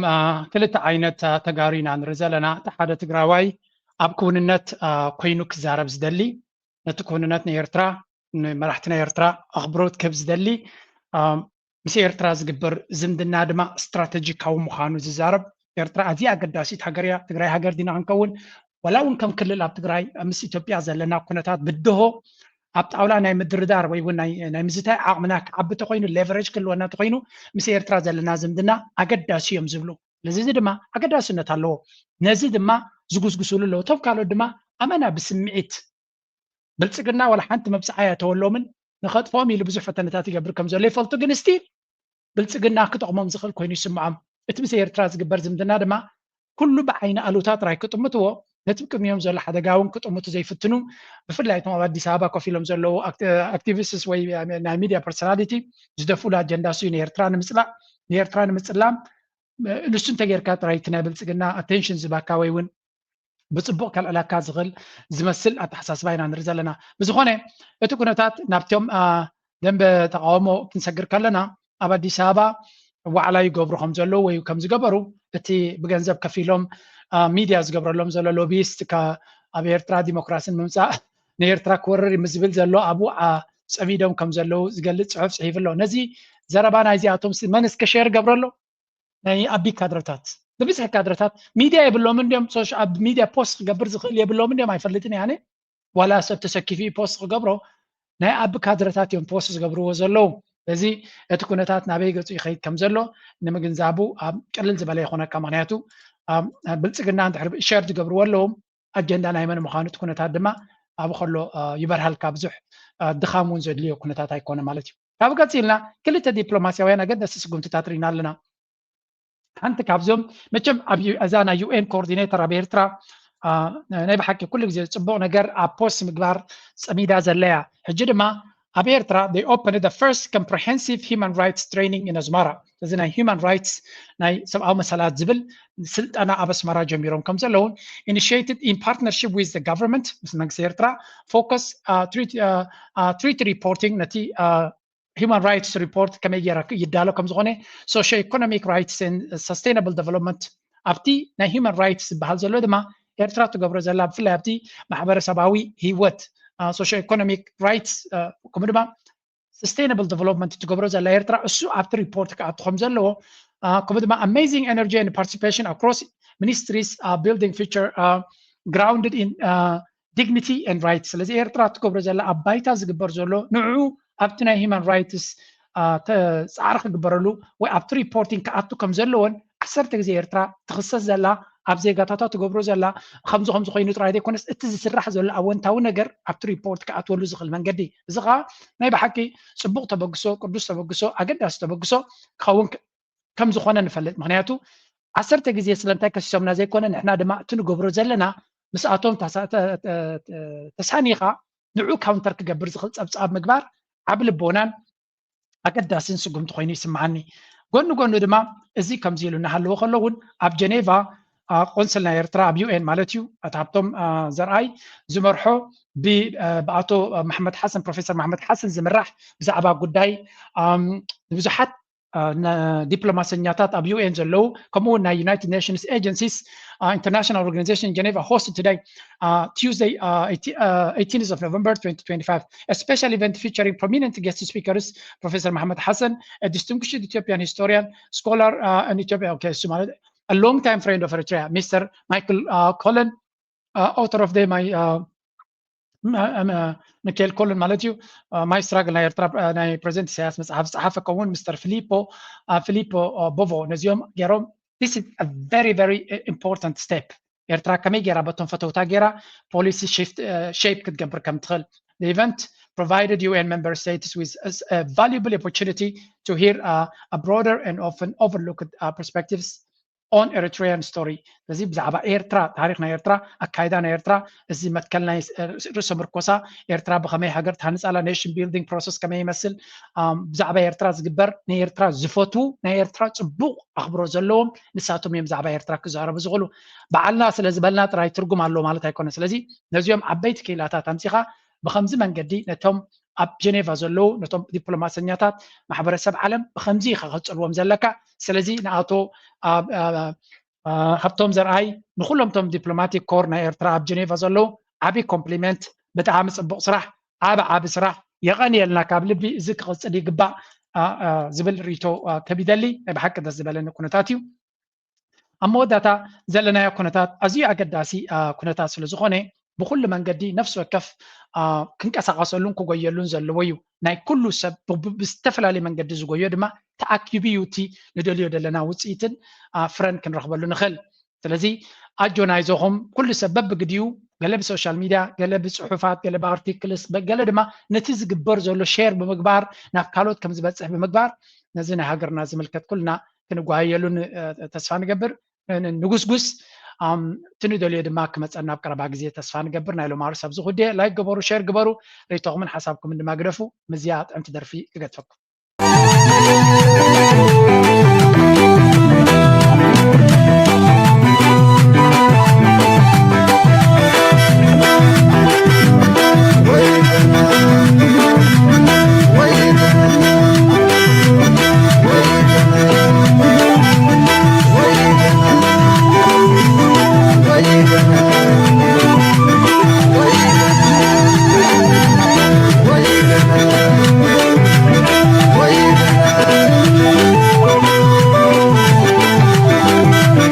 ክልተ ዓይነት ተጋሩ ኢና ንርኢ ዘለና። እቲ ሓደ ትግራዋይ ኣብ ክውንነት ኮይኑ ክዛረብ ዝደሊ፣ ነቲ ክውንነት ንኤርትራ፣ ንመራሕቲ ናይ ኤርትራ ኣኽብሮት ክህብ ዝደሊ፣ ምስ ኤርትራ ዝግበር ዝምድና ድማ ስትራተጂካዊ ምዃኑ ዝዛረብ። ኤርትራ ኣዝያ ኣገዳሲት ሃገር እያ። ትግራይ ሃገር ዲና ክንከውን፣ ዋላ እውን ከም ክልል ኣብ ትግራይ ምስ ኢትዮጵያ ዘለና ኩነታት ብድሆ ኣብ ጣውላ ናይ ምድርዳር ወይ እውን ናይ ምዝታይ ዓቕምና ክዓቢ ተኮይኑ፣ ሌቨሬጅ ክህልወና ተኮይኑ፣ ምስ ኤርትራ ዘለና ዝምድና ኣገዳሲ እዮም ዝብሉ። ስለዚ እዚ ድማ ኣገዳስነት ኣለዎ። ነዚ ድማ ዝጉስጉስሉ ኣለዎ። እቶም ካልኦት ድማ ኣመና ብስምዒት ብልጽግና ዋላ ሓንቲ መብጽዓ እያ ተወሎምን ንኸጥፍኦም ኢሉ ብዙሕ ፈተነታት ይገብር ከም ዘሎ ይፈልጡ። ግን እስቲ ብልጽግና ክጠቕሞም ዝኽእል ኮይኑ ይስምዖም። እቲ ምስ ኤርትራ ዝግበር ዝምድና ድማ ኩሉ ብዓይኒ ኣሉታ ጥራይ ክጥምትዎ፣ ነቲ ቅድሚኦም ዘሎ ሓደጋ እውን ክጥምቱ ዘይፍትኑ፣ ብፍላይ እቶም ኣብ ኣዲስ ኣበባ ኮፍ ኢሎም ዘለዉ ኣክቲቪስትስ ወይ ናይ ሚድያ ፐርሶናሊቲ ዝደፍኡሉ ኣጀንዳ እሱ እዩ። ንኤርትራ ንምጽላእ፣ ንኤርትራ ንምጽላም ንሱ እንተጌርካ ጥራይ እቲ ናይ ብልጽግና ኣቴንሽን ዝባካ ወይ እውን ብጽቡቕ ከልዕለካ ዝኽእል ዝመስል ኣተሓሳስባ ኢና ንርኢ ዘለና። ብዝኾነ እቲ ኩነታት ናብቶም ደንበ ተቃውሞ ክንሰግር ከለና ኣብ ኣዲስ ኣበባ ዋዕላ ይገብሩ ከም ዘለዉ ወይ ከም ዝገበሩ እቲ ብገንዘብ ከፊሎም ሚድያ ዝገብረሎም ዘሎ ሎቢስት ኣብ ኤርትራ ዲሞክራሲ ንምምጻእ ንኤርትራ ክወርር እዩ ዝብል ዘሎ ኣብኡ ጸሚዶም ከም ዘለዉ ዝገልጽ ጽሑፍ ጽሒፉ ኣሎ። ነዚ ዘረባ ናይዚኣቶም መን እስከ ሼር ገብረሎ? ናይ ኣቢ ካድረታት፣ ብብዝሒ ካድረታት ሚድያ የብሎም እንዲዮም። ኣብ ሚድያ ፖስት ክገብር ዝኽእል የብሎም እንዲዮም፣ ኣይፈልጥን እየ ኣነ። ዋላ ሰብ ተሰኪፉ ፖስት ክገብሮ ናይ ኣቢ ካድረታት እዮም ፖስት ዝገብርዎ ዘለዉ። ስለዚ እቲ ኩነታት ናበይ ገጹ ይኸይድ ከም ዘሎ ንምግንዛቡ ኣብ ቅልል ዝበለ ይኾነካ። ምኽንያቱ ብልጽግና እንድሕር ሸር ዝገብርዎ ኣለዎም ኣጀንዳ ናይ መን ምዃኑ እቲ ኩነታት ድማ ኣብ ከሎ ይበርሃልካ። ብዙሕ ድኻም እውን ዘድልዮ ኩነታት ኣይኮነ ማለት እዩ። ካብ ቀፂልና ክልተ ዲፕሎማሲያውያን ኣገደስቲ ስጉምትታት ርኢና ኣለና። ሓንቲ ካብዞም መቸም ኣብ እዛ ናይ ዩኤን ኮኦርዲኔተር ኣብ ኤርትራ ናይ ብሓቂ ኩሉ ግዜ ፅቡቕ ነገር ኣብ ፖስት ምግባር ፀሚዳ ዘለያ። ሕጂ ድማ ኣብ ኤርትራ they opened the first comprehensive human rights training in ኣስመራ። እዚ ናይ human rights ናይ ሰብኣዊ መሰላት ዝብል ስልጠና ኣብ ኣስመራ ጀሚሮም ከም ዘለውን initiated in partnership with the government ምስ መንግስቲ ኤርትራ focus treaty reporting ነቲ human rights report ከመይ ገይረ ይዳሎ ከም ዝኾነ socio economic rights and sustainable development ኣብቲ ናይ human rights ዝበሃል ዘሎ ድማ ኤርትራ ትገብሮ ዘላ ብፍላይ ኣብቲ ማሕበረሰባዊ ህይወት socio economic rights ከምኡ ድማ sustainable development ትገብሮ ዘላ ኤርትራ እሱ ኣብቲ ሪፖርት ክኣቱ ከም ዘለዎ ከምኡ ድማ amazing energy and participation across ministries building future grounded in dignity and rights። ስለዚ ኤርትራ ትገብሮ ዘላ ኣብ ባይታ ዝግበር ዘሎ ንዑ ኣብቲ ናይ human rights ፃዕሪ ክግበረሉ ወይ ኣብቲ ሪፖርቲንግ ክኣቱ ከም ዘለዎን ዓሰርተ ግዜ ኤርትራ ትኽሰስ ዘላ ኣብ ዜጋታታ ትገብሮ ዘላ ከምዚ ከምዚ ኮይኑ ጥራይ ዘይኮነስ እቲ ዝስራሕ ዘሎ ኣወንታዊ ነገር ኣብቲ ሪፖርት ክኣትወሉ ዝኽእል መንገዲ። እዚ ከዓ ናይ ብሓቂ ፅቡቅ ተበግሶ፣ ቅዱስ ተበግሶ፣ ኣገዳሲ ተበግሶ ክኸውን ከም ዝኾነ ንፈልጥ። ምክንያቱ ዓሰርተ ግዜ ስለምንታይ ከሲሶምና ዘይኮነ ንሕና ድማ እቲ ንገብሮ ዘለና ምስኣቶም ተሳኒኻ ንዑ ካውንተር ክገብር ዝኽእል ፀብፃብ ምግባር ዓብ ልቦናን ኣገዳስን ስጉምቲ ኮይኑ ይስምዓኒ። ጎኒ ጎኒ ድማ እዚ ከምዚ ኢሉ እናሃለወ ከሎ እውን ኣብ ጀኔቫ ቆንስል ናይ ኤርትራ ኣብ ዩኤን ማለት እዩ ኣቶ ሃብቶም ዘርኣይ ዝመርሖ ብኣቶ መሓመድ ሓሰን ፕሮፌሰር መሓመድ ሓሰን ዝምራሕ ብዛዕባ ጉዳይ ንብዙሓት ዲፕሎማሰኛታት ኣብ ዩኤን ዘለዉ ከምኡ እውን ናይ ዩናይትድ ኔሽንስ ኤጀንሲስ international organization Geneva hosted today Tuesday eighteenth of November twenty twenty-five a special event featuring prominent guest speakers Professor Mohamed Hassan, a distinguished Ethiopian historian, scholar and Ethiopia okay እሱ ማለት a long time friend of Eritrea Mr Michael Collen, author of the my ሚካኤል ኮለን ማለት እዩ my struggle ናይ ኤርትራ ናይ ፕሬዚደንት ኢሳያስ መፅሓፍ ዝፀሓፈ ከምኡውን ምስተር ፊሊፖ ፊሊፖ ቦቮ ነዚኦም ገይሮም this is a very very important step ኤርትራ ከመይ ገይራ በቶም ፈተውታ ገይራ policy shift shape ክትገብር ከም ትኽእል the event provided U N member states with a valuable opportunity to hear a broader and often overlooked perspectives on Eritrean story ስለዚ ብዛዕባ ኤርትራ ታሪክ ናይ ኤርትራ ኣካይዳ ናይ ኤርትራ እዚ መትከል ናይ ርእሰ ምርኮሳ ኤርትራ ብከመይ ሃገር ትሃንፃላ nation building process ከመይ ይመስል ብዛዕባ ኤርትራ ዝግበር ናይ ኤርትራ ዝፈትዉ ናይ ኤርትራ ፅቡቅ ኣኽብሮ ዘለዎም ንሳቶም እዮም ብዛዕባ ኤርትራ ክዛረቡ ዝኽእሉ በዓልና ስለ ዝበልና ጥራይ ትርጉም ኣለዎ ማለት ኣይኮነ ስለዚ ነዚኦም ዓበይቲ ክኢላታት ኣምፂኻ ብከምዚ መንገዲ ነቶም ኣብ ጀኔቫ ዘለዉ ነቶም ዲፕሎማሰኛታት ማሕበረሰብ ዓለም ብከምዚ ኢኻ ክጽልዎም ዘለካ። ስለዚ ንኣቶ ሃብቶም ዘርኣይ፣ ንኩሎም ቶም ዲፕሎማቲክ ኮር ናይ ኤርትራ ኣብ ጀኔቫ ዘለዉ ዓብዪ ኮምፕሊመንት። ብጣዕሚ ጽቡቕ ስራሕ፣ ዓቢ ዓቢ ስራሕ፣ የቐንየልና ካብ ልቢ። እዚ ክቕጽል ይግባእ ዝብል ርእይቶ ከቢደሊ። ናይ ብሓቂ ደስ ዝበለኒ ኩነታት እዩ። ኣብ መወዳእታ ዘለናዮ ኩነታት ኣዝዩ ኣገዳሲ ኩነታት ስለ ዝኾነ ብኩሉ መንገዲ ነፍሲ ወከፍ ክንቀሳቐሰሉን ክጎየሉን ዘለዎ እዩ። ናይ ኩሉ ሰብ ብዝተፈላለየ መንገዲ ዝጎዮ ድማ ተኣኪቡ እዩ እቲ ንደልዮ ዘለና ውፅኢትን ፍረን ክንረኽበሉ ንኽእል። ስለዚ ኣጆ ናይዞኹም ኩሉ ሰብ በብግዲኡ ገለ ብሶሻል ሚድያ፣ ገለ ብፅሑፋት፣ ገለ ብኣርቲክልስ፣ ገለ ድማ ነቲ ዝግበር ዘሎ ሼር ብምግባር ናብ ካልኦት ከም ዝበፅሕ ብምግባር ነዚ ናይ ሃገርና ዝምልከት ኩልና ክንጓየሉን ተስፋ ንገብር። ንጉስጉስ እቲ ንደልዮ ድማ ክመፀና ኣብ ቀረባ ግዜ ተስፋ ንገብር። ናይ ሎማሩ ሰብ ዝኹዴ ላይክ ግበሩ፣ ሼር ግበሩ፣ ርእይቶኹምን ሓሳብኩምን ድማ ግደፉ። ምዝያ ጥዕምቲ ደርፊ ክገድፈኩም።